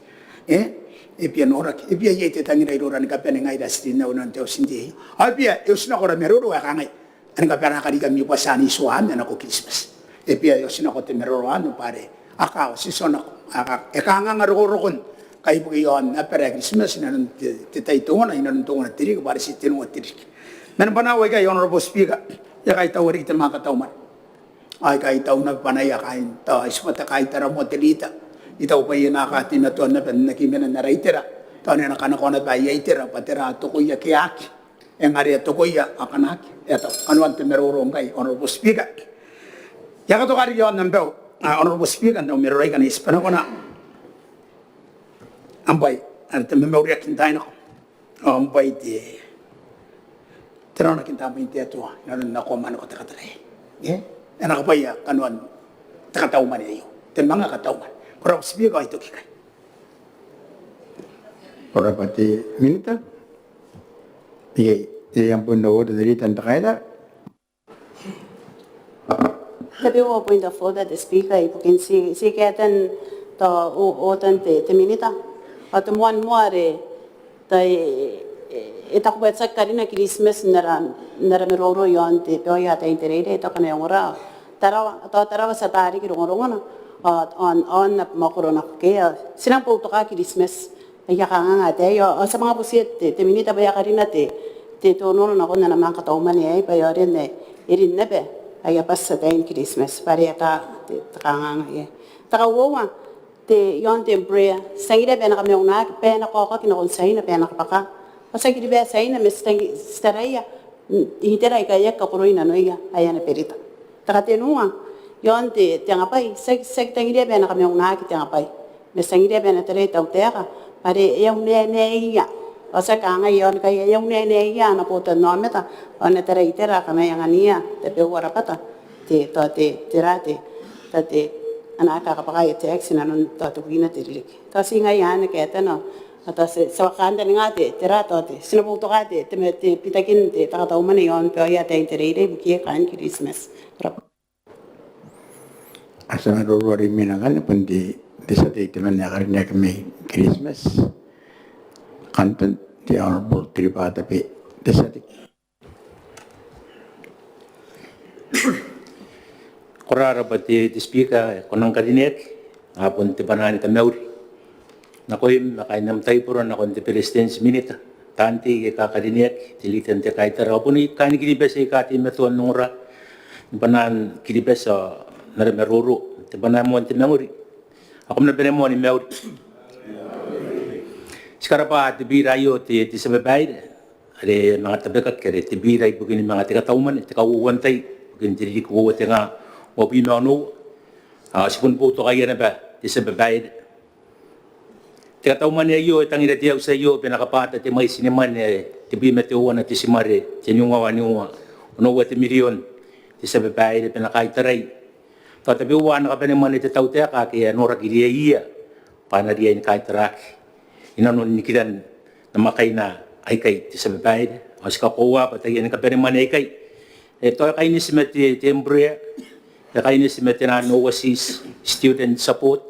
E, e bia noraki, e bia iai te tangira iroura ni kabane ngaira ae ti rin naba inanon te auti n tei aio. Ao e bia, e oti nako ara maroro ae kangai, a ni kabwarabwara riki ami bwati n itoa anne nako Kiritimati. E bia, e oti nako te maroro anne bwa are a kawa, ti tionako, a ka-, e kanganga rokorokon kaibuke iaon abara ae Kiritimati inanon te, te tai teuana, inanon teuana te ririki, bwa are ti tenua te ririki. Man bwanaau aikai, Honourable Speaker, e a kaitaua riki te manga katau mwane. Ao I kaitaua naba bwanaia kaain, tao ai tibwa te kaitara moa te rita. I taku bwa e na kateimatoa naba n aki mena n ara itera. Tao e na kanakoa naba aia itera bwa tera tokoia ke aki. E ngae ngke e tokoia ao kanga aki. E a tau kanoan te maroro ngkai, Honourable Speaker. I a katoka riki iaon am bwai, a, Honourable Speaker, n au maroro aei ngkana I tibwa nakon am bwai are te mamauriaki n taai nako. Ao am bwai te, te raonaki n tamnein te Atua inanon nakoam nako te katara aei. E? E na kabwaia kanoan te katau mwane aio, te manga katau mwane. Ko rabwa Speaker, ao I toki ikai. Ko rabwa te Minita. Iai, iai am point of order te rita n te kaitara. Tabeua point of order te Speaker ibukin ti, ti kaetan tao o-, otan te, te Minita. Ao te moan moa are tao e, e, e taku bwa e tiaki karina Kiritimati n ara, n ara maroro iaon te baoia ataein te reirei, e taku ngkana e ongora Tarawa, tao Tarawa ti ata riki rongorongona ao, ao, ao n na mwakoro nako ke, ao ti nang boutoka Kiritimati. Aia kanganga ataei, ao ti a manga butia te, te Minita bwa e a karina te, te onoono nakon ana manga katau mwane aei bwa e aonga n rin naba aia bwati ataein Kiritimati bwa are e ata te, te kanganga aei. Te kauoua, te, iaon te Embraer, ti tangiria bwa e na kamaunaki, bwa e na kaokaki nakon Tiaina bwa e na kabwaka Ao tiaki ribaa Tiaina ma ti tang-, ti taraia, mm, itera aika a aki kakoroi nanoia aia ana berita. Te katenua, iaon te, te angabwai, tiaki, tiaki tangiria bwa e na kamaunaki te angabwai. Ma ti tangiria bwa e na tarai te tautaeka bwa are e a unaenaeia. Ao tiaki kangai iaon ngkai e a unaenaeia ana botannaomata ao e na tarai itera akana e angania tabeua rabwata te, tao te, tera te, tao te, ana kakabwakaaki te action inanon tao tebwina te ririki. Tao ti ngaia anne kaetana. Ao tao ti, ti a kantaninga te, tera tao te, ti na boutoka te, te, te bitakin te, te katau mwane iaon baoia ataein te reirei ibukiia kaain Kiritimati. Ko rabwa. Ao ti a maroro are imwina ngkanne bon te, te tia tei temanna ae karineaki mai Kiritimati, Kanton, the Honourable Tiripatabe, te tia tei. Ko rabwa te, te Speaker ae ko nang karineaki, ao bon te bwanaa ni kamauri nakoim ma kaain am taibora, nakon te Beretitenti, Minita, taan tei aika karineaki, te Leader n te Kaitara, ao bon kaain Kiribati aika teimatoa n ongora ni bwanaan Kiribati ao n ara maroro, te bwanaa moan te mangori. Ao kam na bane moa ni mauri. Ti karabwa te bira aio te, te tia babaire, are manga tabekaki are te bira ibukin manga te katau mwane, te kauoua n tai ibukin te ririki uoua tenga uabwi ma onoua. Ao ti bon boutokaia naba te tia babaire. Te katau mwane aio e tangira te auti aio bwa e na kabwata te mwaiti ni mwane ae tebwi ma teuana te timare teniua waniua onoua te mirion, te tia babaire, bwa e na kaitarai tao tabeua ana kabane mwane te tautaeka ake a noraki riaiia bwa a na riai ni kaitaraki inanon nikiran namwakaina aikai, te tia babaire. Ao ti kakoaua bwa taiani kabane mwane aikai e tao e kaineti ma te, te Embraer, e kaineti ma te naan overseas student support,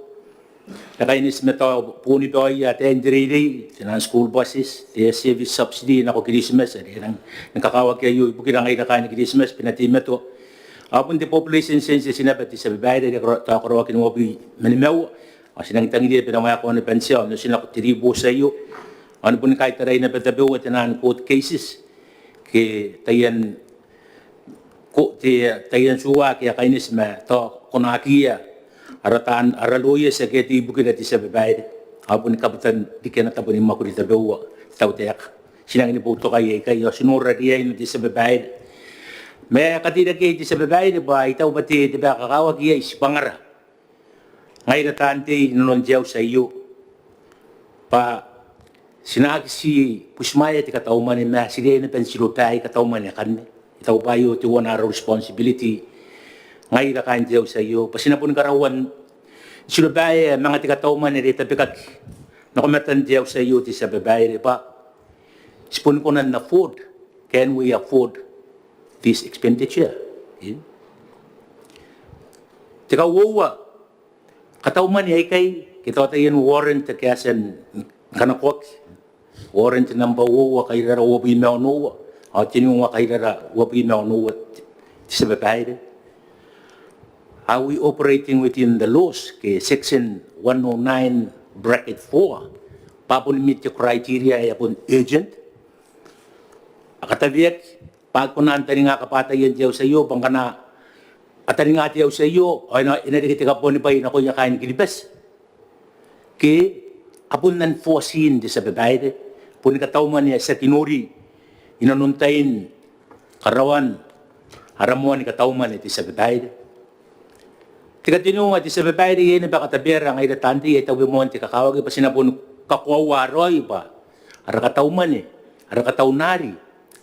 e kaineti ma tao boni baoia ataein te reirei, te naan school buses, te service subsidy nako Kiritimati are e nang, nang kakawaki aio ibukira ngaira kaain Kiritimati bwa e na teimatoa. Ao bon te population census naba, te tia babaire, are kara-, tao karaoaki n uabwi ma nimaua. Ao ti nang tangiria bwa e na waekoa naba n tia, ao n otinako te ribooti aio, ao ni boni kaitarai naba tabeua te naan court cases ke taian ko-, te, taian tua ake a kaineti ma tao konaakiia ara taan, ara lawyers ake a tei ibukira, te tia babaire. Ao boni kabutan riki ana tabo ni mwakuri tabeua te tautaeka. Ti nangi ni boutokaia aikai ao ti nora riaina, te tia babaire. Ma e kateirakeai, te tia babaire, bwa I taku bwa te, te bwai ae kakawaki iai tibwangara ngaira taan tei inanon te auti aio bwa ti na aki tii butimwaea te katau mwane ma ti riai naba n tirobaai katau mwane akanne. I taku bwa aio teuana ara responsibility ngaira kaain te auti aio bwa ti na boni karaua n tirobaea manga te katau mwane are tabekaki nako matan te auti aio, te tia babaire, bwa ti boni kona n afford, can we afford this expenditure? Eh? Te kauoua, katau mwane aikai ke tao taian warrant ake a tia ni kanakoaki, warrant namba uoua kairara uabwi ma onoua, ao teniua kairara uabwi ma onoua, te, te tia babaire. Are we operating within the laws ke section one oh nine bracket four? Bwa a boni meet te criteria ae a bon urgent, a kataweaki, bwa a aki kona n taninga kabwataian te auti aio, bwa ngkana a taninga te auti aio ao e na, e na reke te kabuanibwai nakoia kaain Kiribati. Ke a bon unforeseen, te tia babaire, boni katau mwane ae ti aki nori inanon tain karaoan ara moani katau mwane, te tia babaire. Te kateniua, te tia babaire, iai naba katabeara ngaira taan tei ae tabeua moan te kakawaki bwa ti na boni kakoaua raoi bwa ara katau mwane, ara katau nari,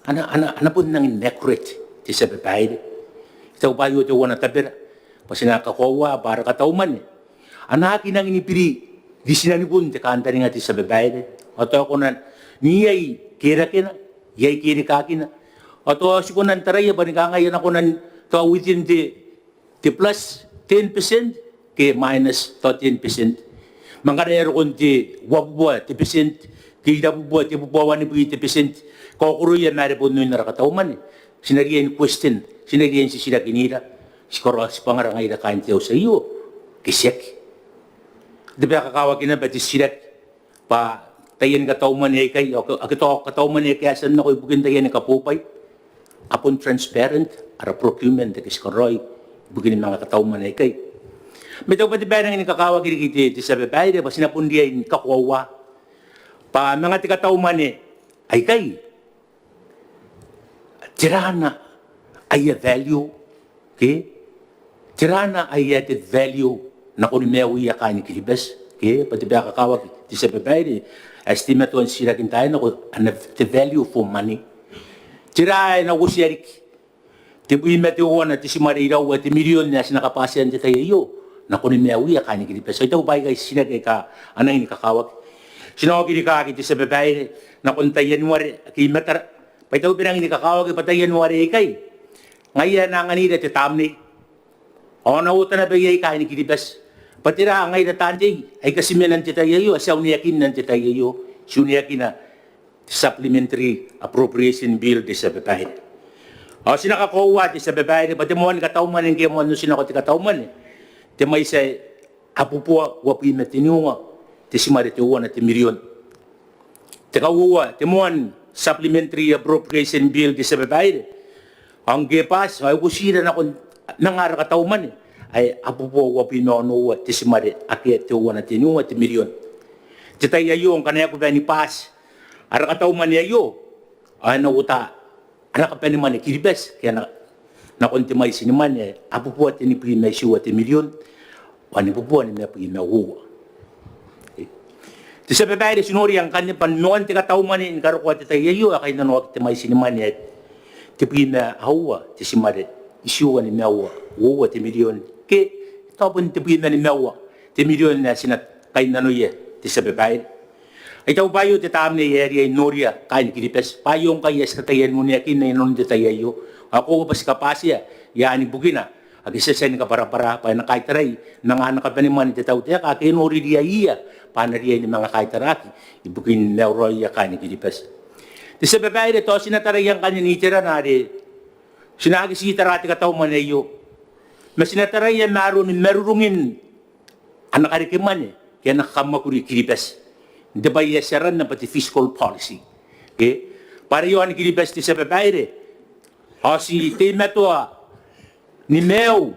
a na, a na, a na bon nangi n accurate, te tia babaire. I taku bwa aio teuana tabera bwa ti na kakoaua bwa ara katau mwane a na aki nangi ni biri ri tinanibun te kantaninga, te tia babaire. Ao tao e kona n iai kerakena, iai kerikakina. Ao tao ti kona n taraia bwa ni kangai a na kona n tao within te, te plus ten percent ke minus tao ten percent. Ma ngkana e a roko n te uabubua te percent ke irabubua te bubua wanibwi te percent, kaokoroia ma are bon oin ara katau mwane, ti na riai ni question, ti na riai n titirakinira, ti karaoa tibwangara ngaira kaain te auti aio ke tiaki. Te bwai ae kakawaki naba te titiraki bwa taiani katau mwane aikai, ao ake, ake tao katau mwane ake a tia n nako ibukin taiani kabobwai, a bon transparent ara procurement ake ti karaoi ibukin manga katau mwane aikai. Ma I taku bwa te bwai ae nangi ni kakawaki riki, te, te tia babaire, bwa ti na bon riai ni kakoaua bwa manga te katau mwane Aikai, tera ana aia value, ke? Tera ana aia added value nakoni maiuia kaain Kiribati, ke? Bwa te bwai ae kakawaki te tia babaire, ae ti teimatoa n titiraki n taai nako, ana, the value for money. Tera ae na uotia riki tebwina ma teuana te timare iraua te mirion ae ti na kabatia n te tai aio nakoni maiuia kaain Kiribati. Ao I taku bwa aikai titiraki aika a nangi ni kakawaki. Ti na oki rikaaki te tia babaire nakon tai Ianuare ake i matara, bwa I taku bwa e nangi ni kakawaki bwa tai Ianuare aikai ngaia ae na anganira te tamnei ao a na ota naba iai kaain Kiribati bwa tera ngaira taan tei aika ti mena n te tai aio, ae ti a uneakinna n te tai aio. Ti uneakina te Supplementary Appropriation Bill, te tia babaire. Ao ti na kakoaua, te tia babaire, bwa te moan kataumwane ngke e moan otinako te kataumwane, te mwaiti ae abubua uabwi ma teniua te timare teuana te mirion. Te kauoua, te moan Supplementary Appropriation Bill, te tia babaire, ao ngke e bati ao e uotira nakon manga ara kataumwane ae abubua uabwi ma onoua te timare akea teuana teniua te mirion. Te tai aio ngkana e a kuba ni bati ara kataumwane aio ao e na uota ana kabanemwane Kiribati ke ana, nakon te mwaiti ni mwane ae abubua tenibwi ma itiua te mirion ao nimabubua nimabwi ma uoua. Te tia babaire, ti noria ngkanne bwa moan te kataumwane ni karokoa te tai aio ae kainnanoaki te mwaiti ni mwane ae tebwi ma aua te timare itiua nimaua uoua te mirion, ke tao bon tebwi ma nimaua te mirion ae ti na kainnanoia, te tia babaire. Ao I taku bwa aio te tamnei ae riai n noria kaain Kiribati bwa aio ngkai ae ti kataia n uneakinna inanon te tai aio. Ao koaua bwa ti kabatia i aan ibukina ake ti a tia ni kabwarabwara bwa e na kaitarai manga ana kabanemwane te tautaeka ake e nori riaiia bwa a na riai ni manga kaitaraki ibukin maiuraoia kaain Kiribati. Te tia babaire, tao ti na taraia ngkanne n iterana are ti na aki ti tara te kataumwane aio, ma ti na taraia ma aroni marurungin ana karekemwane ke ana kakamwakuri Kiribati n te bwai ae ti aranna bwa te fiscal policy, ke? Bwa are i aon Kiribati, te tia babaire, ao ti teimatoa ni maiu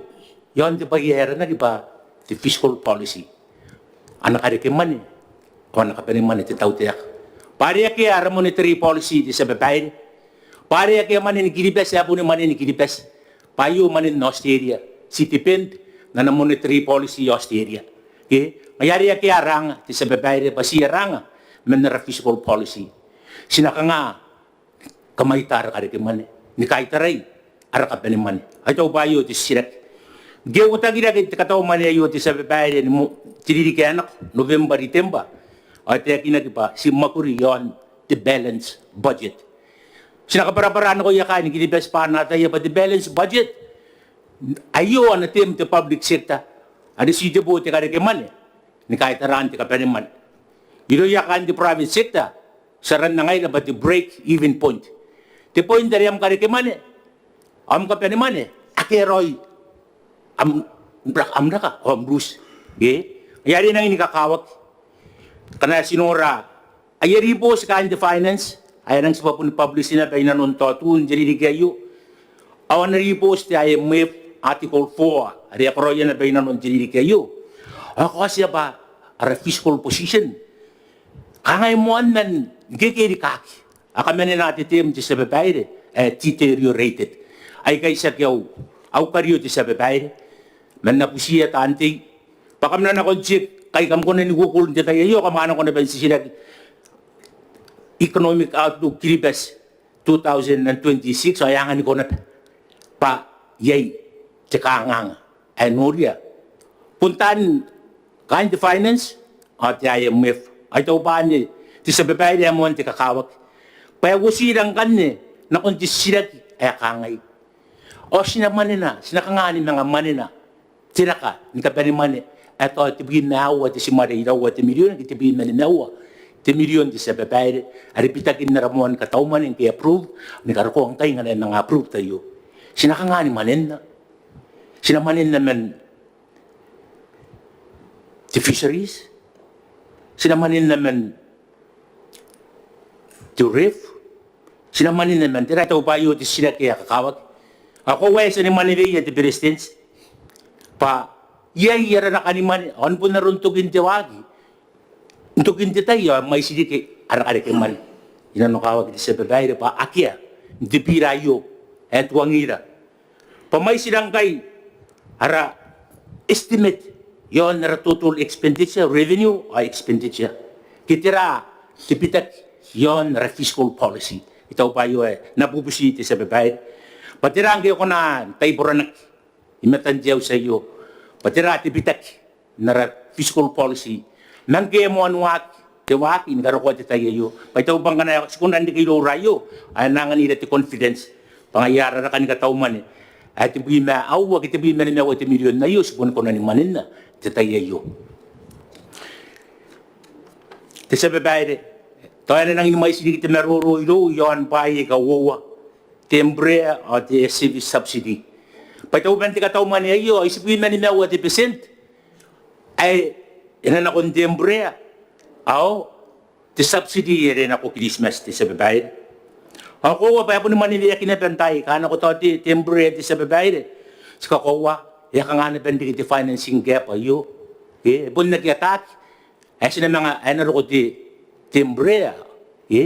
i aon te bwai ae aranaki bwa te fiscal policy, ana karekemwane ao ana kabanemwane te tautaeka. Bwa are akea ara monetary policy, te tia babaire. Bwa are akea mwane ni Kiribati ae boni mwane ni Kiribati, bwa aio mwanen Australia. Ti depend n ana monetary policy Australia, ke? Ngaia are akea ara anga, te tia babaire, bwa ti ara anga man ara fiscal policy. Ti na kanga kamwaita ara karekemwane ni kaitarai ara kabanemwane? Ao I taku bwa aio te titiraki. Ngke e uotaki rake te kataumwane aio, te tia babaire, ni mo-, te ririki ae nako, November, December, ao e taekinaki bwa ti mwakuri i aon te balance budget. Ti na kabwarabwara nakoia kaain Kiribati bwa a na ataia bwa te balance budget aio ana term te public sector are ti tebo te karekemwane ni kaitaraan te kabanemwane. Irouia kaain te private sector ti aranna ngaira bwa te break even point. Te point are am karekemwane ao am kabanemwane ake e raoi am, am raka ao am ruti, ke? Ngaia are e nangi ni kakawaki. Ngkana ti nora aia ribooti kaain te finance ae e nang tibwa boni publish naba inanon tao Tun n te ririki aio, ao ana ribooti te I M F, Article four are e a karaoia naba inanon te ririki aio, ao e kaotia bwa ara fiscal position, kangai moan man kekerikaki, a kamanena te term, te tia babaire, ae deteriorated. Aikai tiaki au, au kario, te tia babaire, ma N na butiia taan tei bwa kam na nako n check, kai kam kona ni Google n te tai aio, kam a nako naba n titiraki Economic Outlook Kiribati two thousand and twenty-six, ao e anganiko naba bwa iai te kanganga ae noria bon taan kaain te finance ao te I M F. Ao I taku bwa anne, te tia babaire, ae moan te kakawaki bwa e uotira ngkanne nakon te titiraki ae kangai: Ao ti na mwanena, ti na kanga ni manga mwanena te raka ni kabanemwane ae tao tebwi ma aua te timare iraua te mirion ke tebwi ma nimaua te mirion, te tia babaire, are bitakin ara moan kataumwane ngke e approve ni karokoa ngkai ngkana e manga approve tao aio? Ti na kanga ni mwanenna? Ti na mwanenna man te fisheries? Ti na mwanenna man te RERF? Ti na mwanenna man tera? I taku bwa aio te titiraki ae kakawaki. Ao koaua ae e tia ni mwaneweia te Beretitenti bwa iai ara raka ni mwane, ao ni bon aron tokin te waaki n tokin te tai ao e mwaiti riki ara karekemwane. I nanokawaki te tia babaire bwa akea n te bira aio ae tuangira bwa mwaitira ngkai ara estimate iaon ara total expenditure, revenue ao expenditure, ke tera te bitaki iaon ara fiscal policy. I taku bwa aio ae N na bubuti te tia babaire bwa tera ngke e kona n taiboranaki i matan te auti aio bwa tera te bitaki n ara fiscal policy ma ngke e moan waaki te waaki ni karokoa te tai aio. Bwa I taku bwa ngkana ti kona n reke iroura aio ao e na anganira te confidence bwa ngaia ara raka ni katau mwane ae tebwi ma aua ke tebwi ma nimaua te mirion aio ti boni kona ni mwanenna n te tai aio. Te tia babaire, tao e na nangi ni mwaiti riki te maroro irou iaon bwaai aika uoua, te Embraer ao te service subsidy. Bwa I taku bwa n te katau mwane aio ao itibwi ma nimaua te betienti ae e na nakon te Embraer ao te subsidy are nako Kiritimati, te tia babaire. Ao koaua bwa e boni mwaneweaki naba n taai aika nako, tao te, te Embraer, te tia babaire, ti kakoaua e a kanga naba n reke te financing gap aio. E, e bon aki ataaki ae ti na manga, ae e na roko te, te Embraer, e,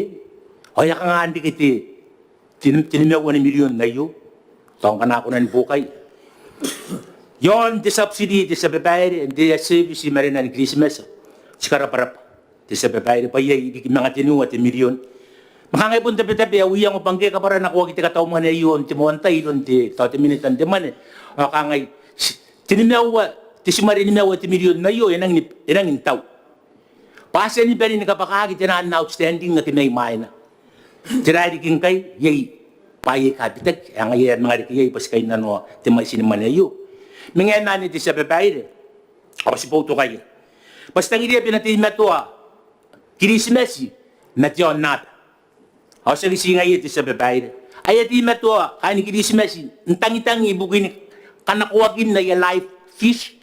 ao e a kanga n reke te, te, te nimaua ni mirion aio. Tao ngkana a kona ni buokai iaon te subsidy, te tia babaire, n te air service i marenan Kiritimati, ti karabwarabwa, te tia babaire, bwa iai riki manga teniua te mirion. Ma kanga e bon tabetabe au iango bwa ngke e kabwaranakoaki te katau mwane aio n te moan tai iroun te, tao te minita n te mwane, ao kangai, ti, te nimaua, te timare nimaua te mirion aio e nangi ni, e nangi n tau. Bwa a tia ni bane ni kabwakaki taian outstanding ake mai mwaina. Tera ae riki ngkai? Iai bwaai aika bitaki ae ngaia e a manga reke iai bwa ti kainnanoa te mwaiti ni mwane aio. Ma ngaia anne, te tia babaire, ao ti boutokaia bwa ti tangiria bwa e na teimatoa Kiritimati ma te aonnaba. Ao tiaki ti ngaia, te tia babaire, ae e a teimatoa kaain Kiritimati n tangitang ibukin kanakoakin aia live fish,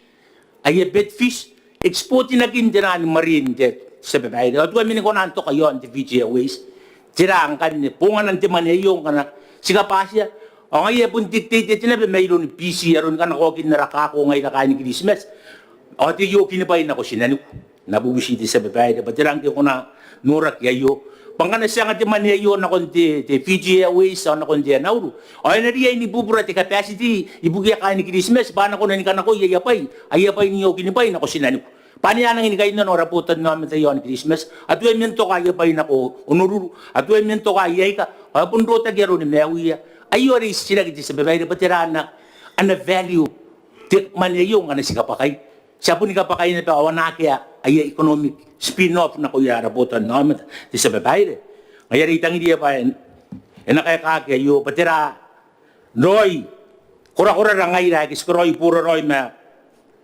aia bait fish, exportinakin taian mwarin, te tia babaire. Ao tuai mani kona n toka iaon te Fiji Airways. Tera ngkanne bonganan te mwane aio ngkana ti kabwatia? Ao ngaia e bon dictated naba mairoun Biti aron kanakoakin ara kako ngaira kaain Kiritimati. Ao te iokinibwai nako tinaniku. N na bubuti, te tia babaire, bwa tera ngke e kona n noraki aio. Bwa ngkana ti anga te mwane aio nakon te, te Fiji Airways ao nakon te Air Nauru, ao e na riai ni bubura te capacity ibukiia kaain Kiritimati bwa a na kona ni kanakoi aia bwai, aia bwai n iokinibwai nako tinaniku. Bwa ane a nangi ni kainnanoa ara botannaomata iaon Kiritimati, a tuai man toka aia bwai nako Honolulu, a tuai man toka aia ika, ao e bon rotaki aroni maiuia. Aio are I titiraki, te tia babaire, bwa tera ana, ana value te mwane aio ngkana ti kabwakai. Ti a boni kabwakai naba ao a na akea aia economic spin-off nakoia ara botannaomata, te tia babaire. Ngaia are I tangiria bwa e na kaekaaki aio bwa tera raoi korakorara ngaira aika ti karaoi boraraoi ma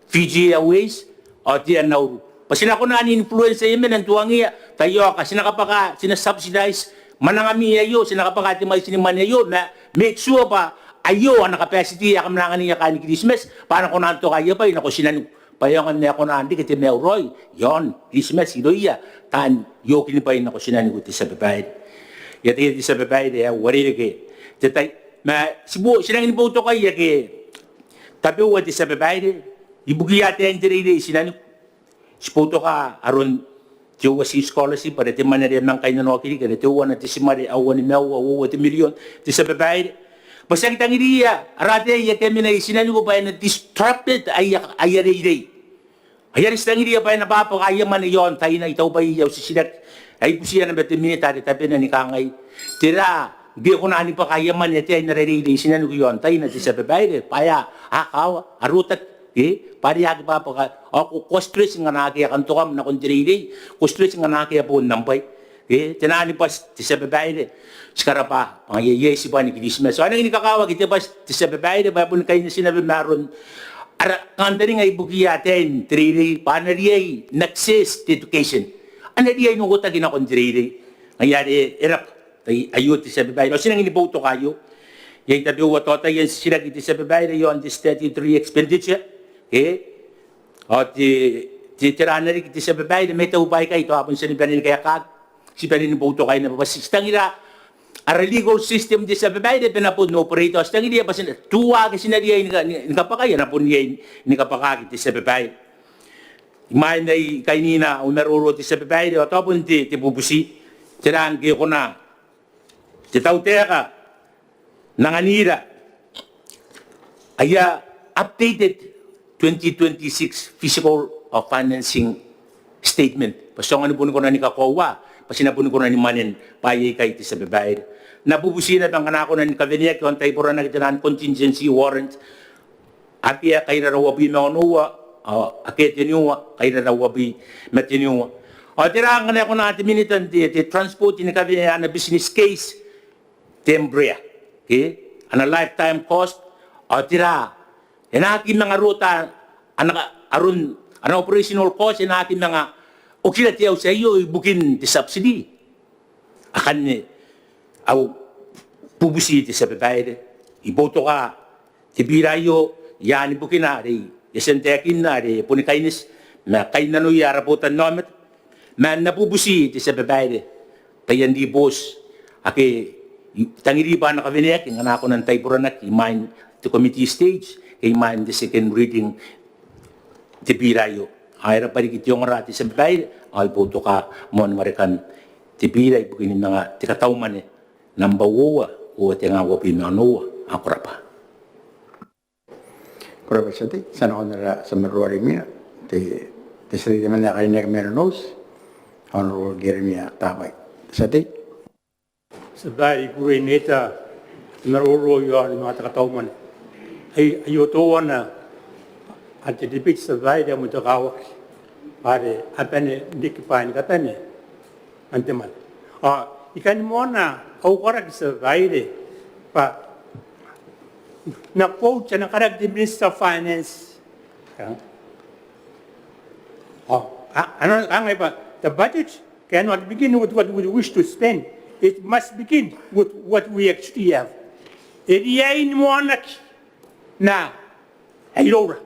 Fiji Airways ao te Air Nauru, bwa ti na kona n influence aia mwane n tuangiia. Taiaoka, ti na kabwaka, ti na subsidise mwanangami aio, ti na kabwaka te mwaiti ni mwane aio, ma make sure bwa aio ana capacity ae kam na anganiia kaain Kiritimati bwa a na kona n toka aia bwai nako tinaniku. Bwa e aonga n ae kona n reke te maiu raoi iaon Kiritimati irouia taan iokinibwai nako tinaniku, te tia babaire. Ia, te, te tia babaire, e a uarereke te tai. Ma ti bo, ti nangi ni boutokaia ake tabeua, te tia babaire, ibukiia ataein te reirei i tinaniku. Ti boutoka aron te overseas scholarship are te mwane are e a manga kainnanoaki riki are teuana te timare aua nimaua uoua te mirion, te tia babaire. Bwa ti aki tangiriia ara ataei ake a mena i tinaniku bwa e na disrupted aia, aia reirei. Ai are ti tangiria bwa e na bwabwaka aia mwane iaon taina. I taku bwa iai au titiraki ae I butiia naba te minita are tabena ni kangai, tera ngke e kona ni bwaka aia mwane ataein ara reirei i tinaniku iaon taina, te tia babaire, bwa e a, a kawa, a rotaki, e, bwa are a aki bwabwaka. Ao ko, ko a stress ngkana akea kantokam nakon te reirei, ko a stress ngkana akea boon am bwai. E, te nang ni bwati, te tia babaire, ti karabwa bwa ngaia iai tibwan Kiritimati. Ao e nangi ni kakawaki te bwati, te tia babaire, bwa e boni kaineti naba ma aron ara kantaninga ibukiia ataein te reirei bwa a na riai n access te education, a na riai n uotaki nakon te reirei. Ngaia are e raba, tai aio, te tia babaire. Ao ti nangi ni boutoka aio. Iai tabeua taotaia n titiraki, te tia babaire, iaon te statutory expenditure. E, ao te, te, tera riki, te tia babaire, ma I taku bwa aikai tao a bon tia ni bane ni kaekaaki. Ti bane ni boutokaia naba bwa ti tangira ara legal system, te tia babaire, bwa e na bon operate. Ao ti tangiria bwa ti na, tuua ake ti na riai ni ka, ni, ni kabwakai, a na bon riai ni kabwakaki, te tia babaire. Imwain ae I kainna au maroro, te tia babaire, ao tao bon te, te bubuti. tera ngke e kona te tautaeka n anganira aia updated twenty twenty-six fiscal or financing statement bwa ti aonga ni boni kona ni kakoaua bwa ti na boni kona ni mwanen bwaai aikai, te tia babaire. N na bubuti naba ngkana a kona ni kaweneaki ao n taiboranaki taian contingency warrant, akea kaira uabwi ma onoua, ao akea teniua kaira uabwi ma teniua. Ao tera ngkana e kona te Minita n te, te transport ni kawenea ana business case te Embraer, ke ana lifetime cost, ao tera e na aki manga rota ana, aron ana operational cost, e na aki manga okira te auti aio ibukin te subsidy. Akanne au bubuti, te tia babaire. I boutoka te bira aio i aan ibukina are I a tia n taekinna are boni kaineti ma kainnanoia ara botannaomata. Ma N na bubuti, te tia babaire, taian ribooti ake I tangiri bwa a na kaweneaki ngkana a kona n taiboranaki imwain te committee stage ke imwain te second reading te bira aio. Ao e rabwa riki te ongora, te tia babaire, ao I boutoka moan warekan te bira ibukin manga te kataumwane namba uoua, uoua tenga uabwi ma onoua. Ao ko rabwa. Ko rabwa te tia tei. Ti a nakon ara tia maroro are imwina, te, te tia tei temanna ae karineaki mai Nonouti, Honourable Ieremia Tabai. Te tia tei. Tia babaire, I kukurei n reita te maroro iaon manga te kataumwane. Ai, aio teuana ae te debate, tia babaire, ae moan te kakawaki bwa are a bane n riki bwaai ni kabane man te mwane. Ao I kan moana au karaki, tia babaire, bwa N na quote ana karaki te Minister of Finance. Ao a, a nang kangai bwa the budget cannot begin with what we wish to spend. It must begin with what we actually have. E riai ni moanaki ma ae iroura.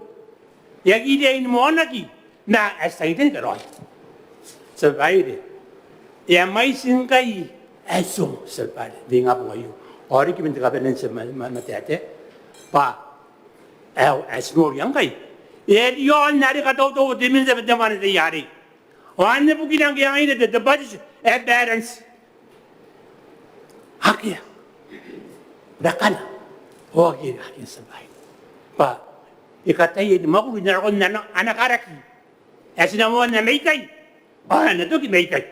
E aki riai ni moanaki ma ae ti tangiria ni karaoia. Tia babaire, e a mwaiti ngkai ae ti ongo, tia babaire, n te ingabong aio. Ao riki man te kabanea n tia ma, ma, mataetae bwa ae, ae ti noria ngkai e a riaon are katautau te Minita ma te mwane n te I R A. Ao anne bukina ngke e a ngaina te, te budget ae balance. Akea rakana. Ao akea, akea, tia babaire. Bwa e kataia ni mwakuri n aron ana, ana karaki ae ti na moana maikai ao ae na toki maikai.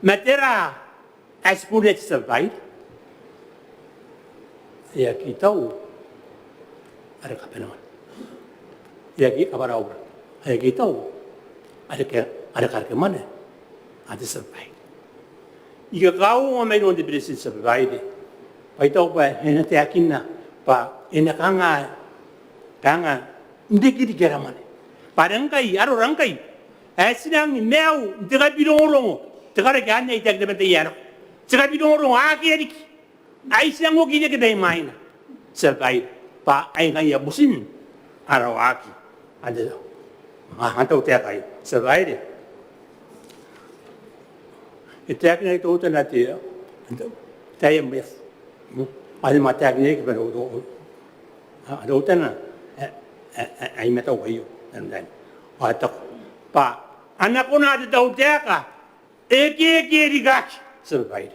Ma tera ae ti kuneia, tia babaire? E aki tau are kabanemwane. E aki, kabwara au bwai. E aki tau are ke, are kareke mwane. Ao te tia babaire, I kakauongo mairoun te Beretitenti, tia babaire, bwa I taku bwa e na taekinna bwa e na kanga, kanga n rikirake ara mwane. Bwa are ngkai, arora ngkai ae ti nang maiu n te kabirongorongo, te karaki anne ae I taekinna man te I R A. Te kabirongorongo akea riki. Ai ti nang oki reke mai mwaina, tia babaire, bwa ai ngaia butin ara waaki. Anne, a, ana tautaeka aio, tia babaire. E taekinaki teutana te, te I M F. Mm. Anne ma taekinaki bwa teutana, e, e, e, e, I matau aio. Anne, ao e taku bwa a na kona te tautaeka e kekerikaki, tia babaire.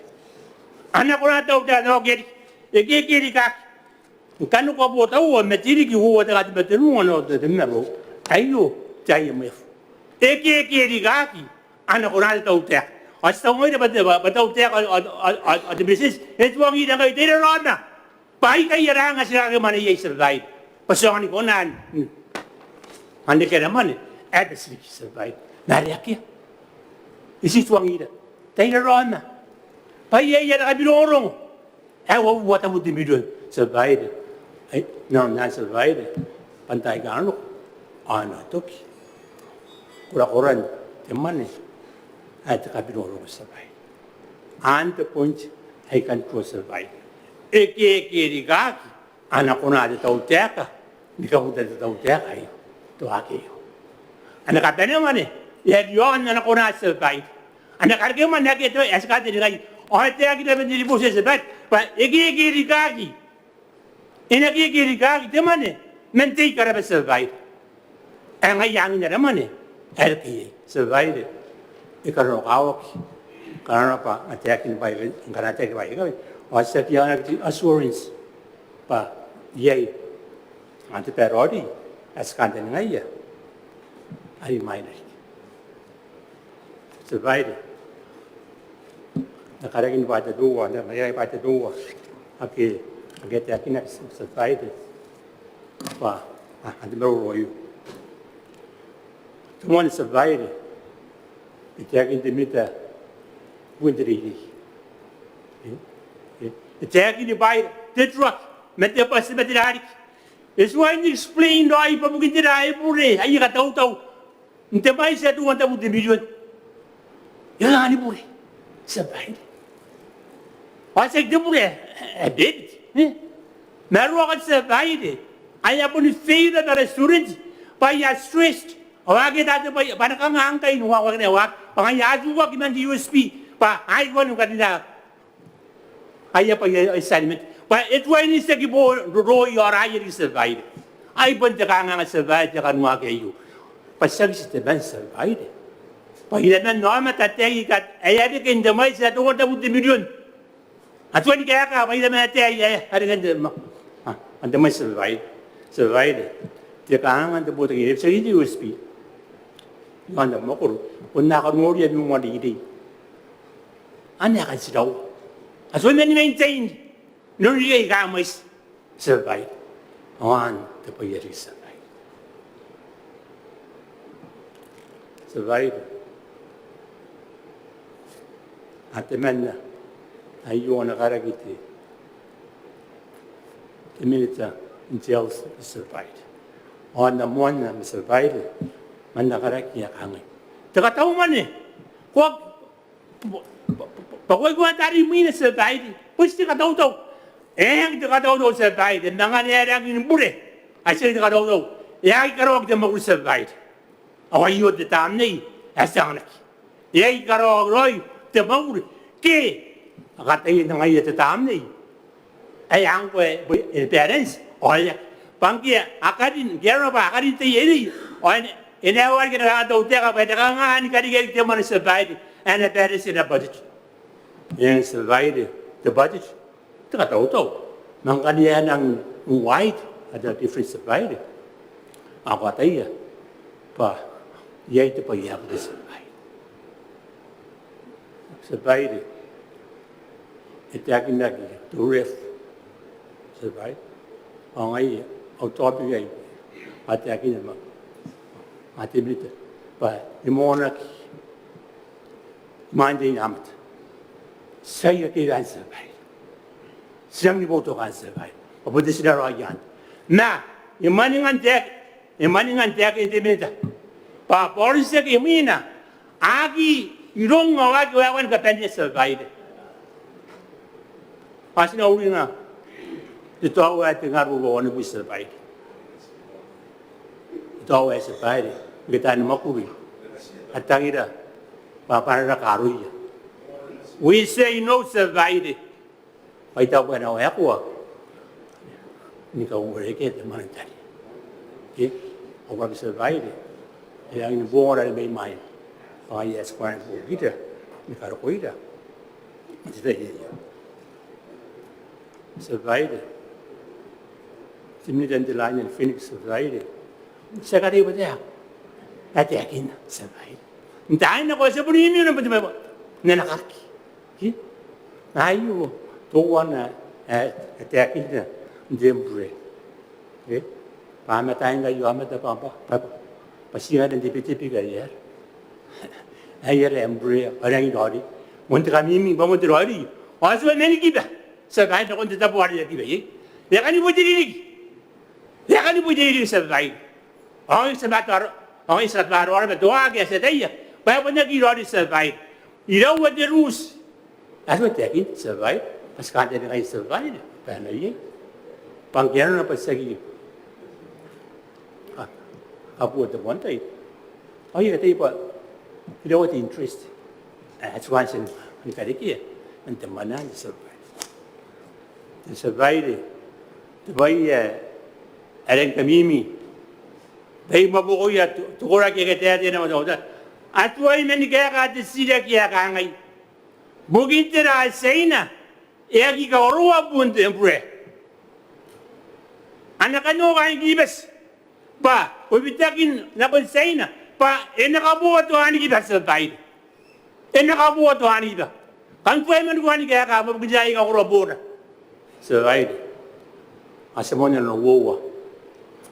A na kona te tautaeka, e kekerikaki. Ngkana ko a botauaa ma te ririki uoua te katebwi ma tenua n te, te maroro aio, te I M F. E kekerikaki, a na kona te tautaeka. Ao ti taku ngaira bwa te, bwa, bwa tautaeka ao, ao, ao, ao te Beretitenti e tuangira ngkai te iraraoma bwa aikai ara anga ae ti na kareke mwane iai, tia babaire, bwa ti aonga ni kona n, n reke ara mwane ae bati riki, tia babaire. Ma are akea. E ti tuangira te iraraoma bwa iai ara kabirongorongo ae uabubua tabun te mirion, tia babaire. Ai, n aron anne, tia babaire, bwa n taai aika a na roko ao a na toki korakoran te mwane ae te kabirongorongo, tia babaire. Anne te point ae I kan tuoa, tia babaire. E kekerikaki, a na kona te tautaeka ni kabuta te tautaeka aio. Tao akea aio. Ana kabanemwane e a riaon ana kona, tia babaire. Ana kareke mwane akea tao ae ti katereai. Ao e taekinaki man te ribooti, tia babaire, bwa e kekerikaki. E na kekerikaki te mwane man te ikaraba, tia babaire. Ae ngaia angin ara mwane ae reke iai, tia babaire. E karokoaki Ngkana bwa a taekinna bwa, ngkana a taekinna bwa, ao ti aki anganaki te assurance bwa iai ana te bwai ae raoiroi ae ti kantaningaia are imwaina riki. Tia Babaire, n na karakin bwa tabeua, n na karakin bwa tabeua ake, ake a taekinaki, Tia Babaire, bwa a, a, te maroro aio. Te moan, Tia Babaire, e taekin te Minita ibukin te reirei. E, e, e taekin bwaai, te truck, ma te bus, ma tera riki. E tuai n explain raoi bwa bukin tera e bure aia katautau n te mwaiti ae teuana tabun te mirion. E aonga ni bure, Tia Babaire. Ao tiaki te bure ae, ae bebete, e? Ma ruaka, Tia Babaire, aia boni fail ara student bwa aia stressed. Ao akea te bwai bwa a na kanga ngkai n waaki, waakina waaki, bwa ngaia a tuaki man te U S P bwa a aki kona ni karina aia bwai, aia assignment. Bwa e tuai n tiaki bo roroi ao raoi riki, Tia Babaire. Ai bon te kanganga, Tia Babaire, te kanuaki aio. Bwa tiaki ti temanna, Tia Babaire. Bwa iraman aomata ataei aika a reke n te mwaiti ae teuana tabun te mirion. A tuai ni kaeka bwa iraman ataei ae a reke n te mwa-, a, n te mwaiti, Tia Babaire. Tia Babaire, te kanganga n te botaki aei, tiaki te U S P, i aon te mwakoro, bon a kanoria moan reirei. Anne ae kan tiraua. A tuai man maintain n ririki aika a mwaiti, Tia Babaire. Ao anne te bwai ae riki, Tia Babaire. Tia Babaire, a temanna aio ana karaki te, te Minita n te Health, Tia Babaire. Ao ana moanna, Tia Babaire, man ana karaki ae kangai: Te katau mwane. Ko a bwa, bwa, bwa, bwa ko aki kona n tarai mwina, Tia Babaire. Bon te katautau. Eng, te katautau, Tia Babaire. Ma ngkana e rangi ni bure, ao tiaki te katautau, e aki karaoaki te mwakuri, Tia Babaire. Ao aio te tamnei ae ti anganaki. E aki karaoaki raoi te mwakuri ke a kataia n angaia te tamnei ae ngkoa e, e balance, ao e aki. Bwa ngke a karin, ngke arona bwa a karin te ierei, ao e na, e na waerake ana tautaeka bwa e na kanga ni karekea riki te mwane, Tia Babaire, ae e na balance ana budget. Eng, Tia Babaire, te budget, te katautau. Ma ngkana e a nang wide ana difference, Tia Babaire, ao ko ataia bwa iai te bwai ae bure, Tia Babaire. Tia Babaire, e taekinaki te ref, Tia Babaire. Ao ngaia au topic aei, a taekinna ma, ma te Minita bwa e moanaki imwain te inaomata. Tiaki ake anne, Tia Babaire. Ti rangi ni boutokaa anne, Tia Babaire. Ao bon te tinaraoi anne. Ma e mwaninga n taek-, e mwaninga n taekin te Minita bwa bwa aoraki imwina a aki rong ao a aki waekoa ni kabanea, Tia Babaire. Ao ti na uringa te tao ae tengaun ruabubua, Tia Babaire. Te tao ae, Tia Babaire, ngke taani mwakuri a tangira bwa a na raka aroia. We say no, Tia Babaire. Bwa I taku bwa e na waekoa ni kauarerekea te mwane n tari. Ke? Ao ngkai, Tia Babaire, e rangi ni bongana are mai mwaina. Ao ngaia ae ti kona ni buokira ni karokoira n te tai aei. Tia Babaire, te Minita n te line ni Phoenix, Tia Babaire, ti a karekea bwa te ae e taekinna, Tia Babaire. N taai nako ao ti a bon imwina bwa te bwai ae na karaki. Ke? Aio teuana ae e taekinna n te Embraer. Ke? Bwa a mataai ngkai aomata bwa, bwa, bwa, bwa ti ngaira n te Betebeke ae e aera, ae e aera, Embraer, ao e rangi n raoiroi. Bon te kamimi, bwa bon te raoiroi. Ao ti a manga kiba, Tia Babaire, nakon te tabo are e a kiba iai. E a kani bwai te ririki. E a kani bwai te ririki, Tia Babaire. Ao ngaia ti a bwara, ao ngaia ti a bwara, ao bwa teuae ake a tia n ataia bwa e bon aki raoiroi, Tia Babaire. Iraua te rules ae ti a taekinna, Tia Babaire, bwa ti kantaningaia, Tia Babaire, bwa e na iai. Bwa ngke arona bwa ti aki ka-, kabua te moan tai, ao I a ataia bwa iraua te interest ae ti kona n tia ni karekea man te mwane anne, Tia Babaire. Tia Babaire, te bwai ae e rangi ni kamimi, tai ma buakoia te, te koraki ake a taetae n au tautaeka. A tuai man kaeka te titiraki ae kangai: Bukin tera Tiaina e aki kakoroa buun te Embraer? A na kanoa kaain Kiribati bwa ko bitakin nakon Tiaina bwa e na kaboa te aonikiba, tia babaire. E na kaboa te aonikiba. Kam tuai man roko ni kaeka bwa bukin tera e aki kakoroa boona, tia babaire. A tia moa n uoua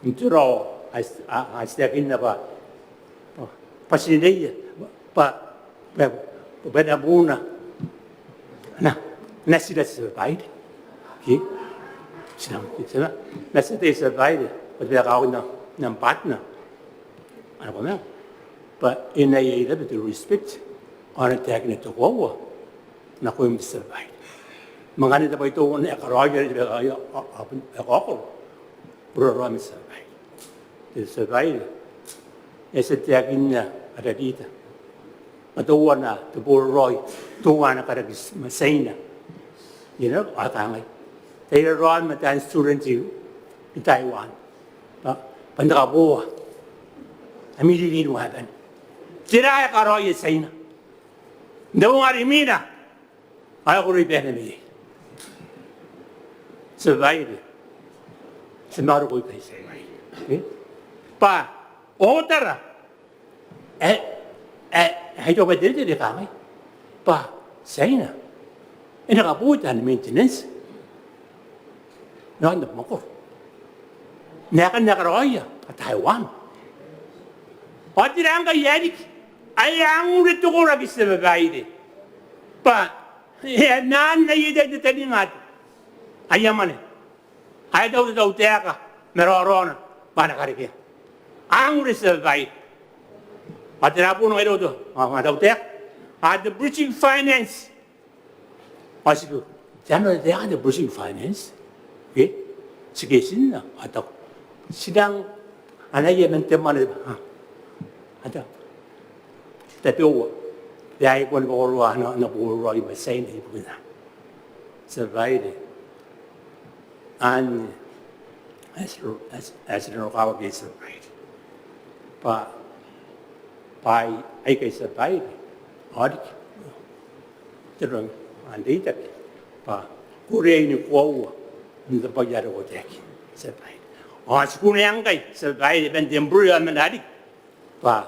n te rao ae ti taekinna bwa bwa ti neia bwa bwa bwa e na buuna. Na na tira, tia babaire. Ke ti na ti na na tira, tia babaire. Bwa te bwai ae kakawaki n am partner, a na komea bwa e na iai naba te respect ao e na taekina te koaua nakoim, tia babaire. Ma ngkana te bwai teuana e karaoia, e karaoia, e kaokoro, boraraoi, tia babaire. Te, tia babaire, e a tia n taekinna ara leader bwa teuana te boraraoi teuana karaki ma Tiaina. Ao e kangai, tai raraoma taan student i Taiwan bwa bwa n te kaboa ami ririki ni kabane. Tera ae karaoia Tiaina? N te bong are imwina ao e koroi bwa e na mena iai, tia babaire. Ti na roko ikai, tia babaire, bwa otara ae ae ae I taku bwa e teretere, e kangai bwa Tiaina e na kaboi taan maintenance n aon abamwakoro n aekan ae karaoia Taiwan. Ao tera ngkai ae riki? Ae a ngure te koraki, tia babaire, bwa e a maan aia tai n tataninga aia mwane ae tau te tautaeka ma raoraona bwa a na karekea. A ngure, tia babaire. Ao tera boona ngaira, tau te tautaeka? A te bridging finance. Ao ti kiu, te ano te tautaeka te bridging finance? Ke ti kitinna ao tao ti nang anaia man te mwane, a tao tabeua bwa e aikoa ni kakoroa ana boraraoi ma Tiaina ibukina, tia babaire. Anne ae ti nanokawaki iai, tia babaire, bwa bwaai aikai, tia babaire, ao riki te rang n reitaki bwa ko riai ni koaua n te bwai are ko taekinna, tia babaire. Ao ti kunea ngkai, tia babaire, man te Embraer ao man riki bwa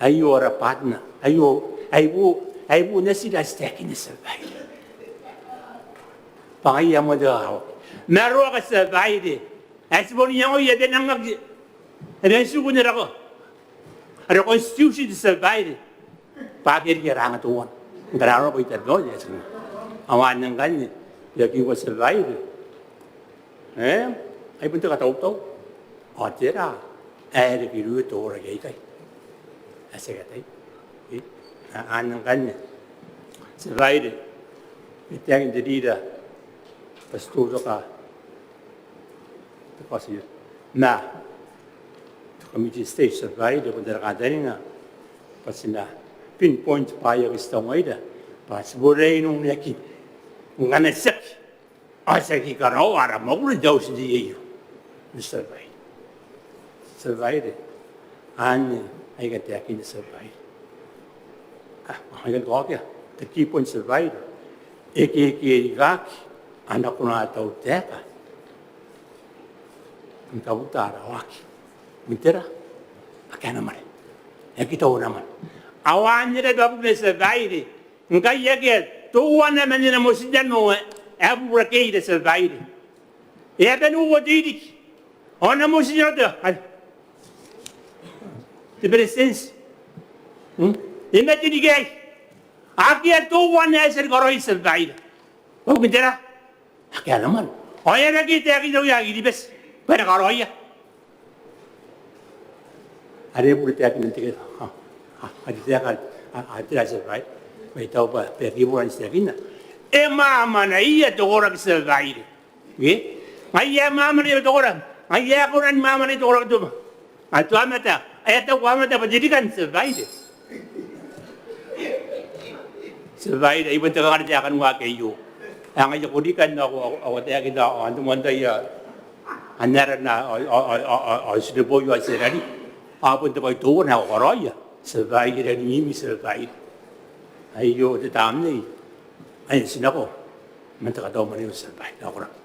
aio ara partner, aio, ai bu, ai bu natira ae ti taekinna, tia babaire, bwa ngaia moa te kakawaki. Ma raoka, tia babaire, ae ti bon iangoia bwa e nang aki, e nang tiku n rako are constitution, tia babaire, bwa akea riki ara anga teuana ngkana a roko i tabeua, e a tia. Ao anne ngkanne I aki uoua, tia babaire, e, ai bon te katautau. Ao tera ae reke irouia te koraki aikai? A tia katai, e, a, anne ngkanne, tia babaire, I taekin te leader bwa ti tutuka te kaoti ma te committee stage, tia babaire, bon ara kantaninga bwa ti na pinpoint bwaai ake ti taku ngaira bwa ti bon riai n uneaki ngkana tiaki ao ti aki karaoa ara mwakuri n te auti aio, tia babaire. Tia babaire, anne aika I taekinna, tia babaire. A, aika I taekinna, te key point, tia babaire, e kekerikaki ana konaa te tautaeka ni kabuta ara waaki. N tera? Akea ana mwane. E aki tau ana mwane. Ao anne rabwatana, tia babaire, ngkai akea teuana man ana motinnano ae bubura keira, tia babaire. E a bane uoua te ririki ao ana motinnano te, te Beretitenti, mm? E mate riki aei. Akea teuana ae e a tia ni karaoia, tia babaire. Bwa bukin tera? Akea ana mwane. Ao e a rake taekin irouia Kiribati bwa e na karaoia. Are e bure taekin n te keta, a, a, a, te taeka, a, a, te taeka, tia babaire. Ma I taku bwa bwa e aki bure n taekinna. E mwamwanaia te koraki, tia babaire. Ke? Ngaia e mwamwanaia te koraki. Ngaia e kona ni mwamwanaia te koraki, te aomata. Aomata. E a taku aomata bwa te rikan, tia babaire. Tia babaire, ai bon te kangare taekan waaki aio. Ao ngaia ko rikan ao, ao, ao taekinna ao n te moan tai ao n aran ao, ao, ao, ao, ao tineboio ao te rari. Ao bon te bwai teuana ae ko karaoia, tia babaire, are ni mimi, tia babaire. Aio te tamnei. Ai ti nako man te katau mwane, tia babaire. Ko rabwa.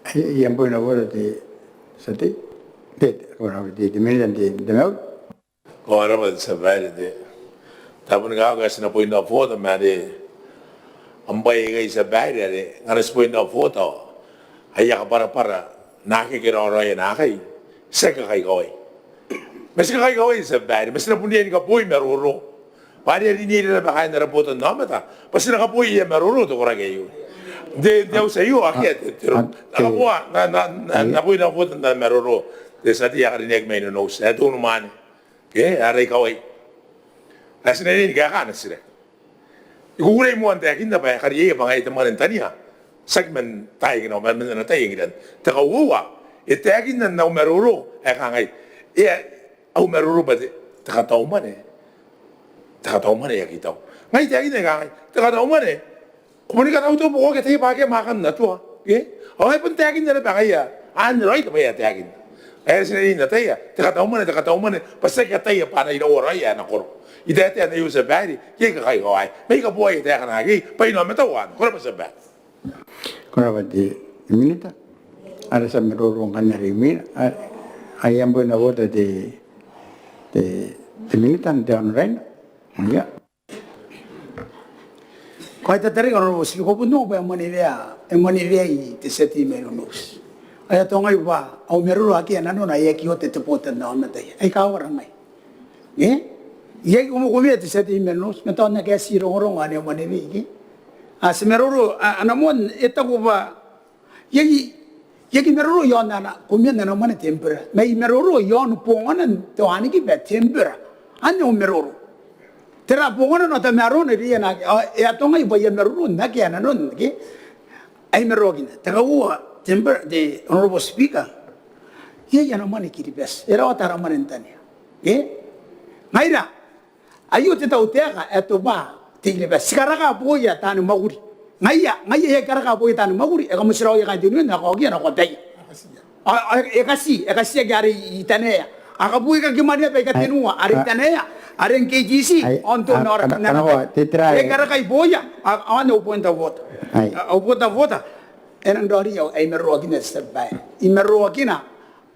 Ai, iai am point of order te tia tei? Te, te, ko rabwa te, te minita n te, te mauri. Ko rabwa te tia babaire. Te, tao bon ngkai ti na point of order ma are am bwai aikai tia babaire are ngkana ti point of order ao aia kabwarabwara naake e raoiroi naakai, ti aki kakaikawai. Ma ti kakaikawai tia babaire, ma ti na bon riai ni kaboi maroro bwa are a rineira naba kaain ara botannaomata bwa ti na kaboi aia maroro te koraki aio. N te, n te auti aio akea te, te, te, na, na, na, na point of order n te maroro te tia tei ae karineaki mai Nonouti ae te unimwaane. Ke, ara ikawai ae ti na riai ni kaeka ana titiraaki. I kukurei moa n taekinna bwa e kariaia bwa ngaia te mwane n tania, tiaki man taai aika nako, man ana tai England. Te kauoua, e taekinna n au maroro ae kangai, e a, au maroro bwa te, te katau mwane, te katau mwane e aki tau. Ngai I taekinna ae kangai, te katau mwane, ko boni katau teuana bwa ko aki ataia bwa akea mwaakan Atua, ke? Ao e bon taekinna naba ngaia, anne raoi te bwai ae taekinna. Ae ti na riai n ataia, te katau mwane, te katau mwane, bwa ti aki ataia bwa a na iraua raoi ae e na koro. I taetae n aio tia babaire, iai kakaikawai. Ma I kaboa aia taeka n akei bwa I na matau anne. Ko rabwa tia babaire. Ko rabwa te minita. Ara tia maroro ngkanne are imwina. Ai, iai am point of order te, te, te minita n te aono Raina. Ia. Ko a tatarika Honourable Speaker, ko bon ongo bwa e mwaneweia, e mwaneweia te tia tei mai Nonouti. Ao e atongai bwa au maroro akea nanona ae e aki ota te botannaomata. Ai kawara ngai. E? Iai, ko mwakuria te tia tei mai Nonouti, ma tao n akea ti rongorongo anne e mwaneweia, ke? A, ti maroro, a, ana moan, e taku bwa iai, iai, I aki maroro iaon ana, komian ana mwane te Embraer. Ma I maroro iaon bonganan te wanikiba ae te Embraer. Anne au maroro. Tera bonganan ao tamaroana irouia naake, ao e atongai bwa I a maroro n akea nanon, ke? Ai marorokina. Te kauoua, te Embraer, te Honourable Speaker. Iai ana mwane Kiribati. E rawata ara mwane n tania. Ke? Ngaira, aio te tautaeka ae tobwa te I-Kiribati. Ti karaka booia taani mwakuri. Ngaia, ngaia e aki karaka booia taani mwakuri, e kamotiraoia kaain te Union, e kaokia nako abaia. Ao, ao e kati, e kati ake are i Tanaea. A kabuekaki mwane naba aika tenua, are i Tanaea, are N K T C, ao n te Maora. E aki karakai booia, ao anne au point of order. Au point of order. E nang raoiroi ae I marorokina, tia babaire. I marorokina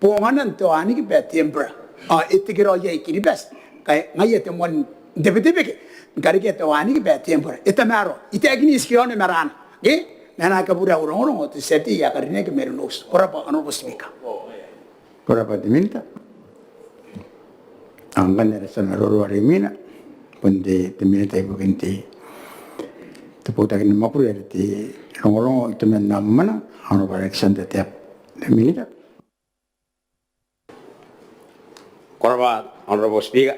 bonganan te wanikiba ae te Embraer. Ao e tekeraoi iai Kiribati. Ngkai ngaia te moan n te Betebeke ni karekea te wanikiba ae te Embraer. E tamaroa. I taekini tikiraone ma raana. Ke? Ma e na kaburea au rongorongo te tia tei ae karineaki mai Nonouti. Ko rabwa Honourable Speaker. Ko rabwa te minita. Ao ngkanne ara tia maroro are imwina. Bon te, te minita ibukin te, te botaki ni mwakuri are te rongorongo, itoman ao mwamwananga. Honourable Alexander Teabo. Te minita. Ko rabwa Honourable Speaker.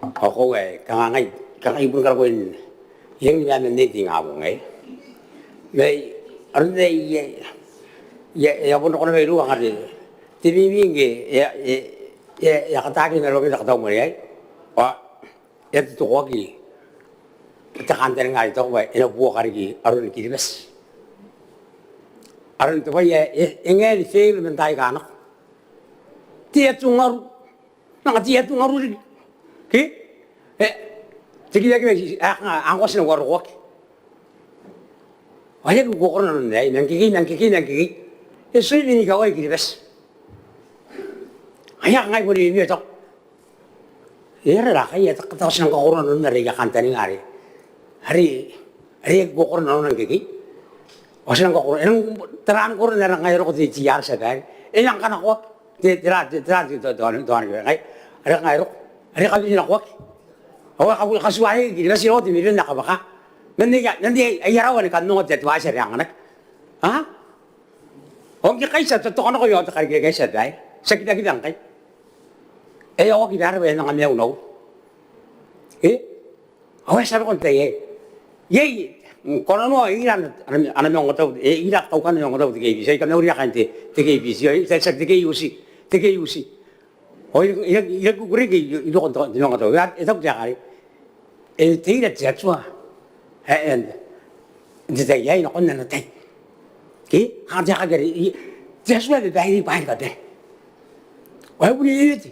Ao koaua ae kangai, kangai I bon karako n iango ni mena n te ingabong aei. Ma aron ae I a, I a, I a bon roko naba iroun are te mimi ngke e a, e a, e a kataaki ma rokon te katau mwane aei. Ao e a totokoaki te kantaninga ae I taku bwa e na buoka riki aron Kiribati. Aron te bwai ae e ngae ni fail man taai aika nako. Te atungaru. Manga te atungaru riki. Ke? E, te kiakia ae kanga ngkoa ti na uarokoaki. Ao e aki kuokoro nanon aei, ma ngkekei, ma ngkekei, ma ngkekei. E tuai n ikawai Kiribati. Ao I a kangai boni mimi ao I taku, e aera rake ae tao ti nang kakoroa nanon are I a kantaninga are, are, are I aki kuokoro nanona ngkekei. Ao ti nang kakoroa, e nang tera ni koro n ae e nang ngae roko te T R, tia babaire. E nang kanakoaki. Te, tera, te, tera, te, te, te, te, te, are ngai, are ngai roko, are kabirinakoaki. Ao e kabu, e katuaeaki Kiribati iroun te mirion ae kabwaka. Man aei, man aei, aia rawa ni kan ongo te Atua ae ti a anganaki. A? Ao ngke kai ti a totoka nako iaon te karikirake aei, tia babaire, ti a kibakiba ngkai. E a oki bwa are e a manga maiu n auro. E? Ao e a tia roko n tai aei. Iai, mm, kanoana ira ana, ana, ana maungatabu, e, ira kaukan ana maungatabu te K B C, ai kamauria kaain te, te K B C, ai, te, te, te K U C, te K U C. Ao ira, ira, ira kukurei ngke i, i roko n te, te maungatabu. E, e taku te aeka arei. E teira te Atua ae, ae n te tai aei nakon ana tai. Ke? Kanga te aeka arei, i, te Atua e babaire bwaai ni kabane. Ao e boni wewete.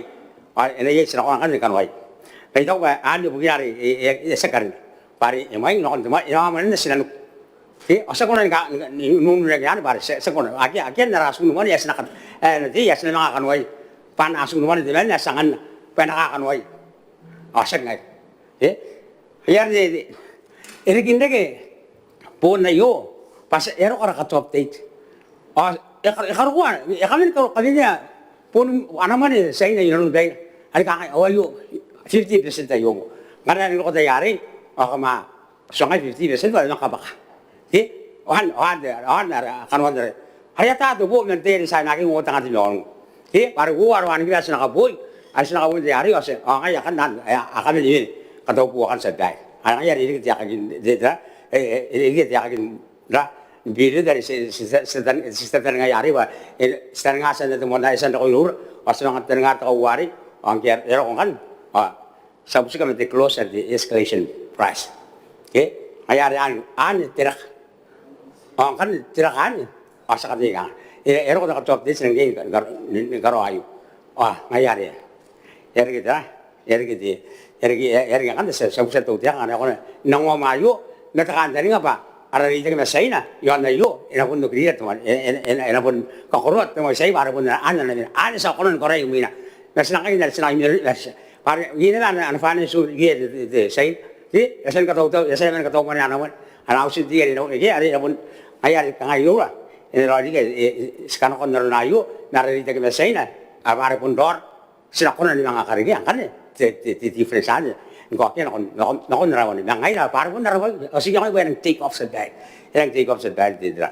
kanoai. Ao e na iai ti na kona ngkanne ni kanoai. Ma I taku bwa anne bukina are e a tia ni karina bwa are e mwaing nakon te mwane, e na mwanena tinaniku. Ao ti a kona ni nunununaki anne bwa are ti a kona, akea, akea n ara atuun mwane ae ti na kanoai, bwa a na atuun mwane temanna ae ti anganna bwa e na kakanoai. Ao tiaki ngaira. Ia, e riki n reke boon aio bwa ti a roko ara katoa update. Ao e karokoa, e kaman karokoa kawenea boon ana mwane Tiaina inanon baina are kangai, ao aio fifty percent aio. Ngkana e roko taiari ao kam a tuangai fifty percent ao e manga kabwaka. Ao anne ara kanoan are are a tato bo man te eri Tiaina ake ngkoa tangati ma aonga. Bwa are ngkoa ara wanikiba ae ti na kabooi, ae ti na kabooi n te eri ao ti a, ao ngaia akanne a kaman iwene katautau akanne, tia babaire. Ao ngaia are e reke te aekakin, te, te, e reke te aekakin ra n period are ti, ti, ti, ti taninga iai bwa ti taninga ti na te moan, ti na roko iroura ao ti na taninga te kauare ao ngke e roko ngkanne ao ti a butika ma te clause are te escalation price. Ngaia are anne, anne te raka. Ao ngkanne te raka anne ao ti a kataia kanga e roko te katoa update ti nang karaoi. Ao ngaia are e reke te, e reke te, e reke, e reke ngkanne ti a butia te tautaeka ngkana e kona n nangi moa aio ma te kantaninga bwa ara reitaki ma Tiaina iaon aio e na bon okiriia te mwane, e na bon kakoroa te mwane Tiaina bwa are bon anne ana mena, anne ti a kona ni karaoi imwina. Ma ti nang kainnanoa, ti nang kainnanoa bwa are iai naba ana financial year te Tiaina, e a tia ni katautau, e a tia naba ni kataumwane ana mwane, ana auti n te year are e na bon, ngaia are kangai iroura e na raoiroi riki ae ti kanakoa n arona aio ma ara reitaki ma Tiaina bwa are bon raora ti na kona ni manga karekea ngkanne te, te, te difference anne ni kaokia nakon, nakon, nakon ara mwane. Ma ngaira bwa are bon ara bwai ao ti iangoia bwa e nang take off, tia babaire. E nang take off, tia babaire, te, te,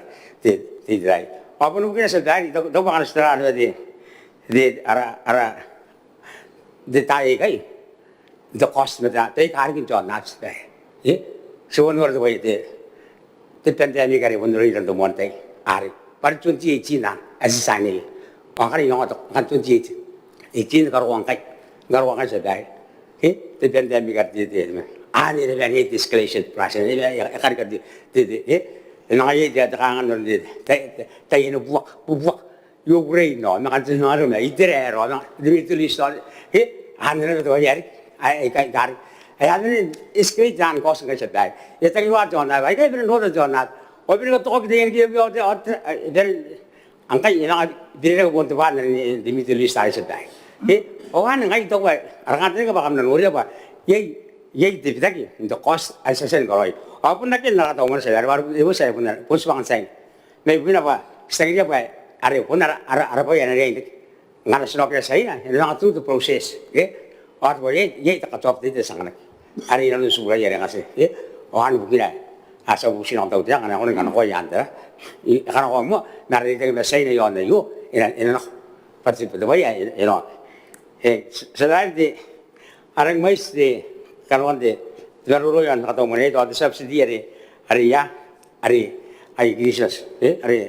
te, te, te, ao bon bukina, tia babaire, I taku, I taku bwa ngkana ti tara naba te, te, ara, ara, te tai aikai, te cost ma te, te, baika riki n te aonnaba, tia babaire. Ti bon nora te bwai te, te pandemic are bon noria n te moan tai arei bwa are twenty eighteen anne ae ti tiainaki. Ao ngkana I ongo ngkanne twenty eighteen, eighteen karokoa ngkai, karokoa ngkai, tia babaire. Te pandemic are te, te, anne e na bane iai te escalation price, e na bane, e karika te, te, te, e na ngaia te, te kangaanga n te, te, te, taian buaka, bubuaka. Ukraine ao manga te, manga te, manga Iteraera ao manga te Middle East ao, e, anne naba te bwai are e, e, e, e, e a bane n escalate ana cost ngkai, tia babaire. E tangiria te aonnaba, aikai e bane n rota te aonnaba. Ao e bane ni katoki taian kiwi ao te, ao te, e bane, ngkai e manga bane n reke boon te bwaan are n te Middle East are, tia babaire. E, ao anne ngai I taku bwa ara kantaninga bwa kam na noria bwa iai, iai te bitaki n te cost ae ti a tia ni karaoi. Ao bon akea n ara kataumwane, tia babaire, bwa are bon, e bon tia, e bon, bon tibwanga Tiaina. Ma ibukina bwa ti tangiria bwa are bon ara, ara, ara bwai ae na riai n reke ngkana ti na okira Tiaina, e na manga through the process, ke? Ao te bwai ae iai, iai te katoa update ae ti anganaki are inanon tiburaia are ngkai, ke? Ao anne bukina ae ti a bubuti nakon te tautaeka ngkana e kona ni kanakoa iaan te, e kanakoa moa ma ara reitaki ma Tiaina iaon aio e na, e na nako bwa te, te bwai ae e na, e na, e, tia babaire, te, a rangi ni mwaiti te kanoan te, te maroro iaon te kataumwane aei, tao te subsidy are, are ia, are, ai Christmas, e, are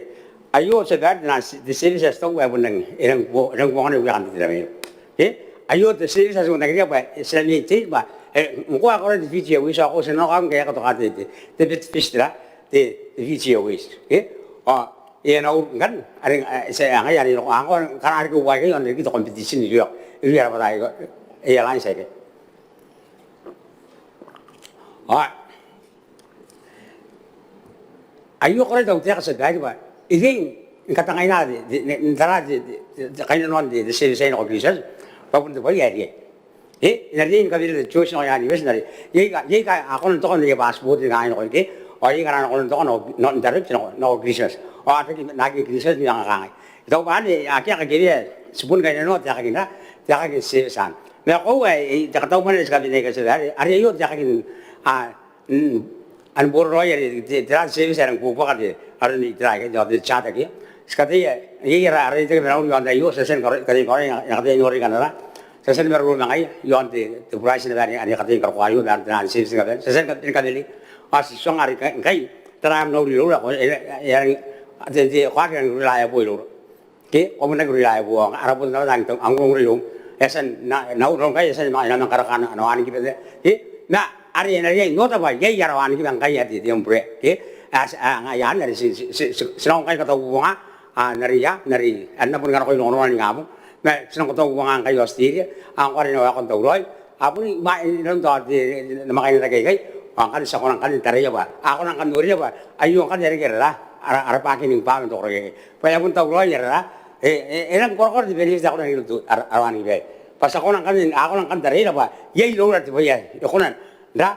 aio, tia babaire, te, te service ae ti taku ae bon rangi, e rangi, e rangi kuangana ibukin te, te, e, aio te service ae ti bon tangiria bwa e, ti na maintain bwa, e, ngkoa e karaoa te Fiji Airways ao ko ti na nako ngkai e katoka te, te, te, te, te, te Fiji Airways, e, ao e na uru ngkanne are, e, ti a, ngaia are ngkoa ngkana are ko uaia iai ao n reke te competition irouia, irouia ara bwai ae airlines aikai. Ao aio karaoan te tautaeka, tia babaire, bwa e riai ni katangaina te, te, n tara te, te, te kainnanoan te, te service aei nako Christmas bwa bon te bwai ae riai. E, e na riai ni kawenea te choice nako iaan West n are iai aika, iai aika a kona n toka n aia passport ni kangai nako, ke? Ao iai aika a na kona n toka nako, nako, n tara nako, nako Christmas. Ao a reke n aki Christmas ni manga kangai. I taku bwa anne akea kakewea, ti bon kainnanoa te aekakin ra, te aekakin service anne. Ma koaua, e, te kataumwane ae ti kawenea ikai, tia babaire, are aio te aekakin, a, n, a ni boraraoi are te, te, tera te service ae rang buobuaka te, aron itera aikai, te, te charter ke. Ti kataia, iai ara, ara reitaki ma raou iaon aio, ti a tia ni karaoi, kataia ni karaoi, e na kataia ni noori kanara. Ti a tia ni maroro ma ngaia iaon te, te price naba are, are kataia ni karokoa aio ma aron taian service ni kabane. Ti a tia ni kabane, ni kabane. Ao ti tuanga are ngkai, ngkai tara am na uri iroura, e, e, e, te, te, ko aki rangi n uri raoi iroura. Ke, ko aki rangi n uri raoi, ao ara bon rawata n tau, a uri iroum. E a tia n na, na uri raoi ngkai, e a tia n na, na manga karaka ana, ana wanikiba. Ke, ma are e na riai n ota bwa iai ara wanikiba ngkai ae te, te Embraer. Ke, a, a, ngaia anne are ti, ti, ti, ti, ti na ngkai kataubonga, a, n are ia, n are, a na bon kanakoi rongorongo n ingabong. Ma ti na kataubonga ngkai Australia, a, ngkoa are e na waekoa n tauraoi. A boni ma, e, e, n tao te, namwakaina aikai, ao ngkanne ti a kona ngkanne n taraia bwa, a kona ngkanne n noria bwa aio ngkanne e reke ara, ara, ara bargaining power n te koraki aikai. Bwa e a bon tauraoi ara, e, e, e rang korakora te benefit ae kona n reke iroun ara, ara wanikiba. Bwa ti a kona ngkanne, a kona ngkanne n taraira bwa iai iroura te bwai ae e kona n ra,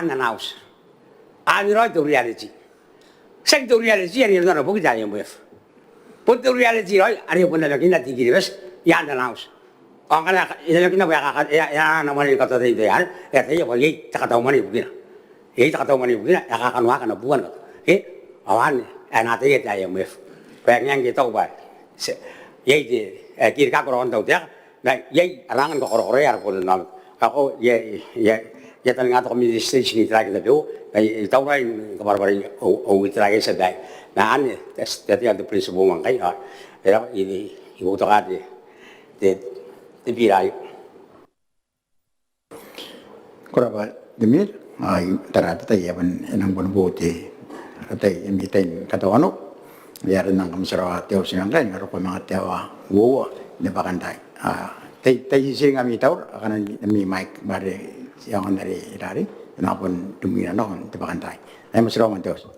aan ana auti. Anne raoi te reality. Tiaki te reality are e na boki te I M F. Bon te reality raoi are e bon namakinna te I-Kiribati i aan ana auti. Ao ngkana e namakinna bwa e a, e a, e a ana mwane ni katoa te, te, are e ataia bwa iai te katau mwane ibukina. Iai te katau mwane ibukina, e kakanoaki ana bua ni katoa. Ke? Ao anne ae e na ataia te I M F. Bwa e ngae ngke e taku bwa iai te, e, kerikaaki korakoran tautaeka, ma iai ara anga ni kakorokoroia ara botannaomata. Ao I a, I a, I a taninga te community station n iterakin tabeua, ma I tauraoi ni kabwarabwara au, au iterakin tabeua. Ma anne, that's, that is the principle ngkai, ao e raba, I, I boutokaa te, te, te bira aio. Ko rabwa te Minita, ao I tara te tai e a bon, e nang bon bo te, ara tai, ami tai ni katawanou. Ao are I nang kamataraoa te auti ngkai, n aron ko manga te aoa uoua ni bakantaai. Ao tai, tai titiraki ami taura, akana ami mic, bwa are e aonga n are e rarei, e na bon rimwina nakon te bakantaai. Ao I mataraoa man te auti.